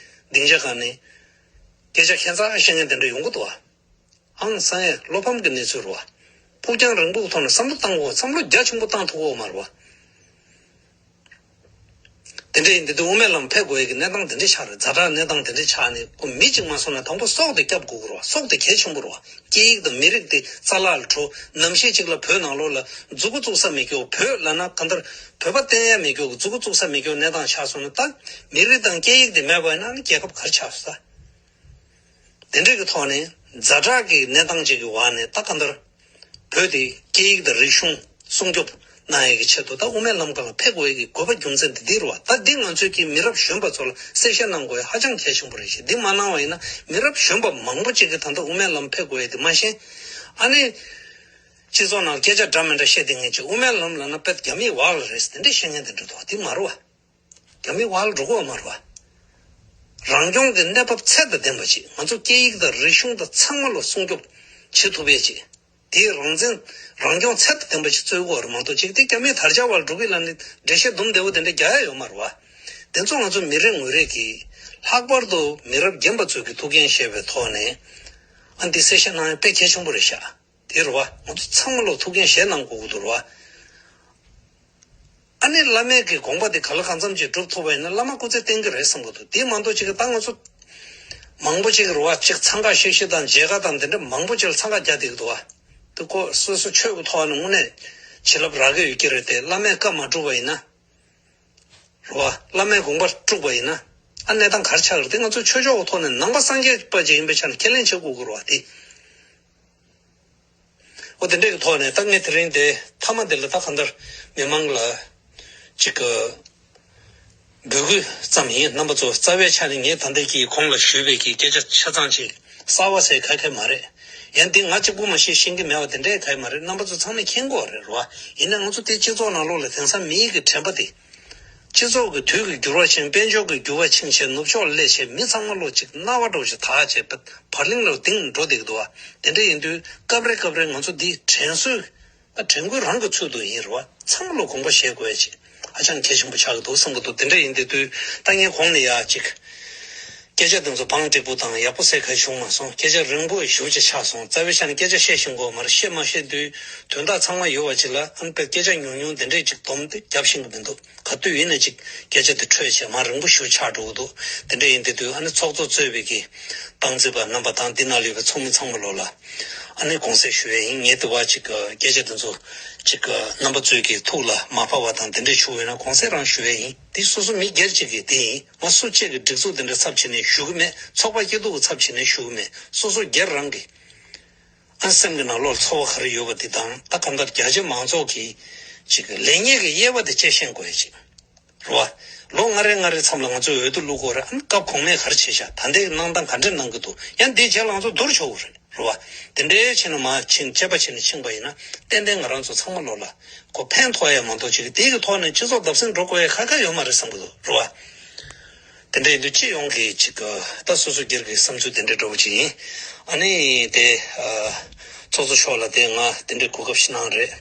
སྡིངས་ཆ་སྒང་ནས་སྐད་ཆ་ཁྱད་མཚར་བཤད་མཁན་དེ་འདྲ་ཡོང་གི་འདུག་ཨ། ཨང་སང་ཡས་བློ་ཕམ་གྱི་གནས་ཚུལ་རེད་བ། ཕུགས་རྒྱང་རིང་པོའི་ཐོག་ནས་བསམ་བློ་བཏང་དགོས། བསམ་བློ་རྒྱ་ཆེན་པོ་བཏང་ཐུབ་ཀྱི་ཡོད་མ་རེད་བ། དེ་འདྲ་ཡིན་དུས་དབུ་མའི་ལམ་ཕེབས་དགོས་ཡས་ཀྱི་གནས་སྟངས་དེ་འདྲ་ཆགས་རེད། ཛ་དྲག་གནས་སྟངས་དེ་འདྲ་ཆགས་ནས་ཁོ་མི་གཅིག་མ་སོང་ན་དང་པོ་སྲོག་དེ་སྐྱབས་དགོས་ཀྱི་རེད་བ། སྲོག་དེ་གལ་ཆེན་པོ་རེད་བ། སྐད་ཡིག་དང་མི་རིགས་དེ་རྩ་བརླག་ལ་འགྲོ། ནམ་ཞིག་ཅིག་ལ་བོད་ནང་ལོགས་ལ་མཛུ་གུ་བཙུགས་ས་མེད་རྒྱུ། བོད་ལབ་ན་གང་ལྟར་བོད་པ་བསྟེན་ཡ་མེད་རྒྱུ་གི་མཛུ་གུ་བཙུགས་ས་མེད་རྒྱུ་གནས་སྟངས་ཆགས་སོང་ན་ད་མི་རིགས་དང་སྐད་ཡིག་དེ་མེད་པ་ཡིན་ན་ཨ་ནི་རྒྱལ་ཁབ་ག་རེ་ཆགས་སོང་ད། དེ་འདྲ་གི་ཐོག་ནས་ཛ་དྲག་གི་གནས་སྟངས་ཅིག་གི་འོག་ནས་ད་གང་ལྟར་བོད་དེ་སྐད་ཡིག་དང་རིག་གཞུང་སྲུང་སྐྱོབ་གནང་ཡས་ཀྱི་ཆེད་དུ་ད་དབུ་མའི་ལམ་ཁ་ལ་ཕེབས་དགོས་ཡས་ཀྱི་དགོས་པ་རྒྱུ་མཚན་དེ་འདི་རེད་བ། ད་འདི་ང་ཚོས་ཀྱི་མི་རབས་གཞོན་པ་ཚོ་ལ་གསལ་བཤད་གནང་དགོས་ཡས་ཧ་ཅང་གལ་ཆེན་པོ་རེད་ཤག་འདི་མ་གནང་བ་ཡིན་ན་མི་རབས་གཞོན་པ་མང་པོ་ཅིག་གིས་ད་ལྟ་དབུ་མའི་ལམ་ཕེབས་དགོས་ཡས་དེ་མ་ཤེས། ཨ་ནི། སྤྱི་ཚོགས་ནང་སྐད་ཆ་འདྲ་མི་འདྲ་བཤད་བསྡད་མཁན་ཅིག་དབུ་མའི་ལམ་ལབ་ན་དཔེ་རྒྱ་མིའི་ཝཱལ་རེད་ཟེར་དེ་འདྲ་བཤད་མཁན་དེ་འདྲ་འདུག་དེ་མ་རེད་བ། རྒྱ་མིའི་ཝཱལ་འགྲོ་གི་ཡོད་མ་རེད་བ། རང་སྐྱོང་གི་གནས་བབ་ཚད་དང་ལྡན་པ་ཅིག་ང་ཚོ་སྐད་ཡིག་དང་རིག་གཞུང་དང་ཚང་མ་ལ་སྲུང་སྐྱོབ་བྱེད་ཐུབ་ཡས་ཅིག་དེའི་རང་བཙན་རང་སྐྱོང་ཚད་དང་ལྡན་པ་ཞིག་རྩོད་དགོས་པ་རེད་མ་གཏོགས་ཅིག་དེ་རྒྱ་མིའི་དར་ཆ་བར་འགྲོ་གི་ལབ་ནས་འགྲེལ་བཤད་དུམ་བདེ་བོ་དེ་འདྲ་རྒྱག་ཡ་ཡོད་མ་རེད་བ། དེ་ཚོ་ང་ཚོ་མི་རེ་ངོ་རེ་གིས་ལྷག་པར་དུ་མི་རབས་རྒན་པ་ཚོ་གི་ཐུགས་འགན་བཞེས་པའི་ཐོག་ནས་ཨ་འདི་གསལ་བཤད་གནང་ཡ་དཔེ་གལ་ཆེན་པོ་རེད་ཤག་དེ་རེད་བ། ང་ཚོ་ཚང་མ་ལ་ཐུགས་འགན་བཞེས་གནང་དགོས་ཀྱི་འདུག་རེད་བ། ཨ་ནི་བླ་མའི་གི་དགོངས་པ་དེ་ག་ལ་གང་འཚམ་ཅིག་སྒྲུབ་ཐུབ་པ་ཡིན་ན་བླ་མ་སྐུ་ཚེ་བརྟན་གྱི་རེད་བསམ་གྱི་འདུག་དེ་མ་གཏོགས་ཅིག་གི་ད་ང་ཚོ་མང་པོ་ཅིག་རེད་བ། ཅིག་འཚང་ཁ་ཤིག་ཤིག་དང་མཇལ་ཁ་དང་དེ་འདྲ་མང་པོ་ཅིག་ལ་འཚང་ཁ་རྒྱག་བསྡད་ཀྱི་འདུག་བ། དེ་ཁོ་སོ་སོ་ཆོས་ཀྱི་ཐོག་ནས་དངོས་གནས་བྱིན་རླབས་རག་གི་ཡོད་ཀྱི་རེད་དེ། བླ་མས་བཀའ་མ་བསྒྲུབས་པ་ཡིན་ན་རེད་བ། བླ་མའི་དགོངས་པ་བསྒྲུབས་པ་ཡིན་ན་ཨ་གནས་སྟངས་ག་རེ་ཆགས་ཀྱི་རེད་དེ། ང་ཚོ་ཆོས་ཕྱོགས་ཀྱི་ཐོག་ནས་ནང་པ་སངས་རྒྱས་པ་ཅིག་ཡིན་པའི་ཆ་ནས་ཁས་ལེན་བྱེད་དགོས་ཀྱི་རེད་བ་དེ། འོ་དེ་འདྲའི་གི་ཐོག་ནས་ད་ངས་དེ་རིང་དེ་མཐའ་མ་དེ་ལ་ད་གང་ལྟར་མི་མང་ལ་ཅིག་གི་འབོད་སྐུལ་ཙམ་ཡིན། རྣམ་པ་ཚོ་རྩ་བའི་ཆ་ནས་ངས་ད་ལྟའི་གི་གོང་ལ་ཞུས་པའི་གི་སྐད་ཆ་ཆ་ཚང་ཅིག་གསར་བ་ཟེར་ག་གེ་མ་རེད། ཡང་འདི་ང་གཅིག་པུ་མ་ཤེས་ཤེས་ཀྱི་མེད་པ་དེ་འདྲའི་ག་གེ་མ་རེད། རྣམ་པ་ཚོ་ཚང་མས་མཁྱེན་གྱི་ཡོད་རེད་རེད་བ། ཡིན་ན་ང་ཚོ་དེ་སྤྱི་ཚོགས་ནང་ལོགས་ལ་དེང་སང་མི་ཡི་གི་དྲན་པ་དེ། སྤྱི་ཚོགས་ཀྱི་དུས་ཀྱི་འགྱུར་བ་ཕྱིན། དཔལ་འབྱོར་གྱི་འགྱུར་བ་ཕྱིན་བྱས་ནུབ་ཕྱོགས་ལ་སླེབས་བྱས་མི་ཚང་མ་ལོ་གཅིག་གནའ་བ་འདྲ་བོ་ཞིག་དར་བྱས་བར་གླིང་ལ་ལྡིང་འགྲོ་བསྡད་ཀྱི་འདུག་བ། དེ་འདྲ་ཡིན་དུས་སྐབས་རེ་སྐབས་རེ་ང་ཚོ་འདི་དྲན་གསོས་ད་དྲན་སྐུལ་རང་གི་ཚུལ་དུ་ཡིན་རེད་བ། ཚང་མ་ལ་དགོངས་པ་བཞེས་དགོས་ཡ་ཅིག་ཧ་ཅང་གལ་ཆེན་པོ་ཆགས་ཀྱི་འདུག་བསམ་གྱི་འདུག་དེ་འདྲ་ཡིན་དེ་དུས་ད་ངས་གོང་ནས་ཡ་ཅིག་སྐད་ཆ་དེ་ཚོ་བང་སྒྲིག་པོ་དང་ཡག་པོ་ཟེར་ག་བྱུང་མ་སོང་། སྐད་ཆ་རིང་པོ་ཞེ་པོ་ཅིག་ཆགས་སོང་། རྩ་བའི་ཆ་ནས་སྐད་ཆ་བཤད་ཤེས་དགོས་མ་རེད། བཤད་མ་ཤེས་དུས་དོན་དག་ཚང་མ་ཡོད་པ་ཅིག་ལ་ཨ་ནི་དཔེ་སྐད་ཆ་ཉུང་ཉུང་དེ་འདྲས་ཅིག་སྡོམ་དེ་རྒྱབ་ཤེས་ཀྱི་མི་འདུག་ག་དུས་ཡིན་ན་ཅིག་སྐད་ཆ་དེ་འཕྲོས་བྱས་མར་རིང་པོ་ཞེ་པོ་ཆགས་འགྲོ་གི་འདུག་དེ་འདྲ་ཡིན་དེ་དུས་ཨ་ནི་ཚོགས་གཙོ་གཙོས་པའི་གི་སྟངས་འཛིན་པ་རྣམ་པ་དང་འདི་ནང་ལ་ཡོད་པའི་ཚོགས་མི་ཚང་མ་ལོ་ལ་ཨ་ནི་དགོངས་སེལ་ཞུ་ཡས་ཡིན། ངས་དེ་བ་ཅིག་སྐད་ཆ་དེ་ཚོ་ཅིག་རྣམ་པ་ཚོའི་གི་ཐུགས་ལ་མ་བབས་པ་དང་དེ་འདྲ་བྱུང་ཡོད་ན་དགོངས་སེལ་རང་ཞུ་ཡས་ཡིན། དེ་སོ་སོ་མི་སྒེར་གཅིག་གི་དེ་ཡིན། མ་སུ་གཅིག་གི་སྒྲིག་འཛུགས་དེ་འདྲ་ཚབ་བྱས་ནས་ཞུ་གི་མེད། ཚོགས་པ་སྐྱིད་སྡུག་གི་ཚབ་བྱས་ནས་ཞུ་གི་མེད། སོ་སོ་སྒེར་རང་གི་ཨ་སེམས་ཀྱི་ནང་ལོགས་ཚོར་བ་ག་རེ་ཡོད་པ་དེ་དང་། ད་གང་ལྟར་རྒྱ་ཆེ་མང་ཚོགས་ཀྱི་ཅིག་ལེགས་ཉེས་ཀྱི་དབྱེ་བ་དེ་དཔྱད་ཤེས་དགོས་ཡ་ཅིག་རེད་བ། ལོ་ལྔ་རེ་ལྔ་རེ་མཚམས་ལ་ང་ཚོས་འོས་བསྡུ་བླུག་དགོས་རེད། ཨ་ནི་སྐབས་གོང་མས་ག་རེ་བྱས་ཤག་ད་ལྟའི་གནང་སྟངས་ག་འདྲས་གནང་གི་འདུག་ཡང་འདིའི་རྗེས་ལ་ང་ཚོ་བསྡུར་ཆོག་གི་རེད། རེད་བ། དེ་འདྲའི་ཆེད་ནས་མ་ཕྱིན། དཔྱད་པ་བྱས་ནས་ཕྱིན་པ་ཡིན་ན་ཏན་ཏན་ང་རང་ཚོ་ཚང་མ་ལོ་ལ་གོ་ཕན་ཐོགས་ཡ་མ་གཏོགས་ཅིག་དེའི་གི་ཐོག་ནས་སྤྱི་ཚོགས་བརྡབ་གསིག་འགྲོ་དགོས་ཡ་ཁ་ཁ་ཡོད་མ་རེད་བསམ་གི་འདུག་རེད་བ། དེ་འདྲ་ཡིན་དུས་སྤྱི་ཡོངས་ཀྱི་ཅིག་ད་སོ་སོ་སྒེར་གྱི་བསམ་ཚུལ་དེ་འདྲ་འདྲ་བོ་ཅིག་ཡིན། ཨ་ནི་དེ་ཚོགས་གཙོ་མཆོག་ལ་དེ་ང་དེ་འདྲའི་གོ་སྐབས་ཤིག་གནང་རེད།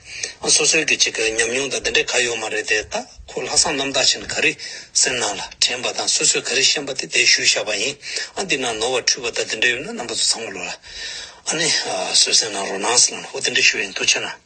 ཨ་སོ་སོའི་གི་ཅིག་ཉམས་མྱོང་དང་དེ་འདྲ་ག་ཡོད་མ་རེད་དེ། ད་ཁོ་ལྷག་བསམ་རྣམ་དག་བྱས་ནས་ག་རེ་སེམས་ནང་ལ་དྲན་པ་དང་སོ་སོས་ག་རེ་ཤེས་པ་དེ་དེ་ཞུས་བཞག་པ་ཡིན། ཨ་འདི་ན་ནོར་བ་འཁྲུལ་བ་དང་དེ་འདྲ་ཡོད་ན་རྣམ་པ་ཚོ་ཚང་མ་ལོ་ལ་ཨ་ནི་གསོལ་གསན་གནང་རོགས་གནང་ཟེར་ལབ་ནས་འོ་དེ་འདྲ་ཞུ་ཡིན། ཐུགས་རྗེ་གནང་།